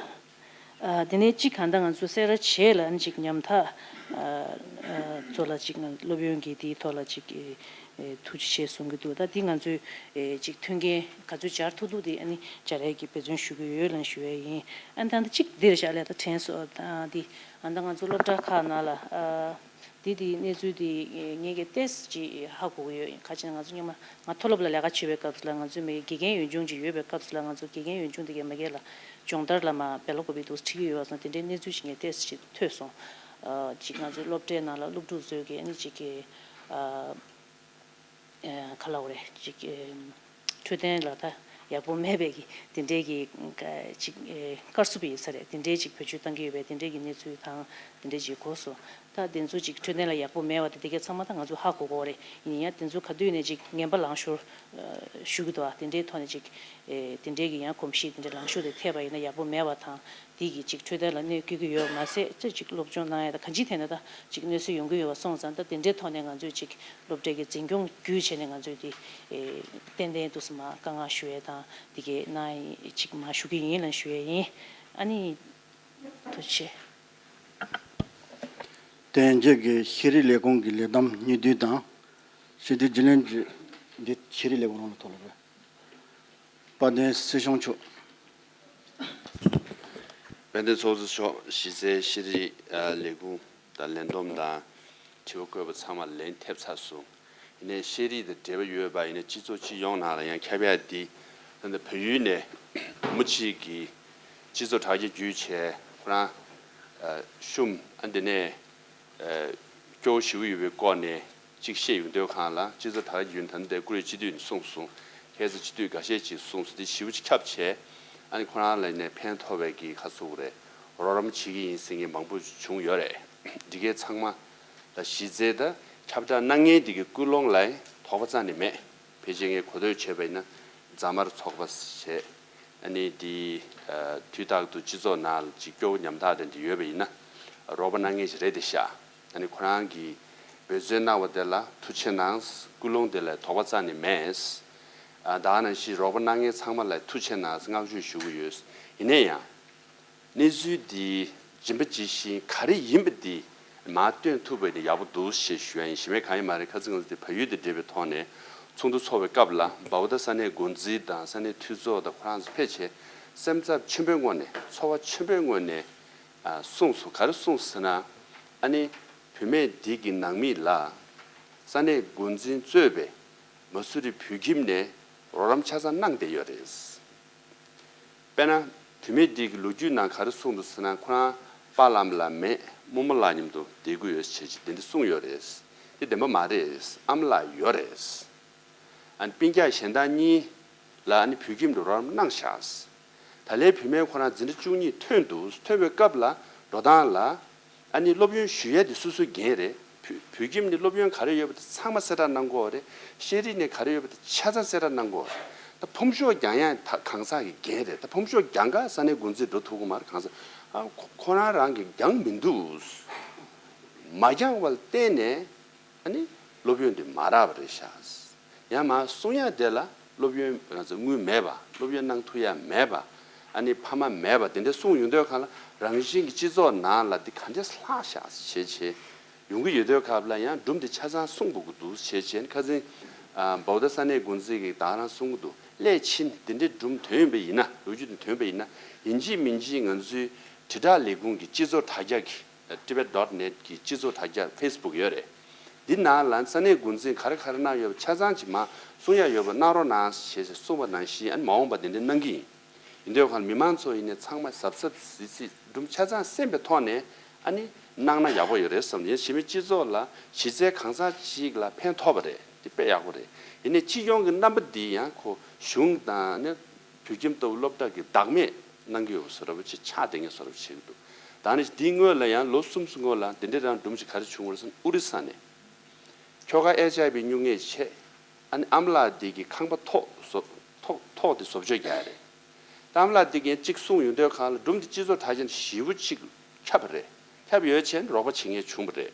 ཨ། དེ་ནས་གཅིག་གང་ལྟར་ང་ཚོ་སེ་ར་བྱེས་ལ་ཨ་ནི་གཅིག་ཉམ་ཐག་ཨ། ཨ། ཚོ་ལ་གཅིག་ང་སློབ་ཡོན་གྱི་དེའི་ཐོག་ལ་གཅིག་ཨེ། ཨེ། ཐུགས་རྗེ་ཆེ་གསུང་གི་འདུག་ད་འདི་ང་ཚོས་ཨེ། གཅིག་མཐུན་རྐྱེན་ག་ཚོད་སྦྱར་ཐུབ་ཐུབ་དེ་ཨ་ནི་སྦྱར་ཡས་ཀྱི་འབད་བརྩོན་ཞུ་གི་ཡོད་ལབ་ཞུ་ཡས་ཡིན། ཨ་ནི་ད་ལྟ་གཅིག་འདིར་བཞག་ལས་ད་དྲན་སོང་། ཨ། འདི་ཨ་ད་ང་ཚོ་སློབ་གྲྭ་ཁག་ནང་ལ་ཨ། འདི་དེའི་གནས་ཚུལ་དེ་ངས་ཀྱི་ཏོག་ཙམ་ཅིག་ཧ་གོ་གི་ཡོད། ག་ཅི་ན་ང་ཚོ་སྔོན་མ་ང་མཐོ་སློབ་ལ་ལས་ཀ་བྱེད་པའི་སྐབས་སུ་ལ་ང་ཚོའི་མི་དགེ་རྒན་ཡོན་ཆུང་ཅིག་ཡོད་པའི་སྐབས་སུ་ལ་ང་ཚོ་དགེ་རྒན་ཡོན་ཆུང་དེ་གའི་མ་གི་ལ་སྦྱོང་བརྡར་ལ་མར་བེ་ལ་ཀོ་པི་འདུག་ཁྲིད་ཀྱི་ཡོད་པ་སོང་། དེ་འདྲའི་གནས་ཚུལ་ཅིག་ངས་ཏོག་ཙམ་ཅིག་ཐོས་སོང་། ཨ། ཅིག་ང་ཚོའི་སློབ་གྲྭའི་ནང་ལ་སློབ་ཕྲུག་ཚོས་ཀྱི་ཨ་ནི་ཅིག་གི་ཨ། ཨ། ག་ལབ་དགོས་རེད། ཅིག་ཨ། འཕྲོད་བསྟེན་ལ་ད་ཡག་པོ་མེད་པའི་གི་དེ་འདྲའི་གི་ཅིག་ཨ། སྐར་ཚུབ་ཡིན་ས་རེད། དེ་འདྲའི་ཅིག་བེད་སྤྱོད་བཏང་གི་ཡོད་པའི་དེ་འདྲའི་གི་གནས་ཚུལ་དང་དེ་འདྲའི་ཅིག་གོ་སོང་། ད་དེ་ཚོ་ཅིག་འཕྲོད་བསྟེན་ལ་ཡག་པོ་མེད་པ་དེ་དེ་གའི་ཚང་མ་ད་ང་ཚོ་ཧ་གོ་གོ་རེད། ཡིན་ཡང་དེ་ཚོ་ག་དུས་ནས་ཅིག་ངན་པ་ལངས་ཤོར་ཞུ་གི་འདུག་ཨ། དེ་འདྲའི་ཐོག་ནས་ཅིག་ཨེ། དེ་འདྲའི་གི་ཡང་གོམས་གཤིས་དེ་འདྲའི་ལངས་ཤོར་དེ་ཐེབས་པ་ཡིན་ན་ཡག་པོ་མེད་པ་དང་། དེ་གི་ཅིག་འཕྲོད་བསྟེན་ལ་གནོད་སྐྱེལ་གྱི་ཡོད་མ་ཟད་ཅིག་ཅིག་སློབ་སྦྱོང་གནང་ཡ་ད་གང་ཅིའི་ཐད་ནས་ད་ཅིག་གནོད་འཚེ་ཡོང་གི་ཡོད་པ་སོང་ཙང་། ད་དེ་འདྲའི་ཐོག་ནས་ང་ཚོས་ཅིག་སློབ་གྲྭའི་གི་འཛིན་སྐྱོང་བརྒྱུད་བྱས་ནས་ང་ཚོས་དེ་ཨེ། ཏན་ཏན་འདུག་སེ་མར་བཀའ་མངགས་ཞུ་ཡས་དང་དེ་གའི་གནང་ཡས་ཅིག་མར་ཞུ་གི་ཡིན་ལབ་ཞུ་ཡས་ཡིན། ཨ་ནི། ཐུགས་རྗེ་ཆེ། དེ་རྗེས་ཀྱི་ཤེས་རིག་ལས་ཁུངས་ཀྱི་ལས་བསྡོམས་སྙིང་བསྡུས་དང་། ཞུ་དུས་རྒྱུན་ལས་ཀྱི་འདི་ཤེས་རིག་ལས་ཁུངས་རང་ལ་ཐོག་ལ་རེད། དཔལ་ལྡན་སྲིད་སྐྱོང་མཆོག་དཔལ་ལྡན་ཚོགས་གཙོ་མཆོག་གཞི་རྩའི་ཤེས་རིག་ཨ་ལས་ཁུངས་དང་ལས་བསྡོམས་དང་དྲི་བ་བཀོད་པ་ཚང་མ་ལན་ཐེབས་ཚར་སོང་། ཡིན་ནའི་ཤེས་རིག་དང་འབྲེལ་བ་ཡོད་པ་ཡིན་ན་སྤྱི་ཚོགས་སྤྱི་ཡོངས་ནང་ལ་ཡང་ཁྱབ་ཡ་འདི་ད་ལྟ་བལ་ཡུལ་ནས་མི་གཅིག་གིས་སྤྱི་ཚོགས་དྲ་རྒྱ་བརྒྱུད་བྱས་ཁོ་རང་ཨ་ཤུམ་ཨ་འདི་ནས་ཨ་སྐྱོ་བོ་ཞེ་པོ་ཡོད་པའི་སྐོར་ནས་གཅིག་བཤད་ཡོང་དུས་སྒང་ལ་སྤྱི་ཚོགས་དྲ་རྒྱ་བརྒྱུད་ནས་ད་ལྟ་བཀུར་འོས་སྤྱི་འཐུས་ནས་གསུངས་སོང་། ཁ་སང་སྤྱི་འཐུས་འགའ་ཤས་ཀྱིས་གསུངས་སོང་། དེ་ཞེ་པོ་ཅིག་ཁྱབ་བྱས་ཨ་ནི་ཁོ་རང་ལ་ནས་ཕན་ཐོགས་པའི་གི་ཁ་ཚུགས་རེད། རོགས་རམ་བྱེད་ཀྱི་ཡིན་ཟེར་མཁན་མང་པོ་བྱུང་ཡོད་རེད། འདི་གའི་ཚང་མ་ལ་གཞི་རྩའི་ད་ཁྱབ་བསྒྲགས་གནང་མཁན་དེ་གི་ཀུན་སློང་ལ་དོགས་པ་རྩ་ནས་མེད། ཕལ་ཆེར་ངས་གོ་ཐོས་བྱས་པ་ཡིན་ན་རྫ་དམར་ཚོགས་པ་བྱས་ཨ་ནི་དེ་ཨ་དུས་རྟག་ཏུ་སྤྱི་ཚོགས་ནང་ལ་ཅིག་སྐྱོ་བོ་ཉམ་ཐག་དེ་འདྲ་ཡོད་པ་ཡིན་ན་རོགས་པ་གནང་མཁན་ཞིག་རེད་དེ་ཤག་ཨ་ནི་ཁོ་རང་གིས་འབད་བརྩོན་གནང་བ་དེ་ལ་ཐུགས་རྗེ་གནང་། ཀུན་སློང་དེ་ལ་དོགས་པ་རྩ་ནས་མེད། ཨ་ད་ག་ནང་བཞིན་རོགས་པ་གནང་མཁན་ཚང་མ་ལ་ཐུགས་རྗེ་གནང་བསྔགས་བརྗོད་ཞུ་གི་ཡོད། ཡིན་ན་ཡང་། གནས་ཚུལ་འདི་ཇི་མ་ཇི་བཞིན་ག་རེ་ཡིན་པ་འདི་མར་སྟོན་ཐུབ་པ་ཡིན་ན་ཡག་པོ་འདུག་ཞེས་ཞུ་ཡ་ཡིན། གཞན་མ་གང་ཡང་མ་རེད། ཁ་སང་ང་ཚོ་འདི་བལ་ཡུལ་དང་འབྲེལ་བའི་ཐོག་ནས་ཚོགས་འདུ་ཚོགས་པའི་སྐབས་ལ་བའོ་ད་ས་གནས་འགོ་འཛིན་དང་ས་གནས་འཐུས་ཚོགས་དང་ཁོ་རང་ཚོ་ཕལ་ཆེར་སེམས་འཚབ་ཆེན་པོའི་ངོས་ནས་ཚོར་བ་ཆེན་པོའི་ངོས་ནས་ཨ་གསུངས་སོང་། ག་རེ་གསུངས་ཟེར་ན་ཨ་ནི་བུད་མེད་འདི་གི་ནང་མི་ལ་ས་གནས་འགོ་འཛིན་གཙོས་པའི་མ་སུ་རི་བོད་ཁྱིམ་ནས་རོགས་རམ་ཆ་ཚང་གནང་བསྡད་ཡོད་རེད། དཔེར་ན། བུད་མེད་འདི་གི་ལོ་རྒྱུས་ནང་ག་རེ་གསུངས་འདུག་ཟེར་ན་ཁོ་རང་པཱ་ལགས་ལ་མེད་རྨོ་མོ་ལགས་མཉམ་དུ་བསྡད་ཀྱི་ཡོད་ཅེས་དེ་འདྲ་གསུངས་ཡོད་རེད། དེ་བདེན་པ་མ་རེད། ཨ་མ་ལགས་ཡོད་རེད། ཨ་ནི་སྤུན་ཀྱག་གཞན་དག་གཉིས་ལ་ཨ་ནི་བོད་ཁྱིམ་དུ་རོགས་རམ་གནང་ཤག་ད་ལན་བུད་མེད་ཁོ་རང་འཛིན་གྲྭ་བཅུ་གཉིས་ཐོན་འདུག་ཐོན་པའི་སྐབས་ལ་འགྲོ་སྟངས་ལ། ཨ་ནི་སློབ་ཡོན་ཞུ་ཡས་དེ་སོ་སོའི་འགན་རེད། བོད་བོད་ཁྱིམ་ནས་སློབ་ཡོན་ག་རེ་ཡོད་པ་དེ་ཚང་མ་གསལ་བསྒྲགས་གནང་དགོས་རེད། ཤེས་རིག་ནས་ག་རེ་ཡོད་པ་དེ་ཆ་ཚང་གསལ་བསྒྲགས་གནང་དགོས་རེད། ད་ཕོམ་ཤོག་རྒྱག་ཡས་ད་གང་ཟག་གི་འགན་རེད། ད་ཕོམ་ཤོག་རྒྱག་ག་ས་གནས་འགོ་འཛིན་འགྲོ་ཐུབ་ཀྱི་མ་རེད། གང་ཟག་ཨ་ཁོ་ཁོ་རང་རང་གིས་རྒྱག་མི་འདུག་མ་རྒྱག་པར་བརྟེན་ནས་ཨ་ནི་སློབ་ཡོན་དེ་མ་རག་པ་རེད་ཤག་ཡང་མ་གསུང་ཡ་དེ་ལ་སློབ་ཡོན་ང་ཚོ་དངུལ་མེད་པ། སློབ་ཡོན་གནང་ཐུབ་ཡ་མེད་པ། ཨ་ནི་ཕ་མ་མེད་པ་དེ་འདྲ་གསུངས་ཡོང་དུས་སྒང་ལ་རང་བཞིན་གྱི་སྤྱི་ཚོགས་ནང་ལ་འདི་ག་འདྲས་ལྷག་ཤག་བྱས་བྱས་ཡོང་གི་ཡོད་དུས་སྐབས་ལ་ཡང་སྒྲུང་འདི་ཆ་ཚང་གསུང་དགོས་ཀྱི་འདུག་བྱས་བྱས་ཁ་སང་ཨ་བའོ་ད་ས་གནས་འགོ་འཛིན་གྱིས་ད་རང་གསུང་གི་འདུག་སླད་ཕྱིན་འདི་འདྲའི་སྒྲུང་ཐོན་པ་ཡིན་ན་ལོ་རྒྱུས་འདི་ཐོན་པ་ཡིན་ན་ཡིན་གཅིག་མིན་གཅིག་ང་ཚོའི་དྲིལ་བསྒྲགས་ལས་ཁུངས་ཀྱི་སྤྱི་ཚོགས་དྲ་རྒྱ་གི Tibet dot net གི་སྤྱི་ཚོགས་དྲ་རྒྱ་Facebook ཡོད་རེད། འདི་ནང་ལ་ས་གནས་འགོ་འཛིན་ག་རེ་ག་རེ་གནང་ཡོད་པ་ཆ་ཚང་གཅིག་མ་གསུང་ཡ་ཡོད་པ་གནང་རོགས་གནང་ཞེས་གསུངས་པ་ནང་བཞིན་ཨ་ནི་མ་འོངས་པ་དེ་འདྲ་གནང་གི་ཡིན། ཡིན་དུས་ཁ་ལ་མི་མང་ཚོ་ཡིན་ནའི་ཚང་མ་གཟབ་གཟབ་གཟིགས་གཟིགས་སྒྲུང་ཆ་ཚང་གསན་པའི་ཐོག་ནས་ཨ་ནི་གནང་ན་ཡག་པོ་ཡོད་རེད་བསམ། ཡིན་གཞི་མེད་སྤྱི་ཚོགས་ལ་གཞི་རྩའི་གང་ཟག་ཅིག་ལ་ཕན་ཐོགས་པ་རེད། དེ་དཔེ་ཡག་པོ་རེད། ཡིན་ནའི་སྤྱི་ཡོངས་ཀྱི་རྣམ་པ་འདི་ཡང་ཁོ་གཞུང་དང་ནི་བོད་ཁྱིམ་ལྟ་བུ་སློབ་གྲྭ་གི་བདག་མེད་གནང་གི་ཡོད་པ་བཟོ་འདྲ་པོ་ཅིག་ཆགས་བསྡད་མཁན་བཟོ་འདྲ་པོ་བྱེད་ཀྱི་འདུག་ད་ནི་འདིའི་སྔོན་ལ་ཡང་ལོ་གསུམ་གྱི་སྔོན་ལ་འདི་འདྲའི་རང་སྒྲུང་ཞིག་ག་རེ་བྱུང་བ་རེད་ཟེར་ན་ཨོ་རི་ས་ནས་ཁྱོ་ག་ཨེཆ་ཨའི་བི་སྨྱུག་རྔུབ་བྱས་ཨ་ནི་ཨ་མ་ལགས་འདི་གི་ཁང་པ་ཐོག་བཟོ་ཐོག་ཐོག་དེ་བཟོ་བཅོས་རྒྱག་ཡ་རེད། ད་ཨ་མ་ལགས་འདི་གིས་གཅིག་གསུངས་ཡོང་དུས་སྒང་ལ་སྒྲུང་འདི་སྤྱི་ཚོགས་དྲ་རྒྱ་ནས་ཞེ་པོ་ཅིག་ཁྱབ་པ་རེད། ཁྱབ་ཡོད་བྱས་ནས་རོགས་པ་བྱེད་མཁན་བྱུང་བ་རེད།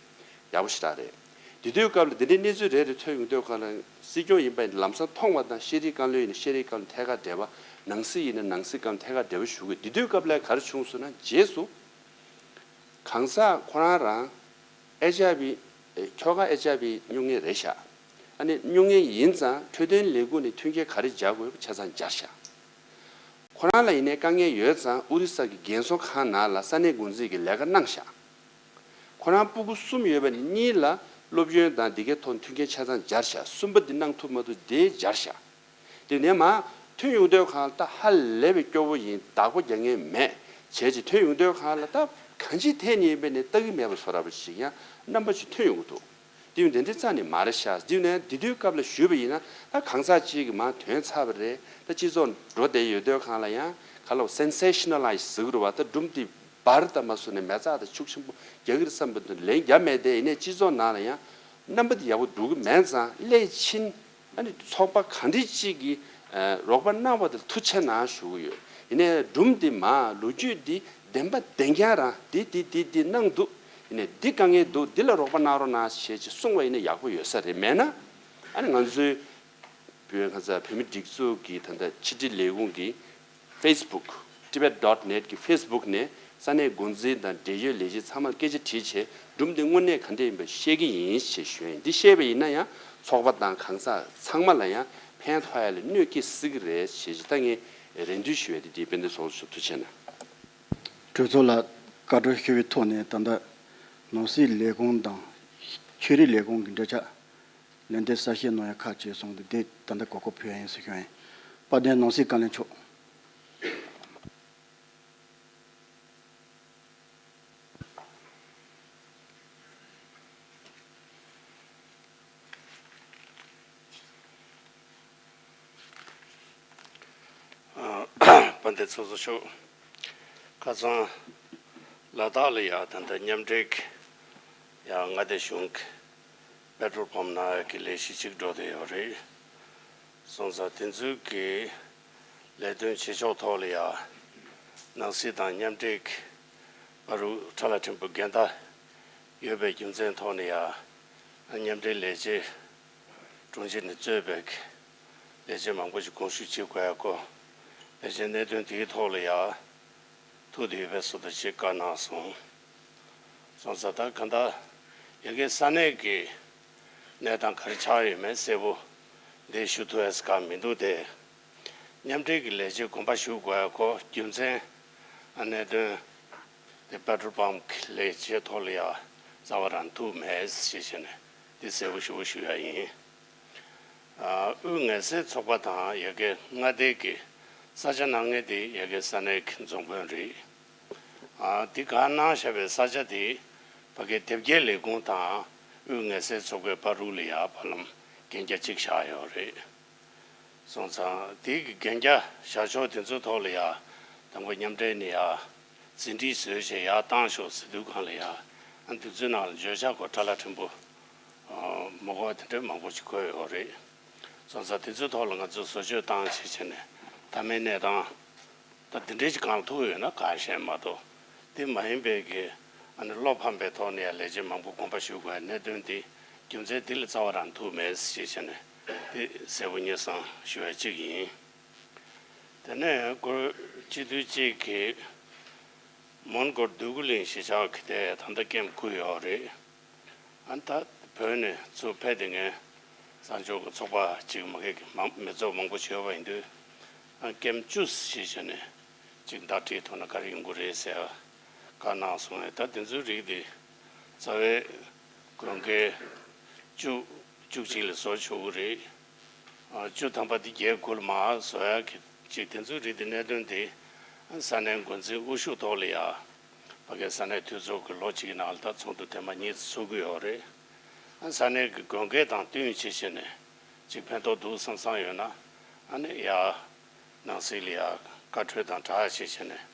ཡག་པོ་ཞེ་དྲག་རེད། དེ་དུས་སྐབས་ལ་དེ་འདྲའི་གནས་ཚུལ་རེ་རེ་ཐོན་ཡོང་དུས་སྒང་ལ་སྲིད་སྐྱོང་ཡིན་པ་ཡིན་ན་ལམ་སང་མཐོང་བ་དང་ཤེས་རིག་བཀའ་བློན་ཡིན་ན་ཤེས་རིག་བཀའ་བློན་ཐད་ཀར་འབྲེལ་བ། ནང་སྲིད་ཡིན་ན་ནང་སྲིད་བཀའ་བློན་ཐད་ཀར་འབྲེལ་བ་ཞུ་དགོས། དེ་དུས་སྐབས་ལ་ག་རེ་བྱུང་སོང་ན་རྗེས་སུ་གང་ཟག་ཁོ་རང་རང་ཨེཆ་ཨའི་བི་ཁྱོ་ག་ཨེཆ་ཨའི་བི་སྨྱུག་རྔུབ་རེད་ཤག་ཨ་ནི་སྨྱུག་རྔུབ་ཡིན་ཙང་འཕྲོད་བསྟེན་ལས་ཁུངས་ནས་མཐུན་རྐྱེན་ག་རེ་སྦྱར་དགོས་ཆ་ཚང་སྦྱར་ཤག་ཁོ་རང་ལ་ཡིན་ནའི་དཀའ་ངལ་ཡོད་ཙང་ཨོ་རི་ས་གི་རྒན་གསོ་ཁང་ནང་ལ་ས་གནས་འགོ་འཛིན་གྱི་ལས་ཀ་གནང་ཤག་ཁོ་རང་སྤུ་གུ་གསུམ་ཡོད་པ་ནི་གཉིས་ལ་སློབ་ཡོན་དང་འདི་གའི་ཐོག་མཐུན་རྐྱེན་ཆ་ཚང་སྦྱར་ཤག་གསུམ་པ་འདི་གནང་ཐུབ་མ་ཐུབ་དེ་སྦྱར་ཤག་དེ་ནས་མར་ཐོན་ཡོང་དུས་སྒང་ལ་ད་ཧ་ལས་པའི་སྐྱོ་བོ་ཡིན། བདག་པོ་རྒྱག་མཁན་མེད་བྱས་ཅིག་ཐོན་ཡོང་དུས་སྒང་ལ་ད་གང་ཅིའི་ཐད་ནས་ཡིན་པ་ནས་ལྟ་གི་མེད་པ་བཟོ་འདྲ་པོ་ཞིག་ཡང་རྣམ་པ་ཅིག་ཐོན་ཡོང་གི་འདུག་དེ་ཡང་དེ་འདྲའི་རྩ་ནས་མ་རེད་ཤག་དེ་ནས་དེ་དུས་སྐབས་ལ་ཞུས་པ་ཡིན་ན་ད་གང་ཟག་ཅིག་གིས་མར་ཐོན་ཚར་བ་རེད། ད་སྤྱི་ཚོགས་འགྲོ་བསྡད་ཡོད་དུས་སྒང་ལ་ཡང་ག་ལ་སེན་སེ་ཤ་ན་ལའི་ཛི་ཟེར་གི་རེད་བ། ད་སྒྲུང་དེ་འབར་ད་མ་སོང་ནས་མེ་བཙའ་དང་ཤུགས་ཆེན་པོ་རྒྱག་གི་རེད་བསམ་པ་དེ་ལན་རྒྱག་མེད་དེ། ཡིན་ནའི་སྤྱི་ཚོགས་ནང་ལ་ཡང་རྣམ་པ་དེ་ཡག་པོ་འགྲོ་གི་མེད་ཙང་སླད་ཕྱིན་ཨ་ནི་ཚོགས་པ་གང་འདྲ་ཅིག་གིས་ཨ་རོགས་པ་གནང་བ་དེར་ཐུགས་རྗེ་གནང་ཞུ་གི་ཡོད། ཡིན་ནའི་སྒྲུང་འདི་མར་ལོ་རྒྱུས་འདི་བདེན་པ་བདེན་རྐྱང་རང་འདི་འདི་འདི་འདི་གནང་འདུག་ཡིན་ནའི་འདི་དཀའ་ངལ་འདུག་འདི་ལ་རོགས་པ་གནང་རོགས་གནང་ཞེས་ཅིག་གསུངས་པ་ཡིན་ན་ཡག་པོ་ཡོད་ས་རེད། མེད་ན་ཨ་ནི་ང་ཚོའི་བོད་ཁ་ས་བོད་མི་སྒྲིག་འཛུགས་ཀྱི་ད་ལྟ་ཕྱི་དྲིལ་ལས་ཁུངས་ཀྱི་Facebook Tibet dot net གི་Facebook ནས་ ས་གནས་འགོ་འཛིན་དང་འབྲེལ་ཡོད་ལས་བྱེད་ཚང་མར་སྐད་ཆ་དྲིས་བྱས་སྒྲུབ་འདི་དངོས་གནས་ག་འདྲ་ཡིན་པ་བཤད་ཀྱི་ཡིན་ཞེས་ཞུས་ཡིན། འདི་བཤད་པ་ཡིན་ན་ཡང་ཚོགས་པ་དང་གང་ཟག་ཚང་མ་ལ་ཡང་ཕན་ཐོགས་ཡ་ལ་གནོད་སྐྱེལ་སྲིད་ཀྱི་རེད་ཞེས་ད་ངས་རེ་འདུན་ཞུ་ཡ་དེ་འདི་དཔལ་ལྡན་ཚོགས་གཙོ་མཆོག་ཐུགས་རྗེ་གནང་། གྲོས་ཚོགས་ལ་བཀའ་འཁྲོལ་ཞུ་བའི་ཐོག་ནས་ད་ལྟ་ནང་སྲིད་ལས་ཁུངས་དང་ཆོས་རིག་ལས་ཁུངས་ཀྱི་འབྲེལ་ཆགས་ལན་འདེབས་གསལ་བཤད་གནང་ཡ་ཁག་བྱས་སོང་སྟེ་དེ་ད་ལྟ་གོ་སྐབས་ཕུལ་ཡ་ཡིན་ཟེར་ཞུ་ཡ་ཡིན། དཔལ་ལྡན་ནང་སྲིད་བཀའ་བློན་མཆོག་དཔལ་ལྡན་ཚོགས་གཙོ་མཆོག་ཁ་སང་ལ་དྭགས་ལ་ཡ་ད་ལྟ་མཉམ་འབྲེལ་གྱི་ཡ་མངའ་སྡེ་གཞུང་གི་པེ་ཊྲོལ་པམ་ནང་གི་ལས་གཞི་གཅིག་འགྲོ་བསྡད་ཡོད་རེད། སོང་ཙང་དེ་ཚོའི་གི་ལས་དོན་བྱེད་ཕྱོགས་ཐོག་ལ་ཡ་ནང་སྲིད་དང་མཉམ་འབྲེལ་གྱི་བར་དུ་ཁྲ་ལ་ཕྲན་བུ་འགལ་ཟླ་ཡོད་པའི་རྒྱུ་མཚན་ཐོག་ནས་ཡ་མཉམ་འབྲེལ་ལས་བྱེད་དྲུང་ཆེ་ནས་གཙོས་པའི་ལས་བྱེད་མང་པོ་ཞིག་དགོངས་ཞུ་བྱེད་དགོས་ཡ་སྐོར་ཕལ་ཆེར་གནད་དོན་དེའི་ཐོག་ལ་ཡ་ཐུག་བསྡད་ཡོད་པའི་བཟོ་འདྲ་ཅིག་བཀའ་གནང་སོང་། སོང་ཙང་ད་ག་འདྲ་ཡ་གི་ས་གནས་ཀྱི་གནས་སྟངས་ག་རེ་ཆགས་ཡོད་མེད་གསལ་པོ་འདི་ཞུ་ཐུབ་ཡ་ག་མི་འདུག་སྟེ། མཉམ་འབྲེལ་གྱི་ལས་བྱེད་དགོངས་པ་ཞུ་དགོས་ཡ་སྐོར་རྒྱུ་མཚན་གནད་དོན་དེ་པེ་ཊྲོལ་པམ་གྱི་ལས་བྱེད་ཐོག་ལ་ཡ་རྩ་བ་རང་ཐུག་མེད་ཞེས་བྱས་ནས་འདི་གསལ་པོ་ཞེ་པོ་ཞུ་ཡ་ཡིན། དབུས་ངལ་སེལ་ཚོགས་པ་དང་ཡ་གི་མངའ་སྡེ་གི་ས་ཆ་གནང་མཁན་དེ་ཡ་གི་ས་གནས་ཀྱི་རྫོང་དཔོན་རེད། འདི་ག་གནང་བཞག་པའི་ས་ཆ་དེ་ཕ་གི་དེབ་སྐྱེལ་ལས་ཁུངས་དང་དབུས་ངལ་སེལ་ཚོགས་པའི་བར་དུ་ལ་ཡ་བར་ལམ་གན་རྒྱ་གཅིག་བཞག་ཡོད་རེད། སོང་ཙང་དེ་གི་གན་རྒྱ་བཞག་ཕྱོགས་དེ་ཚོའི་ཐོག་ལ་ཡ་དང་པོ་མཉམ་འབྲེལ་ནས་ཡ་ཟིན་བྲིས་བཟོས་བྱས་ཡར་བཏང་ཤོག་ཟེར་དུས་སྒང་ལ་ཡ་ཨ་དེ་ཚོའི་ནང་ལ་བརྗོད་བྱ་སྐོར་ཁྲ་ལ་ཕྲན་བུ་མ་གོ་བ་དེ་འདྲ་མང་པོ་ཞིག་འཁོད་ཡོད་རེད། སོང་ཙང་དེ་ཚོའི་ཐོག་ལ་ང་ཚོས་བཟོ་བཅོས་བཏང་བྱས་བྱས་ནས་མཐའ་མའི་གནས་སྟངས་ད་དེ་འདྲའི་ཅིག་གང་ཐུག་ཡོད་ན་གང་ཤེས་མ་གཏོགས་དེ་མ་ཡིན་པའི་གི་ཨ་ནི་བློ་ཕམ་པའི་ཐོག་ནས་ཡ་ལས་བྱེད་མང་པོ་དགོངས་པ་ཞུ་དགོས་གནད་དོན་དེ་རྒྱུ་མཚན་དེ་ལ་རྩ་བ་རང་ཐུག་མེད་ཞེས་བྱས་ནས་དེ་གསལ་པོ་སྙན་སེང་ཞུ་བ་གཅིག་ཡིན། དེ་ནས་སྐོར་སྤྱི་འཐུས་གཅིག་གིས་མོན་གྷོར་འདོད་རྒུ་གླིང་གཞིས་ཆགས་ཀྱི་དེ་ད་ལྟ་ཀེམ་བསྐུལ་ཡོད་རེད། ཨ་ད་བོད་ནས་ཚུར་ཕེབས་དེ་ངས་གསར་འབྱོར་གྱི་ཚོགས་པ་གཅིག་མ་གི་མང་མི་ཚོགས་མང་པོ་བྱོས་པ་ཡིན་དུས་ཨ་ཀེམ་བཅུ་ཞེས་བྱས་ནས་གཅིག་བརྡ་སྤྲད་ཐུབ་ན་ག་རེ་ཡོང་གི་རེད་ཟེར་བཀའ་གནང་སོང་ངས་ད་དེ་ཚོའི་རིགས་དེ་རྩ་བའི་དགོན་སྐལ་བཅུ་བཅུ་གཅིག་ལ་བཟོ་ཆོག་གི་རེད། བཅུ་ཐམ་པ་འདི་རྒྱལ་དགུ་ལ་མ་བཟོ་ཡག་གི་ཅིག་དེ་ཚོའི་རིགས་དེ་གནད་དོན་དེ་ས་གནས་འགོ་འཛིན་དབུ་བཞུགས་ཐོག་ལ་ཡ་ཕ་གི་ས་གནས་འཐུས་ཚོགས་ཀྱི་ལོ་གཅིག་ནང་ལ་ད་ཚོགས་འདུ་དེ་མ་གཉིས་ཚོགས་ཀྱི་ཡོད་རེད། ས་གནས་ཀྱི་དགོན་སྐལ་དང་བསྟུན་བྱེད་བྱས་ནས་ཅིག་ཕན་ཐོགས་འདུག་བསམ་བསམ་ཡོད་ན་ཨ་ནི་ཡ་ནང་སྲིད་ལ་ཡ་བཀའ་འཁྲོལ་དང་སྦྲགས་བྱེད་བྱས་ནས་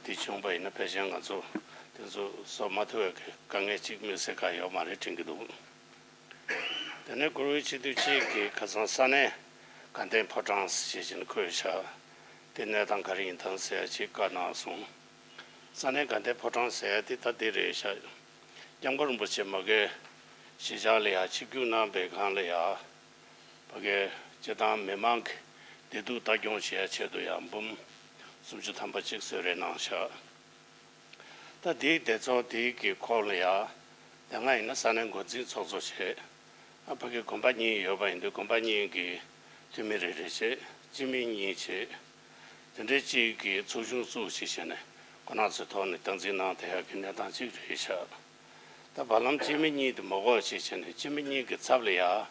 དེ་བྱུང་པ་ཡིན་ན་ཕལ་ཆེར་ང་ཚོ་དེ་ཚོ་བཟོ་མ་ཐུབ་པའི་དཀའ་ངལ་ཅིག་དམིགས་བསལ་གང་ཡོད་མ་རེད་དྲན་གྱི་འདུག་དེ་ནས་བཀུར་འོས་སྤྱི་འཐུས་གཅིག་གིས་ཁ་སང་ས་གནས་དགའ་ལྡན་ཕོ་བྲང་ཞེས་བྱས་ནས་འཁོད་བཞག་དེ་གནས་སྟངས་ག་རེ་ཡིན་དང་ཟེར་ཡ་ཅིག་བཀའ་གནང་སོང་། ས་གནས་དགའ་ལྡན་ཕོ་བྲང་ཟེར་ཡ་དེ་ད་འདི་རེད་ཤག་སྐྱབས་མགོན་རིན་པོ་ཆེ་མ་གིའི་གཞིས་ཆགས་ལ་ཡ་ཆིབས་བསྒྱུར་གནང་པའི་སྒང་ལ་ཡ་ཕ་གིའི་སྤྱི་བཏང་མི་མང་གི་བདེ་སྡུག་ལྟ་སྐྱོང་བྱེད་ཡ་ཆེད་དུ་ཡ་འབུམ་སུམ་ཅུ་ཐམ་པ་ཅིག་གསོལ་རས་གནང་ཤག་ད་དེའི་སྡེ་ཚོགས་དེའི་གི་ཁོངས་ལ་ཡ་དེ་སྔ་ཡིན་ན་ས་གནས་འགོ་འཛིན་ཚོགས་གཙོ་བྱས། ཨ་ཕ་གི་དགོན་པ་གཉིས་ཡོད་པ་ཡིན་དུས་དགོན་པ་གཉིས་ཀྱི་འཐུས་མི་རེ་རེ་བྱས་སྤྱི་མི་གཉིས་བྱས། དེ་འདྲའི་གཅིག་གིས་ཚོགས་ཆུང་བཙུགས་ཞེས་བྱས་ནས་ཁོ་རང་ཚོའི་ཐོག་ནས་སྟངས་འཛིན་གནང་བསྡད་ཡག་གི་གནས་སྟངས་གཅིག་རེད་ཤག་ད་བར་ལམ་སྤྱི་མི་གཉིས་དེ་མ་དགོས་ཞེས་བྱས་ནས་སྤྱི་མི་གཉིས་ཀྱི་ཚབ་ལ་ཡ་ཨ་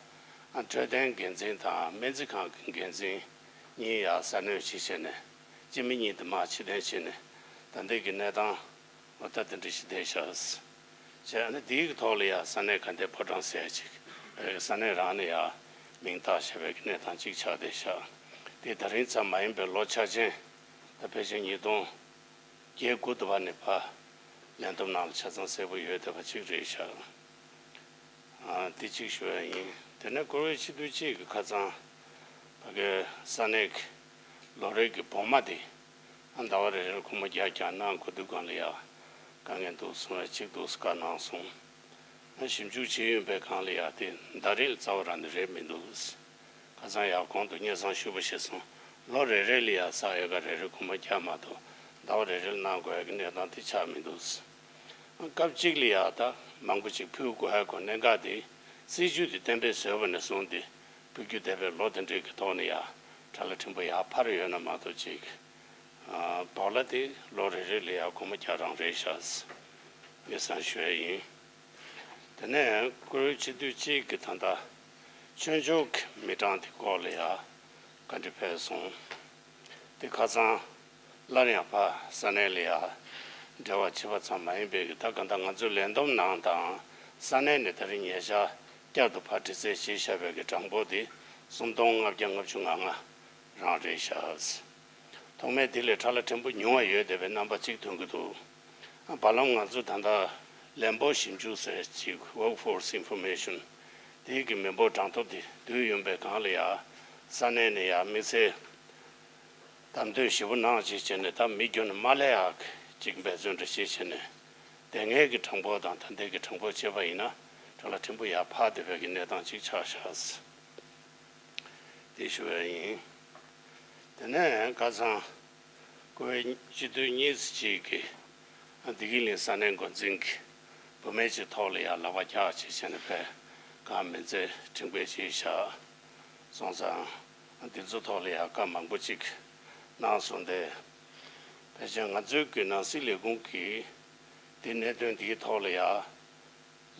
འཕྲོད་བསྟེན་འགན་འཛིན་དང་སྨན་རྩིས་ཁང་གི་འགན་འཛིན་གཉིས་ཡ་གསར་གནོད་ཞེས་བྱས་ནས་སྤྱི་མི་གཉིས་དེ་མར་ཕྱིར་འཐེན་བྱས་ནས་ད་ལྟའི་གི་གནས་སྟངས། འོ་ད་དེ་འདྲ་ཞིག་བསྡད་ཤག་བྱས་ཨ་ནི་དེའི་གི་ཐོག་ལ་ཡ་ས་གནས་དགའ་ལྡན་ཕོ་བྲང་ཟེར་ཡ་ཅིག་ཨེ་ས་གནས་རང་ནས་ཡ་མིང་བཏགས་བྱས་པའི་གི་གནས་སྟངས་ཅིག་ཆགས་བསྡད་ཤག་དེ་ད་རིང་ཙམ་མ་ཡིན་པའི་ལོ་འཆར་ཅན་ད་ཕལ་ཆེར་ཉིས་སྟོང་བརྒྱད་དགུ་དུ་བ་ནས་ཕར་ལས་བསྡོམས་ནང་ལ་ཆ་ཚང་གསལ་པོ་ཡོད་བསྡད་པ་ཅིག་རེད་ཤག་ཨ་དེ་གཅིག་ཞུ་ཡ་ཡིན། དེ་ནས་བཀུར་འོས་སྤྱི་འཐུས་གཅིག་གི་ཁ་སང་ཕ་གི་ས་གནས་ཀྱི་ལོ་རེ་གི་བོགས་མ་དེ་ཨ་ཟླ་བ་རེ་རེར་སྒོར་མོ་བརྒྱ་བརྒྱ་གནང་དགོས་དུས་སྒང་ལ་ཡ་དཀའ་ངལ་འདུག་གསུང་བ་གཅིག་འདུག་བཀའ་གནང་སོང་། ཨ་ཞིབ་འཇུག་བྱེད་ཡོང་པའི་སྒང་ལ་ཡ་དེ་ཟླ་རེ་ལ་རྩ་བ་རང་ནས་རེད་མི་འདུག་ཁ་སང་ཡ་གོང་དུ་སྙན་སེང་ཞུས་པ་བཞིན་སོང་ལོ་རེ་རེ་ལ་ཡ་ས་ཡ་ག་རེ་རེ་སྒོར་མོ་བརྒྱ་མ་གཏོགས་ ཟླ་བ་རེ་རེ་ལ་གནང་དགོས་ཀྱི་གནས་སྟངས་དེ་ཆགས་མི་འདུག་སྐབས་གཅིག་ལ་ཡ་ད་མང་པོ་ཅིག་ཕུལ་དགོས་ཡ་གོ་གནད་འགག་དེ་སྲིད་ཇུས་དེ་གཏན་འབེབས་བཟོས་པ་ནས་བཟུང་སྟེ་ཕུལ་རྒྱུ་འདས་པའི་ལོ་དེ་འདྲའི་གི་ཐོག་ནས་ཡ་གྲ་ལ་ཕྲན་བུ་ཡར་འཕར་ཡོད་ན་མ་གཏོགས་ཅིག་བག་ལ་དེ་ལོ་རེ་རེ་ལ་ཡ་སྒོར་མོ་བརྒྱ་རང་རེད་ཤག་ངས་བསམ་ཞུ་ཡ་ཡིན། དེ་ནས་སྐུ་མགྲོན་སྤྱི་འཐུས་གཅིག་གིས་ད་ལྟ་ཆོས་འབྱོར་གྱི་མི་གྲངས་དེ་སྐོར་ལ་ཡ་བཀའ་འདྲི་ཕེབས་སོང་། དེ་ཁ་སང་སླར་ཡང་ཕར་ས་གནས་ལ་ཡ་འབྲེལ་བ་བྱེད་པ་ཙམ་མ་ཡིན་པའི་གི་ད་ག་ད་ང་ཚོའི་ལས་བསྡོམས་ནང་དང་ས་གནས་ནས་ད་རེས་ཉེ་ཆར་བསྐྱར་དུ་ཕར་དྲི་རྩད་བྱས་བཞག་པའི་གི་གྲངས་འབོར་དེ་སུམ་སྟོང་ལྔ་བརྒྱ་ལྔ་བཅུ་ང་ལྔ་རང་རེད་ཤག་ཐོག་མའི་དེ་ལས་ཁྲ་ལ་ཕྲན་བུ་ཉུང་བ་ཡོད་བསྡད་པའི་རྣམ་པ་གཅིག་ཐོན་གྱི་འདུག་བར་ལམ་ང་ཚོ་ད་ལྟ་ལན་པོ་ཞིབ་འཇུག་ཟེར་ཅིག Workforce Information དེའི་གི་མི་འབོར་གྲངས་ཐོ་དེ་བསྡུས་ཡོང་པའི་སྒང་ལ་ཡ་ས་གནས་ནས་ཡ་དམིགས་བསལ་བདམས་ཐོན་ཞེ་པོ་གནང་ཅིག་བྱས་ནས་ད་མི་རྒྱུན་མ་སླེབས་ཡག་ཅིག་འབད་བརྩོན་འདྲ་བྱས་བྱས་ནས་དེ་སྔའི་གི་གྲངས་འབོར་དང་ད་ལྟའི་གི་གྲངས་འབོར་བྱས་པ་ཡིན་ན་ཁྲ་ལ་ཕྲན་བུ་ཡར་འཕར་བསྡད་པའི་གི་གནས་སྟངས་ཅིག་ཆགས་ཤག་དེ་ཞུ་བ་ཡིན། དེ་ནས་ཁ་སང་ཀོ་ཝེ་སྤྱི་འཐུས་གཉིས་ཀྱིས་བདེ་སྐྱིད་གླིང་ས་གནས་འགོ་འཛིན་གྱི་བུད་མེད་ཀྱི་ཐོག་ལ་ཡང་ལག་པ་བཀྱག་བྱས་བྱས་ནས་ཕར་གང་མིན་ཚད་ཁྲིམས་འགལ་བྱས་བཞག་སོང་ཙང་འདི་ཚོ་ཐོག་ལ་ཡང་བཀའ་མང་པོ་ཅིག་གནང་སོང་སྟེ། ཕལ་ཆེར་ང་ཚོའི་གི་ནང་སྲིད་ལས་ཁུངས་ཀྱིས་འདི་གནད་དོན་འདིའི་ཐོག་ལ་ཡང་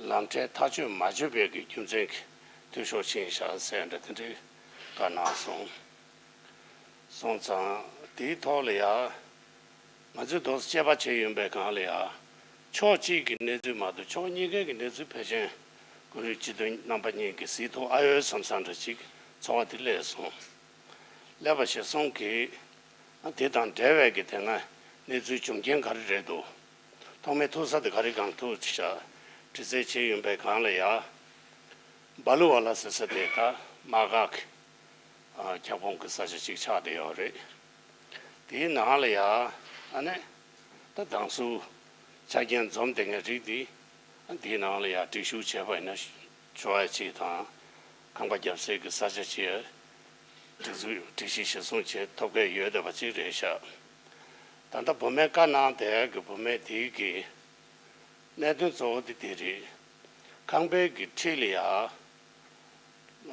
ལམ་ཁྲལ་ཐག་གཅོད་མ་བྱས་པའི་གི་རྒྱུ་མཚན་གྱིས་འཐུས་ཤོར་ཕྱིན་བཞག་ཟེར་འདྲ་དེ་འདྲའི་བཀའ་གནང་སོང་། སོང་ཙང་དེའི་ཐོག་ལ་ཡ་ང་ཚོས་དོགས་དཔྱད་པ་བྱས་ཡོང་པའི་སྒང་ལ་ཡ་ཕྱོགས་གཅིག་གི་གནས་ཚུལ་མ་གཏོགས་ཕྱོགས་གཉིས་ཀའི་གི་གནས་ཚུལ་ཕལ་ཆེར་ཀུན་རིག་སྤྱི་འཐུས་རྣམ་པ་གཉིས་ཀྱིས་གཟིགས་ཐུབ་ཨ་ཡོད་བསམ་བསམ་འདྲ་ཅིག་ཚོར་བ་དེ་སླེབས་སོང་། སླེབས་པ་ཞིག་སོང་གི། དེ་དང་འབྲེལ་བའི་གི་དེ་སྔ་གནས་ཚུལ་བྱུང་རྐྱེན་ག་རེ་རེད་འདུག་ཐོག་མའི་ཐུག་ས་དེ་ག་རེ་གང་ཐུག་ཅིག་བྱ་དྲི་རྩད་བྱས་ཡོང་པའི་སྒང་ལ་ཡ། སྦ་ལུ་བ་ལ་ཟེར་ས་དེ་ད་དམག་སྒར་གྱི་ཨ་ཁྱབ་ཁོངས་ཀྱི་ས་ཆ་ཅིག་ཆགས་བསྡད་ཡོད་རེད། དེའི་ནང་ལ་ཡ་ཨ་ནི་ད་དང་སུ་ཆ་རྐྱེན་འཛོམས་བསྡད་མཁན་རིགས་འདི་ཨ་དེའི་ནང་ལ་ཡ་སྒྲིག་ཞུགས་བྱས་པ་ཡིན་ན་ཞུ་ཡ་ཅིག་དང་ཁང་པ་བརྒྱབ་སའི་གི་ས་ཆ་ཅིག་སྒྲིག་འཛུགས་སྒྲིག་གཞི་གཞིར་བཟུང་བྱེད་ཐུབ་མཁན་ཡོད་བསྡད་པ་ཅིག་རེད་ཤག་ད་ལྟ་བུད་མེད་བཀའ་གནང་བསྡད་གི་བུད་མེད་དེའི་གི་གནད་དོན་གཙོ་བོ་དེ་དེ་རེད། ཁང་པའི་གི་འཁྲིས་ལ་ཡ།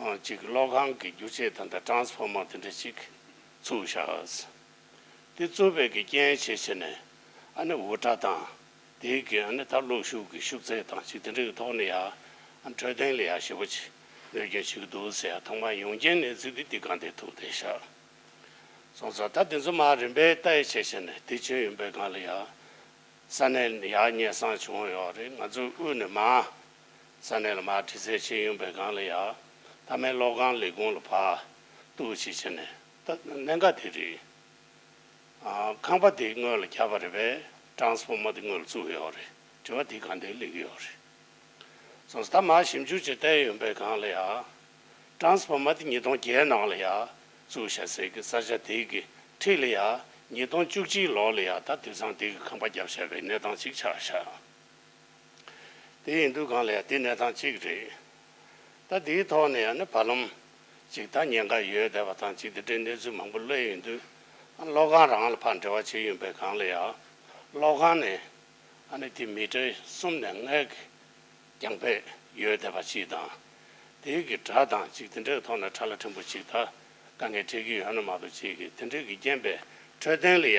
ཨ་ཅིག་གློག་ཁང་གི་རྒྱུ་ཆས་དང་ད་ཊ་རན་སི་ཕོར་མར་དེ་འདྲ་ཅིག་བཙུགས་བཞག་དེ་བཙུགས་པའི་གི་རྐྱེན་བྱས་བྱས་ནས་ཨ་ནི་འུར་སྒྲ་དང་དེའི་གི་ཨ་ནི་ད་གློག་ཤུགས་ཀྱི་ཤུགས་ཚད་དང་ཅིག་དེ་འདྲ་གི་ཐོག་ནས་ཡ་ཨ་འཕྲོད་བསྟེན་ལ་ཡ་ཞེ་པོ་ཅིག་གནོད་སྐྱོན་བྱེད་ཀྱི་འདུག་ཟེར་ཡ་ཐོག་མར་ཡོང་རྐྱེན་གནས་ཚུལ་དེ་འདི་གང་དེ་ཐུག་བསྡད་ཤག་སོང་ཙང་ད་དེ་ཚོ་མར་རིམ་པས་ལྟ་ཡི་བྱས་བྱས་ནས་དེ་བྱས་ཡོང་པའི་སྒང་ལ་ཡ། ས་གནས་ནས་ཡར་སྙན་སེང་བྱུང་ཡོད་རེད། ང་ཚོའི་དབུས་ནས་མར་ས་གནས་ལ་མར་དྲི་རྩད་བྱེད་ཡོང་པའི་སྒང་ལ་ཡ། མཐའ་མའི་གློག་ཁང་ལས་ཁུངས་ལ་ཕར་གཏུག་བྱེད་བྱས་ནས་ད་གནད་འགག་དེ་རེད། ཨ་ཁང་པ་དེ་སྔོན་ལ་བརྒྱབ་པ་རེད་པས། ཊ་རན་སི་ཕོར་མར་དེ་སྔོན་ལ་བཙུགས་ཡོད་རེད། དྲི་བ་དེ་གང་དེ་སླེབས་ཀྱི་ཡོད་རེད། སོང་ཙང་ད་མར་ཞིབ་འཇུག་བྱས་བལྟས་ཡོང་པའི་སྒང་ལ་ཡ། ཊ་རན་སི་ཕོར་མར་དེ་ཉིས་སྟོང་བརྒྱད་ནང་ལ་ཡ་བཙུགས་བཞག་སའི་གི་ས་ཆ་དེའི་གི་འཁྲིས་ལ་ཡ་ཉིས་སྟོང་བཅུ་གཅིག་ལོ་ལ་ཡ་ད་དུད་ཚང་དེའི་གི་ཁང་པ་བརྒྱབ་བཞག་པའི་གནས་སྟངས་ཅིག་ཆགས་བཞག་དེ་ཡིན་དུས་སྒང་ལ་ཡ་དེ་གནས་སྟངས་གཅིག་རེད། ད་དེའི་ཐོག་ནས་ཡ་ནི་བར་ལམ་ཅིག་ད་ཉེན་ཁ་ཡོད་བསྡད་པ་དང་ཅིག་དེ་འདྲའི་གནས་ཚུལ་མང་པོ་སླེབས་ཡོང་དུས་གློག་ཁང་རང་ལ་ཕར་འབྲེལ་བ་བྱས་ཡོང་པའི་སྒང་ལ་ཡ་གློག་ཁང་ནས་ཨ་ནི་དེ་མི་ཊར་གསུམ་ནས་ལྔའི་རྒྱང་ཕེབས་ཡོད་བསྡད་པ་ཅིག་དང་། དེའི་གི་སྒྲ་དང་ཅིག་དེ་འདྲའི་ཐོག་ནས་ཁྲ་ལ་ཕྲན་བུ་ཅིག་ད་དཀའ་ངལ་འཕྲད་ཀྱི་ཡོད་ན་མ་གཏོགས་ཅིག་གི་དེ་འདྲའི་གི་རྐྱེན་པས་འཕྲོད་བསྟེན་ལ་ཡ་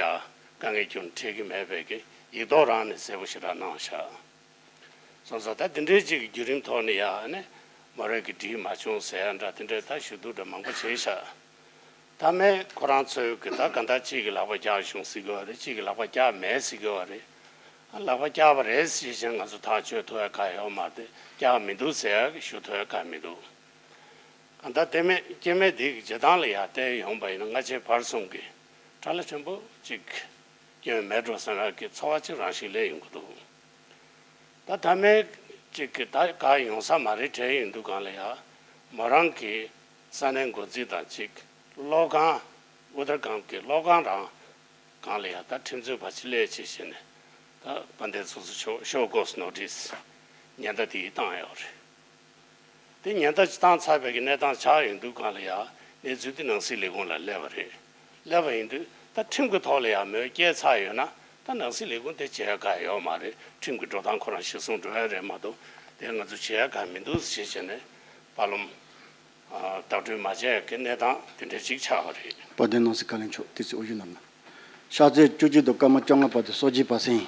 དཀའ་ངལ་ཁྱོན་འཕྲད་ཀྱི་མེད་པའི་གི་ཡིག་ཐོག་རང་ནས་གསལ་པོ་ཞེ་དྲག་གནང་བཞག་སོང་ཙང་ད་དེ་འདྲའི་ཅིག་གི་བརྒྱུད་རིམ་ཐོག་ནས་ཡ་ཨ་ནི་མོ་རང་གི་འགྲིག་མ་བྱུང་ཟེར་ཡ་འདྲ་དེ་འདྲའི་ད་ཞུ་གཏུག་འདྲ་མང་པོ་བྱས་ཤག་མཐའ་མའི་ཁོ་རང་ཚོའི་གི་ད་ག་འདྲ་གཅིག་གི་ལག་པ་བཀྱག་བྱུང་ཟེར་གི་བ་རེད། གཅིག་གི་ལག་པ་བཀྱག་མེད་ཟེར་གི་བ་རེད། ཨ་ལག་པ་བཀྱག་པ་རེད་ཟེར་བཞིན་ང་ཚོ་ཐག་གཅོད་ཐུབ་ཡ་ག་ཡོད་མ་རེད། བཀྱག་མི་འདུག་ཟེར་ཡ་གི་ཞུ་ཐུབ་ཡ་ག་མི་འདུག་ག་འདྲ་དེ་མེད་སྐྱེ་དམན་དེ་གི་བྱེད་སྟངས་ལ་ཡ་བལྟས་ཡོང་པ་ཡིན་ན་སྔ་ཕྱི་བར་གསུམ་གི་ཁྲ་ལ་ཕྲན་བུ་གཅིག་སྐྱོན་མེད་འགྲོ་བསམ་ཡ་གི་ཚོར་བ་གཅིག་རང་བཞིན་སླེབས་ཡོང་གི་འདུག་ད་མཐའ་མའི་གཅིག་གི་ད་ག་ཡོང་ས་མ་རེད་དྲན་ཡོང་དུས་སྒང་ལ་ཡ་མོ་རང་གི་ས་གནས་འགོ་འཛིན་དང་གཅིག་གློག་ཁང་ཨུ་ཐར་ཁཱན་གི་གློག་ཁང་རང་སྒང་ལ་ཡ་ད་ཁྲིམས་རྩོད་པ་ཅིག་སླེབས་བྱས་བྱས་ནས་ད་དཔལ་ལྡན་ཚོགས་གཙོ་མཆོག་ཤོ་ཀོས་ནོ་ཊིས་ཉེན་བརྡ་དེ་བཏང་ཡོད་རེད། དེ་ཉེན་བརྡ་ཅིག་བཏང་ཚར་བའི་གི་གནས་སྟངས་ཆགས་ཡོང་དུས་སྒང་ལ་ཡ་གནས་ཚུལ་དེ་ནང་སྲིད་ལས་ཁུངས་ལ་སླེབས་པ་རེད། སླེབས་པ་ཡིན་དུས་ ད་ཁྲིམས་ཀྱི་ཐོག་ལ་ཡང་མོས་བསྐྱལ་ཚར་ཡོད་ན། ད་ནང་སྲིད་ལས་ཁུངས་དེ་བྱེད་ཡ་ག་ཡོད་མ་རེད། ཁྲིམས་ཀྱི་འགྲོ་སྟངས་ཁོ་རང་གཞིར་བཟུང་འགྲོ་ཡ་རེད་མ་གཏོགས། དེ་ང་ཚོ་བྱེད་ཡ་ག་མི་འདུག་ཞེས་བྱས་ནས་བར་ལམ་ཨ་བརྡ་སྤྲོད་མ་བྱས་ཀྱི་གནས་སྟངས་དེ་འདྲ་ཅིག་ཆགས་པ་རེད། དཔལ་ལྡན་ནང་སྲིད་བཀའ་བློན་མཆོག་དེ་ཚོའི་དབུ་བཞུགས་རྣམས་ལ། ཤར་ཚེས་བཅུ་གཅིག་དང་སྐར་མ་བཅོ་ལྔ་བར་དུ་སོག་ཇིའི་བར་གསེང་ཡིན།